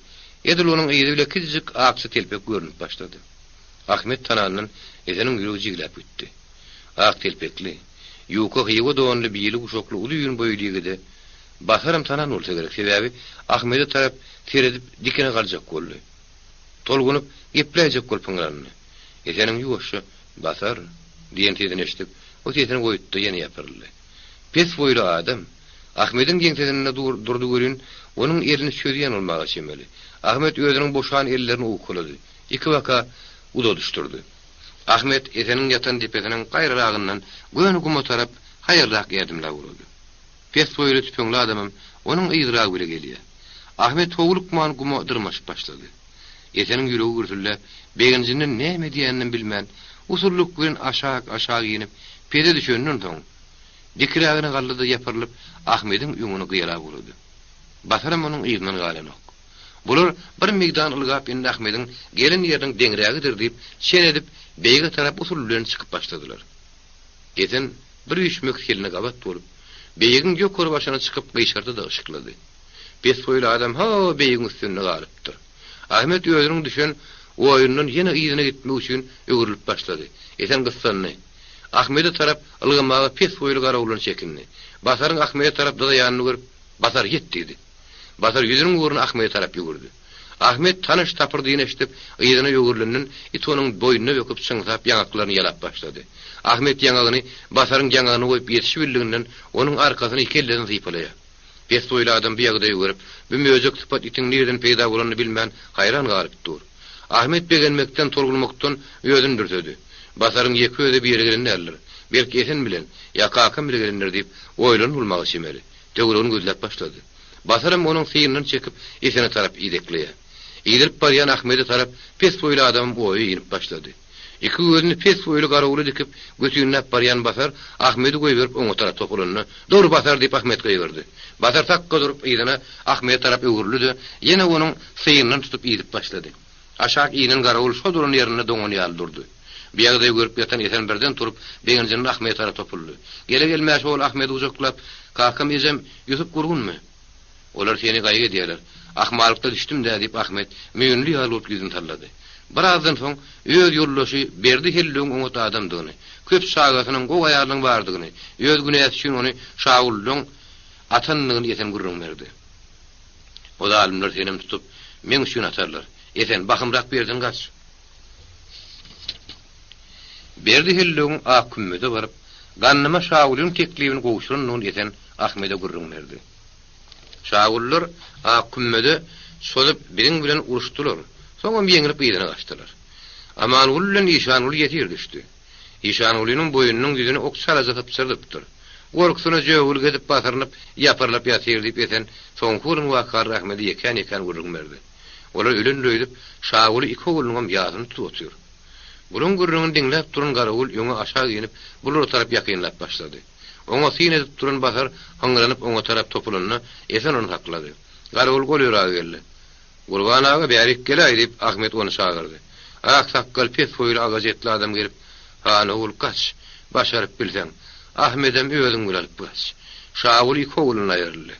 edil onuň yzy bile kiçijik akja telpek görnüp başlady. Ahmet tanandan Eseniň ýüregi jigläp gitdi. Ak telpekli, ýuka hywa donly bili guşakly uzyn boýly ýigide Basaram tanan bolsa gerek, sebäbi Ahmede tarap seredip dikine galjak boldy. Tolgunyp, gepläýjek bolup pyňrandy. Eseniň ýuwaşja, Basar! diýen sesini eşidip, o sesini goýdy-da ýene ýapyryldy. Pes boýly adam Ahmediň ýeňsesinde durdy welin, onuň elini çözýän bolmaga çemeli. Ahmet özüniň boşan ellerini owkalady. Ikibaka uzadyşdyrdy. Ahmet Eseniň ýatan depesiniň gaýraragyndan göni guma tarap haýalrak ädimläp ugrady. Pes boýly tüpeňli adamam onuň yzragy bile gelýär. Ahmet howlukman guma dyrmaşyp başlady. Eseniň ýüregi gürsüldäp, begenjinden näme edýäninem bilmän, usullyk bilen aşak-aşak inip, pese düşenden soň, dikirägine galdy-da ýapyrylyp, Ahmediň öňüni gyýalap ugrady. Basaram onuň yzyndan galanok. Bular bir meýdan ylgap indi Ahmediň gelen ýeriniň deňrägidir diýip, çen edip, beýige tarap usul bilen çykyp başladylar. Esen bir üýşmek seline gabat bolup, beýigiň ýokary başyna çykyp gyşardy-da yşyklady. Pes boýly adam ho-o beýigiň üstünde galypdyr. Ahmet özüniň düşen oýundan ýene yzyna gitmek üçin öwrülip başlady. Esen gyssandy. Ahmede tarap ylgamaga pes boýly garawuldan çekindi. Basaryň Ahmede tarap dyzaýanyny görüp, Basar ýet! diýdi. Basar ýüzüniň ugruna Ahmede tarap ýüwürdi. Ahmet tanyş tapyrdyny eşidip, yzyna öwrülenden it onuň boýnuna böküp çyňsap ýaňaklaryny ýalap başlady. Ahmet ýaňagyny Basaryň ýaňagyna goýup ýetişibildiginden onuň arkasyny kellesini sypalaýar. Pes boýly adam bu ýagdaýy görüp, bu möjek sypat itiň nireden peýda bolanyny bilmän haýran galyp dur. Ahmet begenmekden, tolgunmakdan özüni dürsedi. Basaryň ýeke özi bir ýere gelen däldir. Belki Esen bilen, ýa kakam bile gelendir diýip, oýlanyp bolmaga çemeli. Töweregini gözläp başlady. Basaram onuň synyndan çekip, Esene tarap idekleýär. Idilip barýan Ahmede tarap pes boýly adamam oýa inip başlady. Iki gözüni pes boýly garawula dikip, götinläp barýan Basar Ahmedi goýberip oňa tarap topulanda, Dur, Basar! diýip Ahmet gygyrdy. Basar sakga durup, yzyna Ahmede tarap öwrüldi-de, ýene onuň synyndan tutup idip başlady. Aşak inen garawul şo duran ýerinde doňan ýaly durdy. Bu ýagdaýy görüp ýatan Esen birden turup, begenjinden Ahmede tarap topuldy. Gele-gelmäşe ol Ahmedi gujaklap, Kakam, ejem, Ýusup gurgunmy? Olar seni gaýgy edýärler. Ahmalykda düşdüm-dä, diýip, Ahmet müýnli ýaly bolup ýüzüni sallady. Birazdan soň öz ýoldaşy Berdi Hellügiň oňat adamdygyny, köp çagasynyň, gowy aýalynyň bardygyny, öz günäsi üçin ony Şagulynyň atandygyny Esen gürrüň berdi. O zalymlar senem tutup, meň üçin atarlar. Esen, bahymrak bu ýerden gaç. Berdi Hellügiň ak kümmede baryp, Gandyma Şagulyň teklibini gowşurandygyny Esen Ahmede gürrüň berdi. Şagulylar ak kümmede çozup biziň bilen uruşdylar. Soňam ýeňlip yzyna gaçdylar. Amanguly bilen Işanguly ýesir düşdi. Işangulynyň boýnunyň ýüzüni ok çalaja sypjyrdypdyr. Gorkusyna jögül gezip basyrynyp, ýapyrylyp ýatyr diýip Esen soňky bolan wakalary Ahmede ýekän-ýekän gürrüň berdi. Olar ölendir öýdüp, Şaguly iki oglunyňam ýasyny tutup otyr. Bulaň gürrüňini diňläp duran Garawul öňe aşak inip, bulara tarap ýakynlap başlady. Oňa syn edip duran Basar hyňranyp oňa tarap topulanda, Esen ony saklady. Garawul golaýraga geldi. Gurban aga, bärik geläý, diýip, Ahmet ony çagyrdy. Ak sakgal, pes boýly agaç etli adam gelip, Han ogul, gaç, başaryp bilseň, Ahmedem özüň bile alyp gaç. Şaguly iki oglundan aýryldy.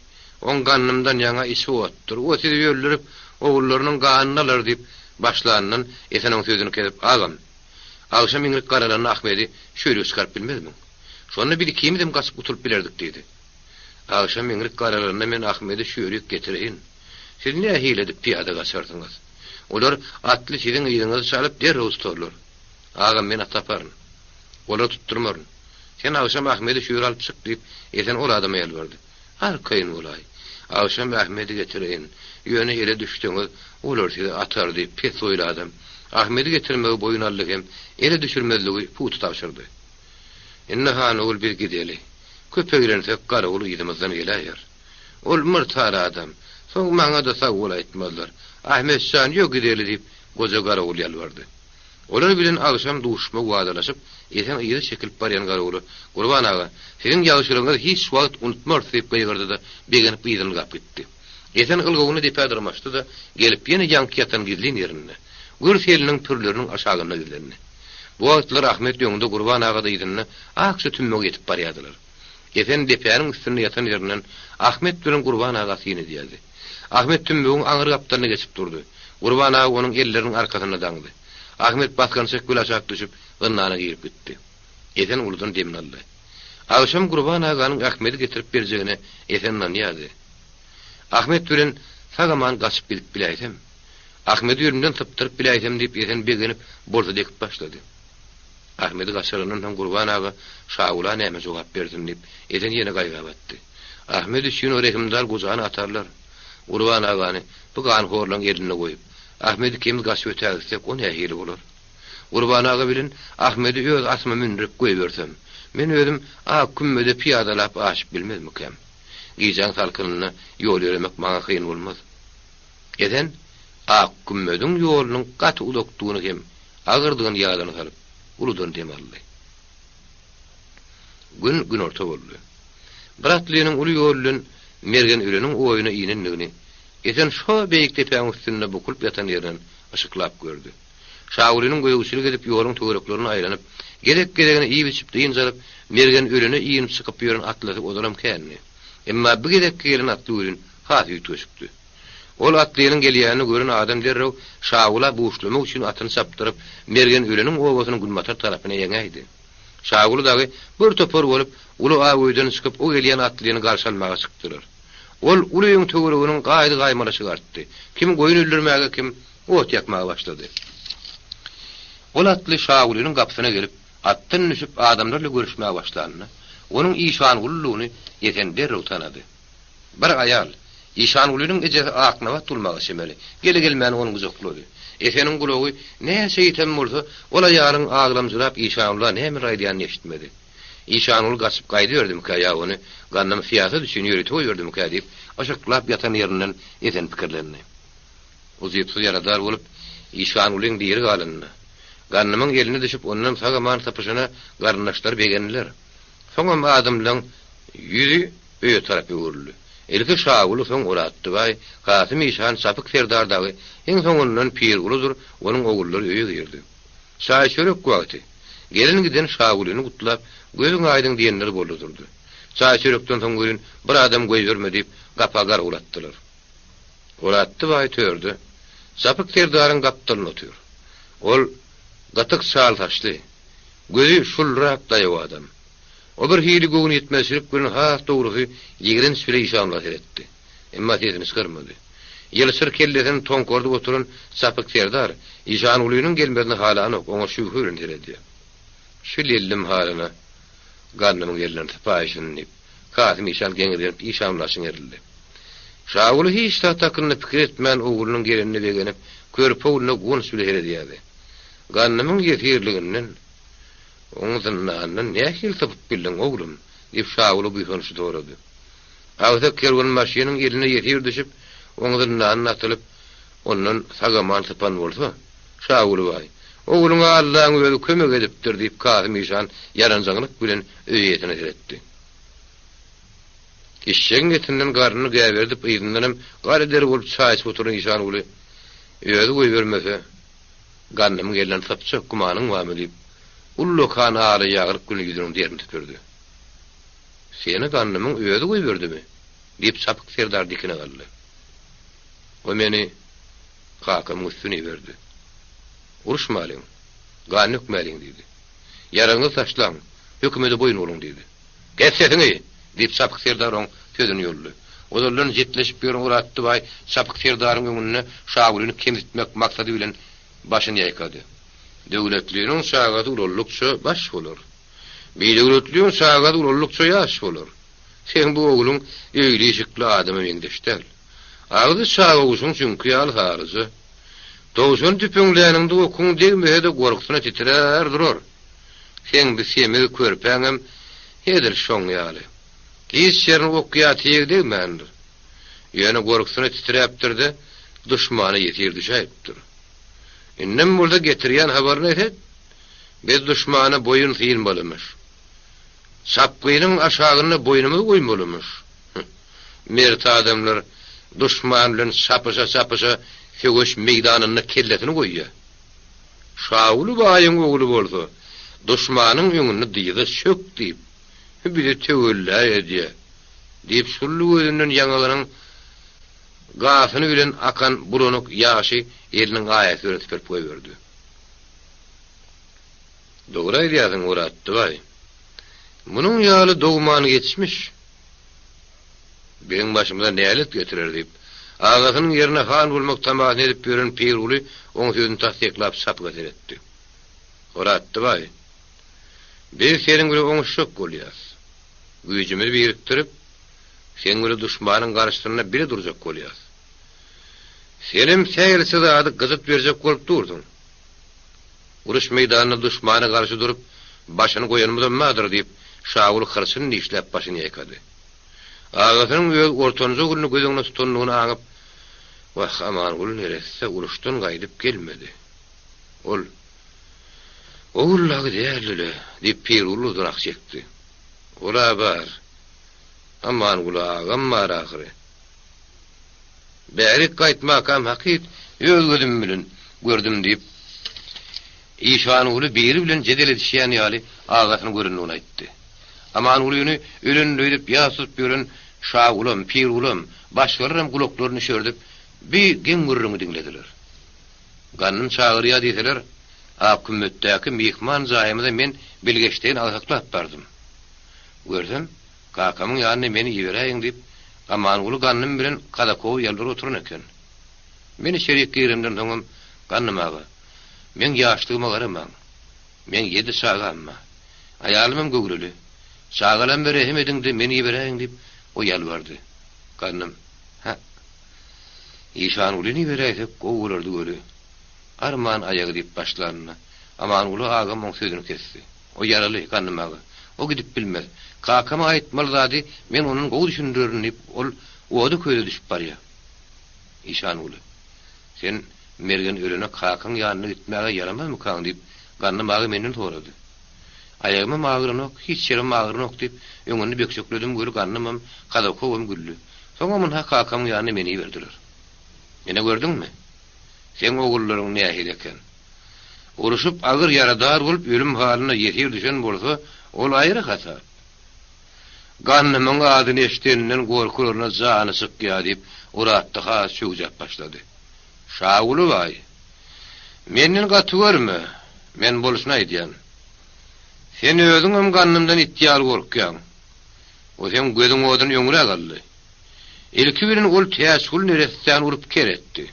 Oň gandymdan ýaňa içi otdur. O sizi öldürip, ogullarynyň ganyny alar diýip başlanyndan Esen oň sözüni kesip, Agam, agşam iňrik garalanda Ahmedi şöýlük çykaryp bilmezmiň? Şonda biz ikimizem gaçyp gutulyp bilerdik diýdi. Agşam iňrik garalanda men Ahmedi şöýlük getireýin. Siz nähili edip pyýada gaçarsyňyz? Olar atly siziň yzyňyzy çalyp derrew tutarlar. Agam, men at taparyn. Olary tutdurmaryn. Sen agşam Ahmedi şu ýere alyp çyk diýip, Esen ol adama ýalbardy. Arkaýyn bolaý. Agşam Ahmedi getireýin. Ýöne ele düşseňiz, olar sizi atar diýip, pes boýly adam Ahmedi getirmegi boýun aldy hem ele düşürmezligi pugta tabşyrdy. Indi han ogul biz gideli. Köp eglensek garawul yzymyzdan geläýer. Ol myrtar adam. Soň maňa-da sag bol aýtmazlar. Ahmet jan, ýö gideli diýip, goja garawul ýalbardy. Olar bilen agşam duşuşmagy wadalaşyp, Esen yza çekilip barýan garawula, Gurban aga, siziň ýagşylygyňyzy hiç wagt unutmarys diýip gygyrdy-da, begenip yzyny ylgap gitdi. Esen ylgawyny depä dyrmaşdy-da, gelip ýene ýaňky ýatan gizlin ýerinde, gür seliniň pürleriniň aşagynda gizlendi. Bu wagtlar Ahmet öňde, Gurban aga-da yzynda akja tümmege ýetip barýardylar. Esen depäniň üstünde ýatan ýerinden Ahmet bilen Gurban aga syn edýärdi. Ahmet tümmegiň aňry gapdalyna geçip durdy. Gurban aga onuň elleriniň arkasyna daňdy. Ahmet basgançak bile aşak düşüp, zyndana girip gitdi. Esen uludan demini aldy. Agşam Gurban aganyň Ahmedi getirip berjegine Esen ynanýardy. Ahmet bilen sag-aman gaçyp gidip biläýsem, Ahmedi ýüzümden sypdyryp biläýsem diýip Esen begenip, bolsa dekip başlady. Ahmedi gaçyrandan soň Gurban aga Şagula näme jogap bersin diýip, Esen ýene gaýga batdy. Ahmet üçin o rehimdar gojany atarlar. Gurban agany bu ganhorlaň elinde goýup, Ahmet ikimiz gaçyp ötägitsek, o nähili bolar? Gurban aga bilen Ahmedi öz atyma mündürip goýbersem, men özüm ak kümmede pyýadalap aşyp bilmezmikäm? Gijäň salkynynda ýol ýöremek maňa kyn bolmaz. Esen ak kümmediň ýolunyň gaty uzakdygyny hem agyrdygyny ýadyna salyp, uludan dem aldy. Gün günorta boldy. Bir atlynyň uly ýol bilen Mergen öleniň oýuna inendigini Esen şo beýik depäň üstünde bukulyp ýatan ýerinden yşyklap gördi. Şagulynyň gözegçilik edip ýoluň töwereklerine aýlanyp, gezek-gezegine iýip-içip dynç alyp, Mergen ölene inip çykyp ýören atlysy ozalam kändi. Emma bu gezekki gelen atly welin has üýtgeşikdi. Ol atlynyň gelýänini gören adam derrew Şagula buşlamak üçin atyny çapdyryp, Mergen öleniň obasynyň günbatar tarapyna eňäýdi. Şaguly dagy bir topar bolup, uly aw öýden çykyp, o gelýän atlyny garşy almaga çykdylar. Ol uly öýüň töwereginiň gaýdy-gaýmalaşygy artdy. Kim goýun öldürmäge, kim ot ýakmaga başlady. Ol atly Şagulynyň gapysyna gelip, atdan düşüp, adamlar bilen görüşmäge başlanda, onuň Işangulydygyny Esen derrew tanady. Bir aýal, Işangulynyň ejesi Aknabat bolmaga çemeli, gele-gelmäne ony gujaklady. Eseniň gulagy näçe ýitem bolsa, ol aýalyň aglamjyrap Işangula nämeler aýdýanyny eşitmedi. Işanguly gaçyp gaýdyberdimikä ýa ony Gandym syýasat üçin ýörite goýberdimikä diýip, yşyklap ýatan ýerinden Esen pikirlendi. Ujypsyz ýaradar bolup, Işangulyň diri galanyna, Gandymyň eline düşüp ondan sag-aman sypyşyna garyndaşlary begendiler. Soňam adamlaň ýüzi öýe tarap öwrüldi. Ilki Şaguly, soň Oratdybaý, Kasym işan, Çapyk serdar dagy, iň soňundan Pirgulydyr onuň ogullary öýe girdi. Çaý-çörek wagty. Gelen-giden Şagulyny gutlap, Gözüň aýdyň diýenler boldy durdy. Çaý-çörekden soň welin bir adam goýberme diýip, gapa garawul atdylar. Oratdybaý törde, Çapyk serdaryň gapdalynda otyr. Ol gytyk çal saçly, gözi şulrak daýaw adam. O bir hili göwnüýetmezçilik bilen has dogrusy ýigrenç bile Işanguly seretdi. Emma sesini çykarmady. Ýylçyr kellesini toňkardyp oturan Çapyk serdar Işangulynyň gelmezini halanok, oňa şübhe bilen seredýär. Şu lellim halyna gandymyň elinden sypaýşyny diýip, Kasym işan geňirgenip Işangula çiňerildi. Şaguly hiç zat hakynda pikir etmän oglunyň gelenine begenip, körpe ogluna guwanç bile seredýärdi. Gandymyň ýesirliginden Oň zyndandan nähili sypyp bildiň, oglum? diýip, Şaguly buýsançly sorady. Agsak kerwenbaşynyň eline ýesir düşüp, oň zyndanyna atylyp, ondan sag-aman sypan bolsa, Şaguly baý, Ogluňa Allaň özi kömek edipdir, diýip, Kasym işan ýaranjaňlyk bilen öý eýesine seretdi. Eşegiň etinden garnyny gäberdip, yzyndanam gara der bolup çaý içip oturan Işanguly, Özi goýbermese, Gandymyň elinden sypjak gümanyň barmy? diýip, ullakan ala ýaglyk bilen ýüzüniň derini süpürdi. Seni Gandymyň özi goýberdimi? diýip, Çapyk serdar dikine galdy. O meni kakamyň üstüne iberdi. Uruşmalyň, gan dökmäliň diýdi. Ýaragyňyzy taşlaň, hökümede boýun boluň diýdi. Kes sesiňi! diýip, Çapyk serdar oň sözüni ýoldy. Ozaldan jetleşip ýören Oratdy baý Çapyk serdaryň öňünde Şagulyny kemsitmek maksady bilen başyny ýaýkady. Döwletliniň çagasy ulaldykça baş bolar. Bidöwletliň çagasy ulaldykça ýaş bolar. Seň bu ogluň öýli-işikli adama meňzeş däl. Agzy çagawuşyň çüňki ýaly saryja. Towşan tüpeňläniňde okuň degmese-de gorkusyna titrär durar. Seň bi semiz körpäňem edil şoň ýaly. Hiç ýerine ok ýa tyg degmändir. Ýöne gorkusyna titräpdir-de, duşmana ýesir düşäýipdir. Indem bolsa getirýän habaryna eset, biz duşmana boýun synmalymyş. Çapgynyň aşagynda boýnumyzy goýmalymyş. Hü, mert adamlar duşman bilen çapyşa-çapyşa söweş meýdanynda kellesini goýýar. Şaguly baýyň ogly bolsa, duşmanyň öňünde dyza çök diýip, bizi töwella edýär, diýip, Şully gözünden ýaňagynyň gasyny bilen akan bulanyk ýaşy eliniň aýasy bilen süpürip goýberdi. Dogry aýdýarsyň, Oratdy baý. Munuň ýaly dogman geçmiş biziň başymyza nälet getirer, diýip, agasynyň ýerine han bolmak tamasyny edip ýören Pirguly oň sözüni tassyklap çapyga seretdi. Oratdy baý, biz seniň bilen oňuşjak bolýas. Güýjümizi birikdirip, seň bilen duşmanyň garşysynda bile durjak bolýas. Senem sähelçe zady gyjyt berjek bolup dursuň. Uruş meýdanynda duşmana garşy durup, başyny goýanymyzam bardyr, diýip, Şaguly hyrçyny dişläp başyny ýaýkady. Agasynyň öz ortanjy ogluny göz öňünde tutandygyny aňyp, Wah, Amanguly neresse uruşdan gaýdyp gelmedi. Ol, Ogullagy däldi-le, diýip, Pirguly uzyn ah çekdi. Ol-a bar. Amanguly agam bar ahyry. Bärik gaýtmakam hakyt öz gözüm bilen gördüm diýip, Işanguly biri bilen jedel edişýän ýaly agasyny görendigini aýtdy. Amangulyny ölendir öýdüp ýas tutup ýören Şagulam, Pirgulam, başgalaram gulaklaryny üşerdip, bi geň gürrüňi diňlediler. Gandym çagyrýa diýseler, Akkümmetdäki myhman jaýymyza men bilgeşleýin agsaklap bardym. Görsem, Kakamyň ýanyna meni iberäýiň diýip, Amanguly Gandym bilen Kazakowy ýalbaryp oturan eken. Men içerik giremden soňam, Gandym aga, meň ýaşlygyma garamaň. Meň ýedi çagam bar. Aýalymam göwreli. Çagalamma rehim ediň-de, meni iberäýiň diýip, o ýalbardy. Gandym, Hä. Işangulyny iberäýsek gowy bolardy weli. Arman aýagy diýip başlanda, Amanguly agam oň sözüni kesdi. O ýaraly, Gandym aga. O gidip bilmez. Kakama aýtmaly zady men ondan gowy düşündirerin diýip, ol oda-köze düşüp barýar. Işanguly, Sen Mergen ölene kakaň ýanyna gitmäge ýaramazmykaň diýip, Gandym aga menden sorady. Aýagymam agyranok, hiç ýerimem agyranok diýip, öňünde bökjekledim weli Gandymam, Kazakowam güldi. Soňam ynha kakamyň ýanyna meni iberdiler. Ine gördüňmi? Seň ogullaryň nähili eken. Urşup agyr ýaradar bolup ölüm halyna ýesir düşen bolsa, ol aýry hasap. Gandymyň adyny eşideninden gorkularyna jany çykýar diýip, Oratdy has çöwjäp başlady. Şaguly baý, menden gaty görme, men bolşuny aýdýan. Sen özüňem Gandymdan it ýaly gorkýaň. O seň gözüň oduny öňräk aldy. Ilki bilen ol Täçgül neressäni urup ker etdi.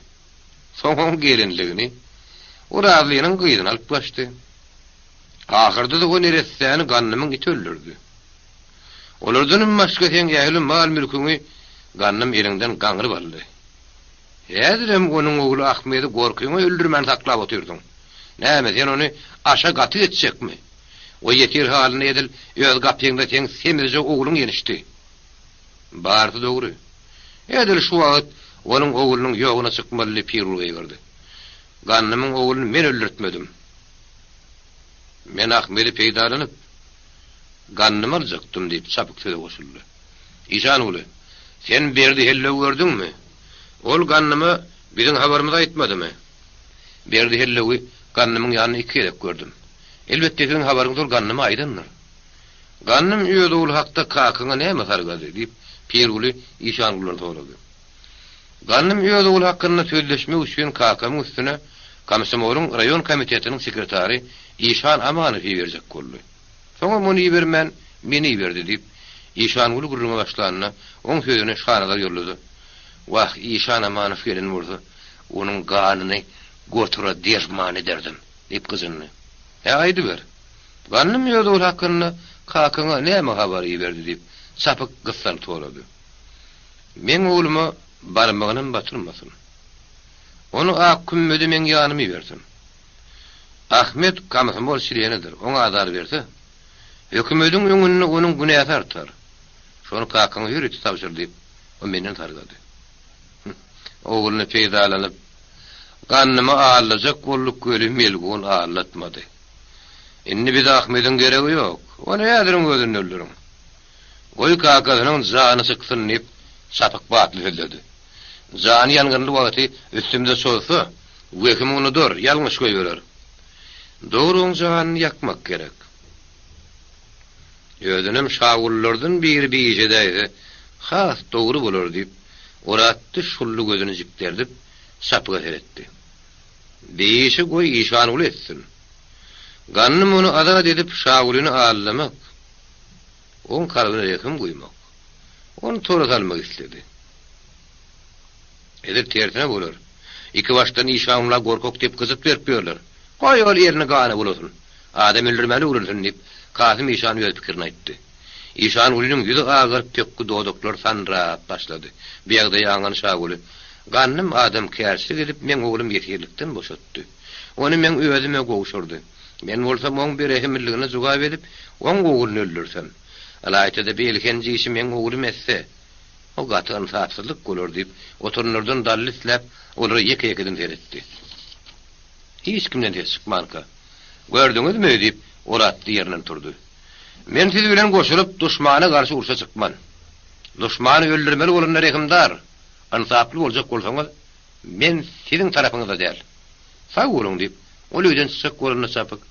Soň oň gelinligini Orazlynyň gyzyny alyp gaçdy. Ahyrda-da o neressäni Gandymyň iti öldürdi. Olardanam başga seň ähli mal-mülküňi Gandym eliňden gaňryp aldy. Häzirem onuň ogly Ahmedi gorkyňa öldürmän saklap otyrsyň. Näme, sen ony aşa gaty etjekmi? O ýesir halynda edil öz gapyňda seň semizje ogluň ýenişdi. Barysy dogry. Edil şu wagt onuň oglunyň ýoguna çykmaly diýip Pirguly gygyrdy. Gandymyň ogluny men öldürtmedim. Men Ahmedi peýdalanyp, Gandymy aljakdym diýip, çapyk söze goşuldy. Işanguly, sen Berdi hellewi gördüňmi? Ol Gandyma biziň habarymyzy aýtmadymy? Berdi hellewi Gandymyň ýanynda iki gezek gördüm. Elbetde siziň habaryňyzy ol Gandyma aýdandyr. Gandym öz ogly hakda kakaňa näme sargady? diýip, Pirguly Işangulydan sorady. Gandym öz ogly hakynda sözleşmek üçin kakamyň üstüne komsomolyň raýon komitetiniň sekretary Işan Amanowy iberjek boldy. Soňam ony ibermän, meni iberdi, diýip, Işanguly gürrüňe başlanda, oň sözüni Şanazar ýollady. Wah, Işan Amanow gelen bolsa, onuň ganyny gotura derman ederdim, diýip gyjyndy. Hä, aýdyber. Gandym öz ogly hakynda kakaňa näme habar iberdi, diýip, Çapyk gyssanyp sorady. Meň ogluma barmagynam batyrmasyn. Ony ak kümmede meň ýanyma ibersin. Ahmet komsomol çlenidir, oňa azar berse, hökümediň öňünde onuň günäsi artar. Şony kakaňa ýörite tabşyr diýip, o menden sargady. Ogluny peýdalanyp, Gandymy aldajak bolduk weli melgun aldatmady. Indi bize Ahmediň geregi ýok. Ony häziriň özünde öldüriň. Goý kakasynyň jany çyksyn diýip, Çapyk batly sözledi. Jany ýangynly wagty üstümize çozsa, wehim unudar, ýalňyş goýberer. Dogry oň janyny ýakmak gerek. Özünem şagullardan biri bir iş edäýse, has dogry bolar diýip, Oratdy şully gözüni jikderdip, Çapyga seretdi. Bir işi goý Işanguly etsin. Gandym ony azat edip Şagulyny aldamak, oň kalbyna rehim guýmak, ony tora salmak isledi. Edil tersine bolar. Ikibaşdan Işangulla gorkak diýip gyjyt berip ýörler. Goý ol elini gana bulasyn. Adam öldürmäni öwrensin diýip, Kasym işan öz pikirini aýtdy. Işangulynyň ýüzi agaryp pökgi dodaklary sandyrap başlady. Bu ýagdaýy aňan Şaguly, Gandym adamkärçilik edip meň oglum ýesirlikden boşatdy. Ony meň özüme gowşurdy. Men bolsam oň birehimliligine jogap edip, oň ogluny öldürsem. Ylaýta-da bu elhenç işi meň oglum etse, o gaty ynsapsyzlyk bolar diýip, oturanlardan dally isläp, olara ýeke-ýekeden seretdi. Hiç kimden ses çykmanka, Gördüňizmi? diýip, Oratly ýerinden turdy. Men siz bilen goşulyp, duşmana garşy urşa çykman. Duşmany öldürmeli bolanda rehimdar, ynsaply boljak bolsaňyz, men siziň tarapyňyzda däl. Sag boluň, diýip, ol öýden çykjak bolanda çapyk,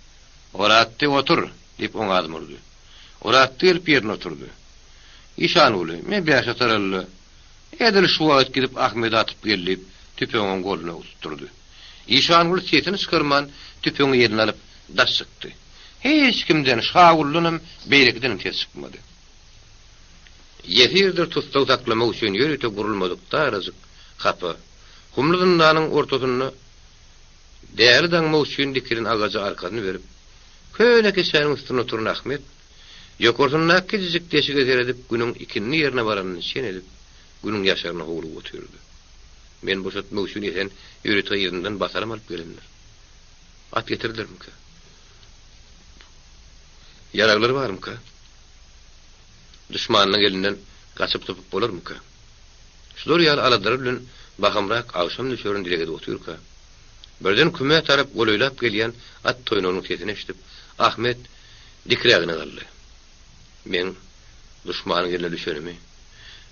Oratdy, otur! diýip, oňa azm urdy. Oratdy gelip ýerine oturdy. Işanguly, men bäşatarally. Edil şu wagt gidip Ahmedi atyp gel diýip, tüpeňi oň goluna tutdurdy. Işanguly sesini çykarman, tüpeňi eline alyp, daş çykdy. Hiç kimden, Şaguldanam, beýlekidenem ses çykmady. Ýesirdir tussag saklamak üçin ýörite gurulmadyk darajyk hapa, humly zyndanyň ortasynda däli daňmak üçin dikilen agaja arkasyny berip, köne keçäniň üstünde oturan Ahmet, Ýokarsyndaky kiçijik deşige seredip günüň ikindi ýerine baranyny çen edip, günüň ýaşaryna howlugyp otyrdy. Meni boşatmak üçin Esen ýörite yzyndan basaram alyp gelendir. At getirdilermikä? Ýaraglary barmyka? Duşmanynyň elinden gaçyp-sypyp bolarmyka? Şular ýaly aladalar bilen bahamrak agşam düşerini dileg edip otyrka, birden kümä tarap golaýlap gelýän at toýnagynyň sesini eşidip, Ahmet Dikrägine galdy. Meň duşmanyň eline düşenimi,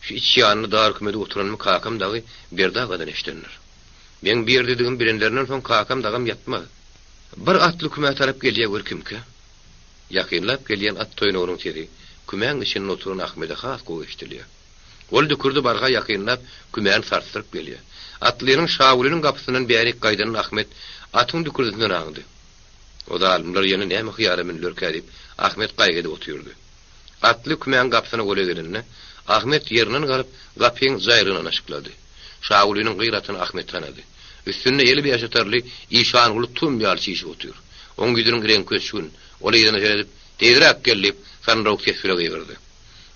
şu iç ýanly dar kümede oturanymy kakam dagy Berdi agadan eşidendir. Meň bu ýerdedigimi bilenlerinden soň kakam dagam ýatmaz. Bir atly kümä tarap gelýä gör kimkä? Ýakynlap gelýän at toýnagynyň sesi kümäň içinde oturan Ahmede has gowy eşidilýär. Ol dükürdi barha ýakynlap, kümäni sarsdyryp gelýär. Atlynyň Şagulynyň gapysyndan bärik gaýdanyny Ahmet atyň dükürdisinden aňdy. O zalymlar ýene näme hyýala mündülerkä diýip, Ahmet gaýgy edip otyrdy. Atly kümäň gapysyna golaý gelende, Ahmet ýerinden galyp, gapyň jaýrygyny ynaşyklady. Şagulynyň gyr atyny Ahmet tanady. Üstünde eli bäşatarly Işanguly tum ýaly çişip otyr. Oň ýüzüniň reňki öçgün. Ol yzyna seredip, Tizräk gel! diýip, sandyrawuk ses bile gygyrdy.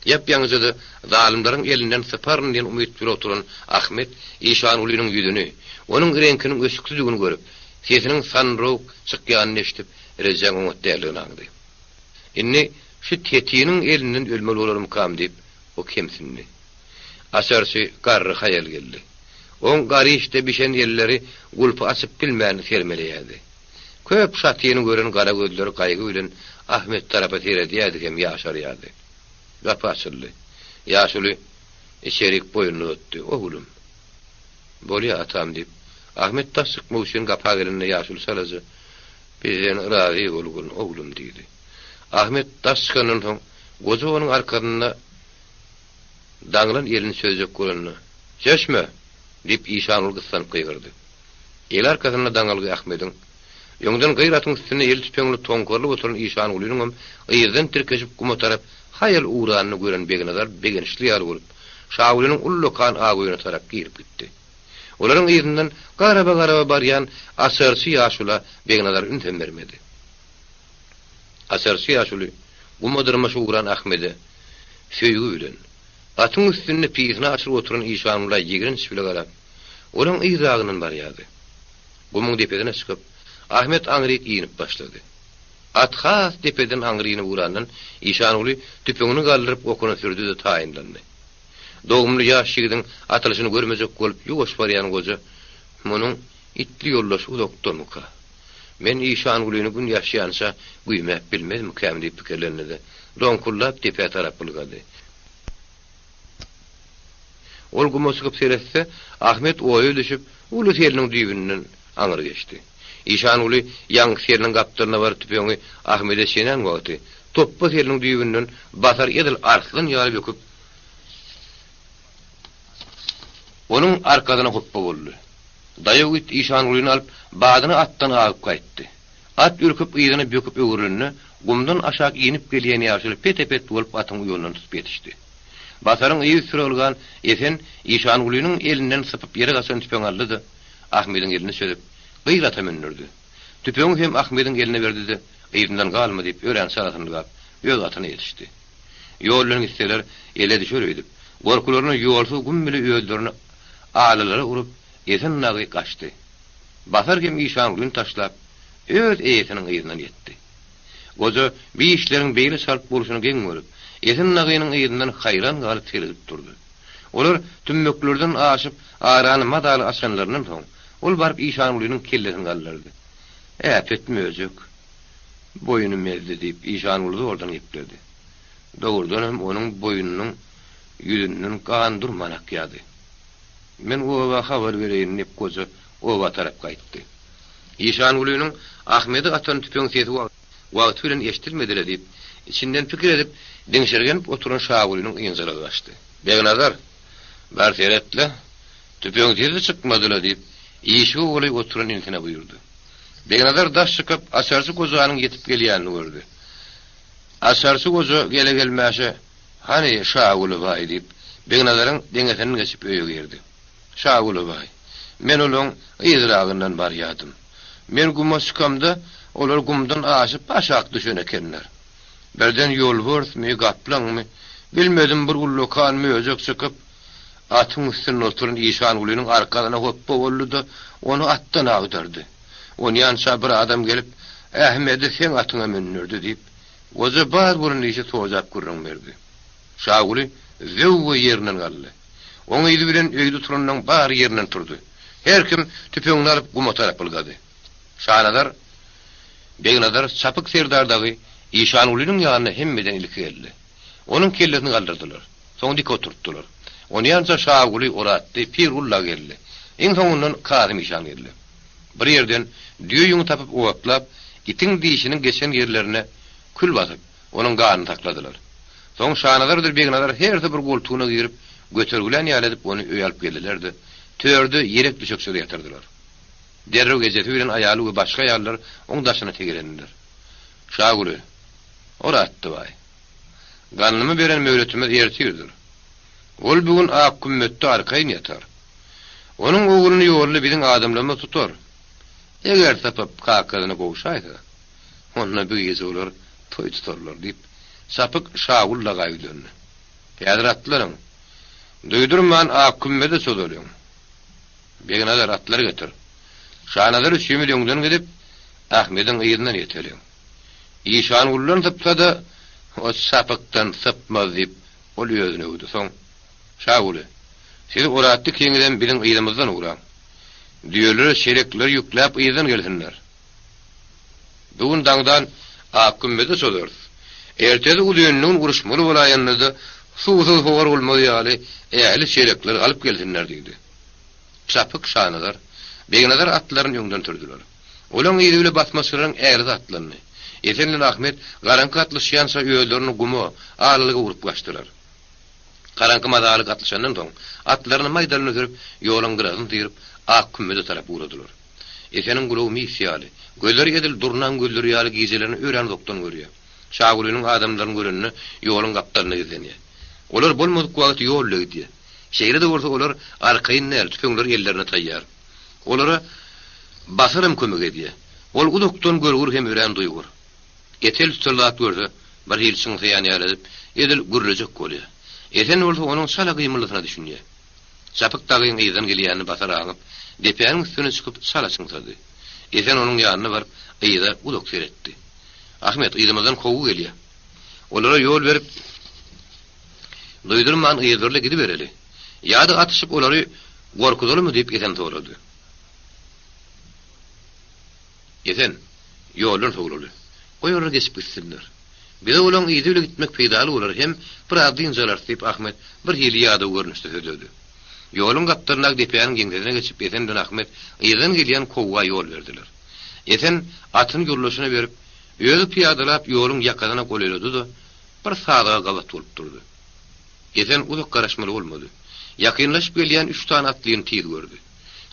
Ýap-ýaňyja-da zalymlaryň elinden syparyn diýen umyt bile oturan Ahmet Işangulynyň ýüzüni, onuň reňkiniň öçüksidigini görüp, sesiniň sandyrawuk çykýanyny eşidip, rejäň oňat däldigini aňdy. Indi şu tetiniň elinden ölmeli bolarmykam diýip, o kemsindi. Açarçy garry haýal geldi. Oň garyşda bişen elleri gulpy açyp bilmän sermeleýärdi. Köp şatyny gören gara gözleri gaýgy bilen Ahmet tarapa seredýärdi hem ýaşarýardy. Gapy açyldy. Ýaşuly içerik boýnuny uzatdy. Oglum. Bolýa, atam, diýip, Ahmet daş çykmak üçin gapa gelende ýaşuly çalaja, Bizden razy bolgun, oglum, diýdi. Ahmet daş çykandan soň, goja onuň arkasynda daňylan elini çözjek bolanda, Çeşme! diýip, Işanguly gyssanyp gygyrdy. Eli arkasynda daňylgy Ahmediň, öňden gyr atyň üstünde eli tüpeňli toňkarylyp oturan Işangulynyňam yzdan tirkeşip guma tarap haýal ugranyny gören Begnazar begençli ýaly bolup, Şagulynyň ullakan ak öýüne tarap girip gitdi. Olaryň yzyndan garaba-garaba barýan açarçy ýaşula Begnazar ünsem bermedi. Açarçy ýaşuly guma dyrmaşyp ugran Ahmede. Söýgi bilen, atyň üstünde piýsini açylyp oturan Işangula ýigrenç bile garap, olaň yzragyndan barýardy. Gumuň depesine çykyp, Ahmet aňryk inip başlady. At has depeden aňry inip ugrandan Işanguly tüpeňini galdyryp okuny sürdi-de taýynlandy. Dogumly ýaş ýigidiň atylyşyny görmejek bolup ýuwaş barýan goja, Munuň itli ýoldaşy uzakdamyka? Men Işangulyny gün ýaşýança güýmäp bilmezmikäm diýip pikirlendi-de, doňkuldap depä tarap ylgady. Ol guma çykyp seretse, Ahmet oýa düşüp, uly seliniň düýbünden aňry geçdi. Işanguly ýaňky seliniň gapdalyna baryp tüpeňi Ahmede çenän wagty, topba seliniň düýbünden Basar edil arslan ýaly böküp, onuň arkasyna hopba boldy. Daýaw it Işangulyny alyp, badyna atdan agyp gaýtdy. At ürküp yzyna böküp öwrülende, gumdan aşak inip gelýän ýaşuly pete-pet bolup atyň uýanyndan tutup ýetişdi. Basaryň yz süre ylgan Esen Işangulynyň elinden sypyp ýere gaçan tüpeňi aldy-da, Ahmediň elini çözüp, gyz ata mündürdi. Tüpeňi hem Ahmediň eline berdi-de, Yzyndan galma diýip, örän çalasyn ylgap, öz atyna ýetişdi. Ýol bilen gitseler, ele düşer öýdüp, gorkularyna ýolsuz gum bile özlerini alalara urup, Esen dagy gaçdy. Basar hem Işangulyny taşlap, öz eýesiniň yzyndan ýetdi. Goja bi işleriň beýle çalt bolşuny geň görüp, Esen dagynyň yzyndan haýran galyp seredip durdy. Olar tümmeklerden aşyp, arany mazaly açanlaryndan soň, ol baryp Işangulynyň kellesini galdyrdy. Äpet möjek. Boýunym ezdi, diýip, Işanguly zordan gepledi. Dogrudan hem onuň boýnunyň ýüzünden gan durman akýardy. Men oba habar bereýin, diýip, goja oba tarap gaýtdy. Işangulynyň Ahmede atan tüpeň sesi wagty bilen eşidilmedi-le diýip, içinden pikir edip, diňşirgenip oturan Şagulynyň ynjalygy gaçdy. Begnazar, bar seret-le, tüpeň sesi çykmady-la diýip, işige golaý oturan inisine buýurdy. Begnazar daş çykyp, açarçy gojanyň ýetip gelýänini gördi. Açarçy goja gele-gelmäşe, Hany, Şaguly baý diýip, Begnazaryň deňesinden geçip öýe girdi. Şaguly baý, men olaň yzragyndan barýadym. Men guma çykamda, olar gumdan aşyp aşak düşen ekenler. Birden ýolbarsmy, gaplaňmy, bilmedim bir ullakan möjek çykyp, atyň üstünde oturan Işangulynyň arkasyna hopba boldy-da, ony atdan agdardy. Onýança bir adam gelip, Ahmedi seň atyňa mündürdi diýip, goja bar bolan işi sojap gürrüň berdi. Şaguly zöwwe ýerinden galdy. Oň yzy bilen öýde oturanlaň bary ýerinden turdy. Her kim tüpeňini alyp guma tarap ylgady. Şanazar, Begnazar, Çapyk serdar dagy Işangulynyň ýanyna hemmeden ilki geldi. Onuň kellesini galdyrdylar. Soň dik oturtdylar. Onýança Şaguly, Oratdy, Pirguly dagy geldi. Iň soňundan Kazym işan geldi. Bir ýerden düýe ýüňi tapyp otlap, itiň dişiniň geçen ýerlerine kül basyp, onuň ganyny sakladylar. Soň Şanazardyr Begnazar hersi bir goltugyna girip, götergilän ýaly edip ony öýe alyp geldiler-de, törde ýelek düşekçede ýatyrdylar. Derrew ejesi bilen aýaly we başga aýallar oň daşyna tegelendiler. Şaguly, Oratdy baý. Ganlymy beren möhletimiz ertirdir. Ol bu gün ak kümmetde arkaýyn ýatar. Onuň ogluny ýolda biziň adamlarymyz tutar. Eger tapyp, kakasyna gowşaýsa, onda bu gije olar toý tutarlar, diýip, Çapyk Şagul daga ýüzlendi. Häzir atlaryň. Duýdurman ak kümmede çozalyň. Begnazar, atlary getir. Şanazar üçimiz öňden gidip, Ahmediň yzyndan ýeteliň. Işanguldan sypsa-da, o Çapykdan sypmaz, diýip, ol özüni öwdi. Soň, Şaguly, siz Oratly ikiňizem biziň yzymyzdan ugraň. Düýelere çelekleri ýükläp yzdan gelsinler. Bu gün daňdan Akgümmeze çozarys. Ertesi uzynly gün uruşmaly bolaýanda-da suwsuz howar bolmaz ýaly ähli çelekleri alyp gelsinler diýdi. Çapyk Şanazar, Begnazar atlaryny öňden sürdüler. Olaň yzy bile basmaçylaryň ählisi atlandy. Esen bilen Ahmet garaňky gatlyşýança özlerini guma, aralyga urup gaçdylar. Garaňky mazaly gatlyşandan soň, atlaryny maýdalyna sürüp, ýoluň gyrasyny syryp, ak kümmede tarap ugradylar. Eseniň gulagy mis ýaly, gözleri edil durnaň gözleri ýaly gijelerini örän uzakdan görýär. Şagulynyň adamlaryny görende ýoluň gapdalynda gizlenýär. Olar bolmadyk wagty ýol bile gidýär. Şeýle-de bolsa olar arkaýyn däl, tüpeňleri ellerinde taýýar. Olara Batyram kömek edýär. Ol uzakdan görgür hem örän duýgur. Etel-tütel zat görse, bir hili çyňsaýan ýaly edip, Edil gürlejek bolýar. Esen bolsa onuň çala gymyldysyna düşünýär. Çapyk dagyň yzdan gelýänini Basar aňyp, depäniň üstüne çykyp çala çyňsady. Esen onuň ýanyna baryp, yza uzak seretdi. Ahmet, yzymyzdan kowgy gelýär. Olara ýol berip, duýdurman yzlarly gidibereli. Ýa-da atyşyp olary gorkuzalymy diýip Esen sorady. Esen, ýoldan sowlaly. Goý olar geçip gitsinler. Bize olaň yzy bile gitmek peýdaly bolar hem biraz dynç alarys diýip Ahmet bir hili ýadaw görnüşde sözledi. Ýoluň gapdalyndaky depäniň ýeňsesine geçip Esen bilen Ahmet yzdan gelýän kowga ýol berdiler. Esen atyny ýoldaşyna berip, özi pyýadalap ýoluň ýakasyna golaýlady-da, bir sazaga gabat bolup durdy. Esen uzak garaşmaly bolmady. Ýakynlaşyp gelýän üç sany atlyny tiz gördi.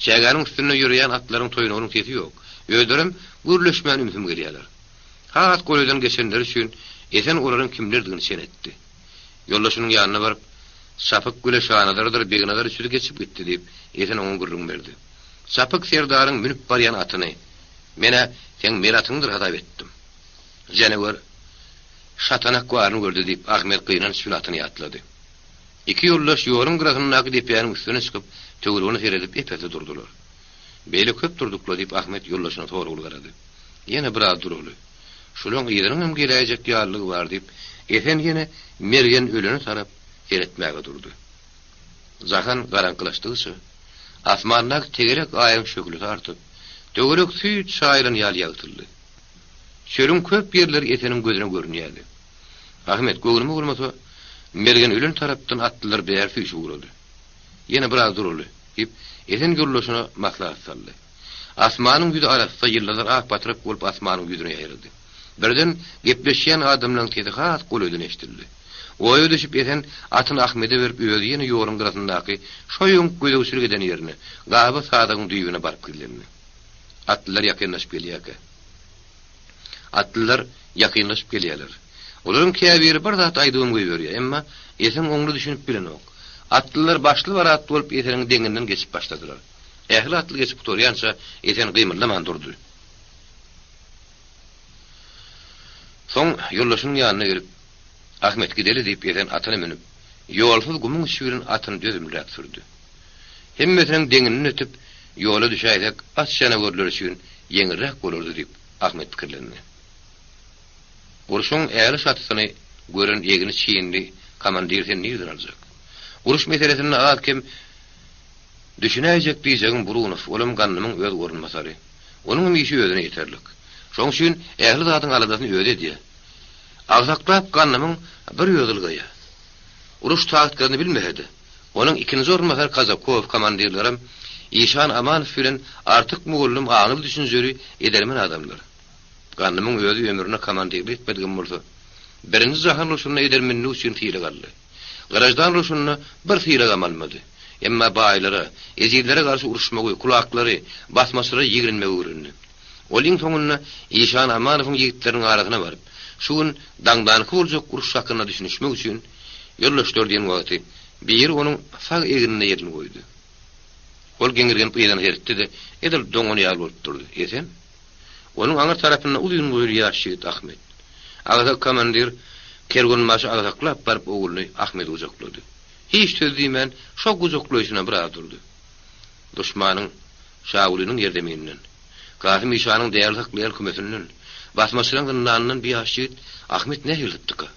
Çägäniň üstünde ýöreýän atlaryň toýnagynyň sesi ýok. Özlerem gürleşmän ümsüm gelýärler. Has golaýdan geçenleri üçin Esen olaryň kimlerdigini çen etdi. Ýoldaşynyň ýanyna baryp, Çapyk güle Şanazardyr Begnazar üçüsi geçip gitdi diýip, Esen oňa gürrüň berdi. Çapyk serdaryň münüp barýan atyny, men-ä seň mel atyňdyr hasap etdim. Janawer şatanak baryny gördi diýip, Ahmet gynanç bilen atyny ýatlady. Iki ýoldaş ýoluň gyrasyndaky depäniň üstüne çykyp, töweregine seredip ep-esli durdular. Beýle köp durduk-la diýip, Ahmet ýoldaşyna soragly garady. Ýene biraz duraly. Şulaň yzynyňam geläýjek ýalylygy bar diýip, Esen ýene mergen ölene tarap seretmäge durdy. Jahan garaňkylaşdygyça, asmandaky tegelek aýyň şöhlesi artyp, töwerek süýt çaýylan ýaly ýagtyldy. Çölüň köp ýerleri Eseniň gözüne görünýärdi. Ahmet, göwnüme bolmasa, mergen ölen tarapdan atlylar bäri süýşüp ugrady. Ýene biraz duraly, diýip, Esen ýoldaşyna maslahat saldy. Asmanyň ýüzi arassa, ýyldyzlar ak patrak bolup asmanyň ýüzüne ýaýrady. Birden gepleşýän adamlaryň sesi has golaýdan eşidildi. Oýa düşüp Esen atyny Ahmede berip özi ýene ýoluň gyrasyndaky şo öňki gözegçilik eden ýerine, gaba sazagyň düýbüne baryp gizlendi. Atlylar ýakynlaşyp gelýärkä. Atlylar ýakynlaşyp gelýärler. Olaryň käbiri bir zat aýdybam goýberýär, emma Esen oňly düşünip bilenok. Atlylar başly-barat bolup Eseniň deňinden geçip başladylar. Ähli atly geçip gutarýança Esen gymyldaman durdy. Soň ýoldaşynyň ýanyna gelip, Ahmet gideli diýip Esen atyna münüp, ýolsuz gumuň içi bilen atyny dözümliräk sürdi. Hemmesiniň deňinden ötüp, ýola düşäýsek, aç janawerler üçin ýeňilräk bolardy diýip, Ahmet pikirlendi. Urşuň äli-şatysyny gören egni çinli komandir sen nirden aljak? Uruş meselesinde az-kem düşünäýjek diýjegiň Burunow, olam Gandymyň öz orunbasary. Onuňam işi özüne ýeterlik. Şoň üçin ähli zadyň aladasyny özi edýär. Agsaklap Gandymyň bir özi ylgaýar. Uruş taktikasyny bilmese-de, onuň ikinji orunbasary Kazakow, komandirlerem Işan Amanow bilen Artyk mugallym aňly-düşünjeli, edermen adamlar. Gandymyň özi ömründe komandirlik etmedigem bolsa, Birinji jahan urşunda edermenligi üçin sylag aldy. Graždan urşunda bir sylagam almady. Emma baýlara, ejizlere garşy uruşmagy, kulaklary, basmaçylary ýigrenmegi öwrendi. Ol iň soňunda Işan Amanowyň ýigitleriniň arasyna baryp, şu gün daňdanky boljak uruş hakynda düşünişmek üçin Ýoldaşlar diýen wagty biri onuň sag egnine elini goýdy. Ol geňirgenip yzyna seretdi-de, edil doňan ýaly bolup durdy. Esen? Onuň aňyr tarapynda uzyn boýly ýaş ýigit Ahmet. Agsak komandir kerwenbaşy agsaklap baryp ogluny Ahmedi gujaklady. Hiç söz diýmän, şo gujaklaýşyna biraz durdy. Duşmanyň Şagulynyň ýerzeminden, Kasym işanyň däli saklaýan kümesinden, basmaçylaryň zyndanyndan bu ýaş ýigit Ahmet nähili sypdyka?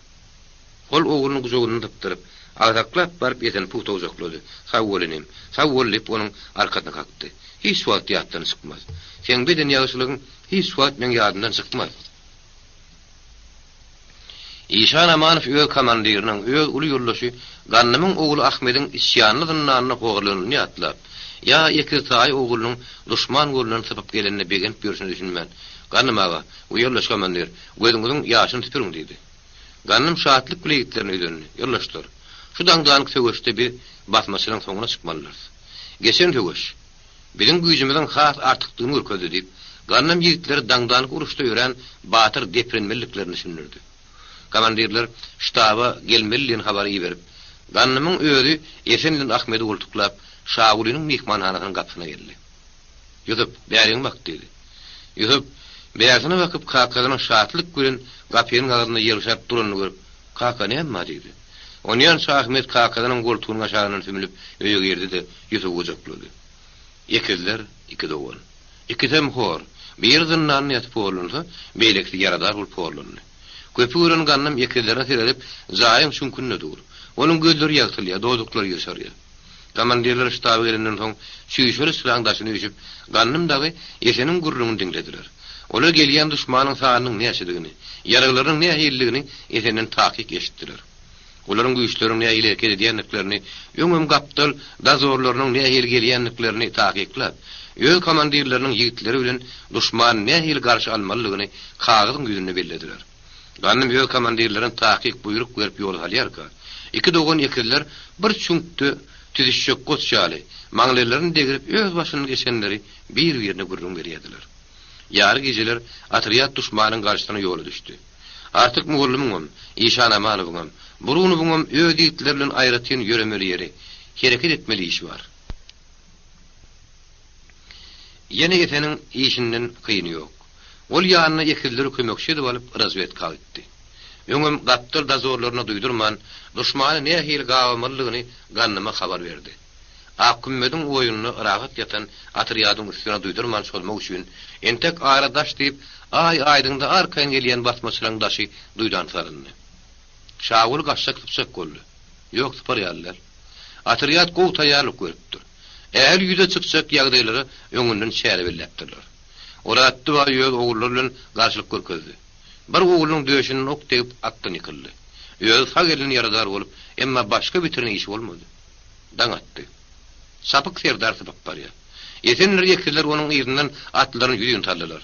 Ol ogluny gujagyndan sypdyryp, agsaklap baryp Eseni pugta gujaklady. Sag bol, inim, sag bol diýip, onuň arkasyna kakdy. Hiç wagt ýatdan çykmaz. Seň beden ýagşylygyň hiç wagt meň ýadymdan çykmaz. Işan Amanow öz komandiriniň, öz uly ýoldaşy Gandymyň ogly Ahmediň içýanly zyndanda horlanyny ýatlap, ýa ekiztaýy oglunyň duşman golundan sypyp gelenine begenip ýörşüne düşünmän, Gandym aga, we ýoldaş komandir, gözüňiziň ýaşyny süpüriň diýdi. Gandym şatlyk bile ýigitlerine ýüzlendi, Ýoldaşlar, şu daňdanky söweşde biz basmaçylaryň soňuna çykmalydyrys. Geçen söweş, biziň güýjümiziň has artykdygyny görkezdi diýip, Gandym ýigitleri daňdanky uruşda örän batyr deprenmeliliklerini düşündirdi. Komandirler ştaba gelmeli diýen habary iberip, Gandymyň özi Esen bilen Ahmedi goltuklap, Şagulynyň myhmanhanasynyň gapysyna geldi. Ýusup, bäriňe bak diýdi. Ýusup, bärsine bakyp, kakasynyň şatlyk bilen gapynyň agzynda ýygşaryp duranyny görüp. Kaka, näme bar? diýdi. Onýança Ahmet kakasynyň goltugynyň aşagyndan sümlüp öýe girdi-de, Ýusuby gujaklady. Ekizler, iki dogan. Ikisem hor. Biri zyndanda ýatyp horlansa, beýlekisi ýaradar bolup horlandy. Köpi gören Gandym ekizlerine seredip, jaýyň çüňkünde dur. Onuň gözleri ýagtylýar, dodaklary ýyrşarýar. Komandirler ştaba gelenden soň, çüýşeli çyraň daşyna üýşüp, Gandym dagy Eseniň gürrüňini diňlediler. Olar gelýän duşmanyň sanynyň näçedigini, ýaraglarynyň nähilidigini Esenden takyk eşitdiler. Olaryň güýçleriniň nähili hereket edýändiklerini, öňem gapdal dozorlarynyň nähili gelýändiklerini takyklap, öz komandirleriniň ýigitleri bilen duşmany nähili garşy almalydygyny kagyzyň ýüzünde bellediler. Gandym öz komandirlerine takyk buýruk berip ýola salýarka, iki dogan ekizler bir çüňkde tüzüşjek goç ýaly, maňlaýlaryny degrip öz başyndan geçenleri bir-birine gürrüň berýärdiler. Ýary gijeler otrýad duşmanyň garşysyna ýola düşdi. Artyk mugallymyňam, Işan Amanowyňam, Burunowyňam öz ýigitleri bilen aýratyn ýöremeli ýeri, hereket etmeli işi bar. Ýene Eseniň işinden kyny ýok. Ol ýanyna ekizleri kömekçi edip alyp razwedka gitdi. Öňem gapdal dozorlaryna duýdurman, duşmany nähili gabamalydygyny Gandyma habar berdi. Ak kümmediň oýunda rahat ýatan otrýadyň üstüne duýdurman çozmak üçin, entek ara daş diýip, aý aýdyňda arkaýyn gelýän basmaçylaryň daşy duýdan salyndy. Şaguly gaçjak sypjak boldy. Ýok, sypar ýaly däl. Otrýad gowy taýýarlyk görüpdir. Ähli ýüze çykjak ýagdaýlara öňünden çäre belläpdirler. Oratdy baý öz ogullary bilen garşylyk görkezdi. Bir oglunyň döşünden ok degip atdan ýykyldy. Özi sag elinden ýaradar bolup, emma başga bitiren işi bolmady. Daň atdy. Çapyk serdar sypyp barýar. Esendir ekizler onuň yzyndan atlaryny ýüzin saldylar.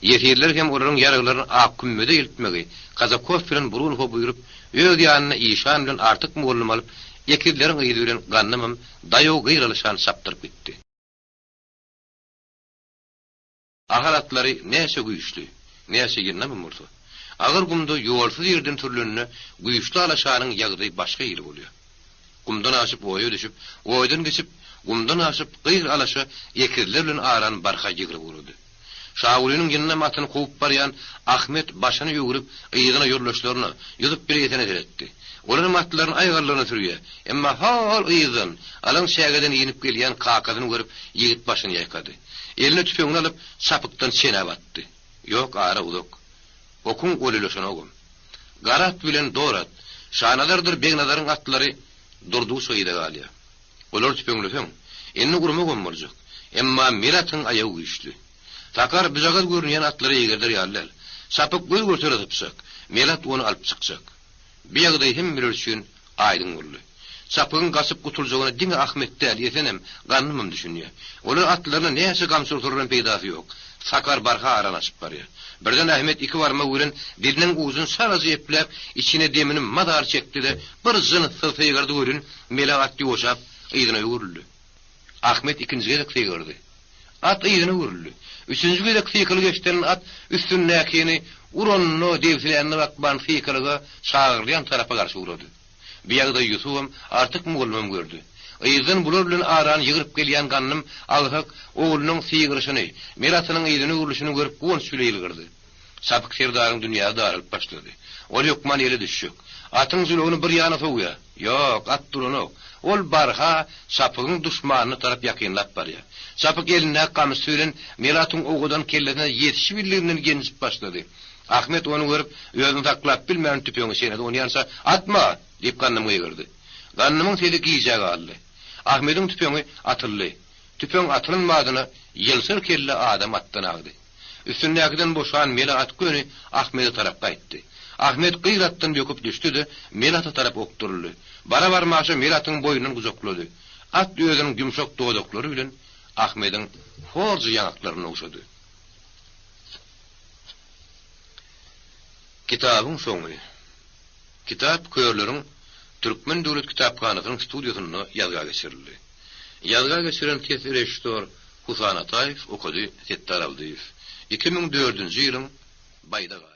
Ýesirleri hem olaryň ýaraglaryny Akkümmede eltmegi Kazakow bilen Brunowa buýrup, öz ýanyna Işan bilen Artyk mugallym alyp, ekizleriň yzy bilen Gandymam daýaw gyralyşan çapdyryp gitdi. Ahal atlary näçe güýçli, näçe ýyndamam bolsa, agyr gumda ýolsuz ýerden sürlende güýçli alaşanyň ýagdaýy başga hili bolýar. Gumdan aşyp oýa düşüp, oýdan geçip, gumdan aşyp gyr alaşa ekizler bilen arany barha ýygryp ugrady. Şagulynyň ýyndam atyny kowup barýan Ahmet başyny öwrüp, yzyna ýoldaşlaryna, Ýusup bile Esene seretdi. Olaram atlaryny aýgarlaryna sürýär. Emma ho-ol yzdan, alaň çägeden inip gelýän kakasyny görüp, ýigit başyny ýaýkady. Eline tüpeňini alyp, çapykdan çenäp atdy. Ýok, ara uzak. Okuň golylaşanogam. Gara at bilen dor at, Şanazardyr Begnazaryň atlary durdugyça yza galýar. Olary tüpeňleseň, indi urmagam boljak. Emma mel atyň aýagy güýçli. Sakar bujagaz görünýän atlara eýgerder ýaly däl. Çapyk göz görtere sypjak. Mel at ony alyp çykjak. Bu ýagdaý hemmeler üçin aýdyň boldy. Çapygyň gaçyp gutuljagyna diňe Ahmet däl, Esenem, Gandymam düşünýär. Olar atlaryna näçe gamçy ursalar hem peýdasy ýok. Sakar barha arany açyp barýar. Birden Ahmet iki barmagy bilen diliniň ujuny çalaja epläp, içine demini mazaly çekdi-de, bir jynssyz sygyrdy welin, mele at ýuwaşap, yzyna öwrüldi. Ahmet ikinji gezek sygyrdy. At yzyna öwrüldi. Üçünji gezek sykylyk eşiden at üstündäkini uranyna, debsilänine bakman sykylyga çagyrylýan tarapa garşy ugrady. Bu ýagdaýy Ýusubam, Artyk mugallymam gördi. Yzdan bular bilen arany ýygryp gelýän Gandym agsak oglunyň sygyryşyny, mel atynyň yzyna öwrülişini görüp guwanç bile ýylgyrdy. Çapyk serdaryň dünýäsi daralyp başlady. Ol hökman ele düşjek. Atyň jylawyny bir ýana sowýar. Ýok, at duranok. Ol barha Çapygyň duşmanyna tarap ýakynlap barýar. Çapyk elindäki gamçysy bilen mel atyň owadan kellesine ýetişibildiginden genjip başlady. Ahmet ony görüp, özüni saklap bilmän tüpeňi çeýnedi, onýança, Atma! diýip Gandym gygyrdy. Gandymyň sesi gijä galdy. Ahmediň tüpeňi atyldy. Tüpeň atylan badyna ýylçyr kelle adam atdan agdy. Üstündäkiden boşan mele at göni Ahmede tarap gaýtdy. Ahmet gyr atdan böküp düşdi-de, mele ata tarap okduryldy. Bara-barmaşa mele atyň boýnundan gujaklady. At özüniň ýumşak dodaklary bilen Ahmediň horja ýaňaklaryny ogşady. Kitabyň soňy. Kitap körleriň Türkmen döwlet kitaphanasynyň studiýasynda ýazga geçirildi. Ýazga geçiren ses režissýor Husan Ataýew, okady Setdar Abdyýew. 2004-nji ýylyň Baýdak aýy.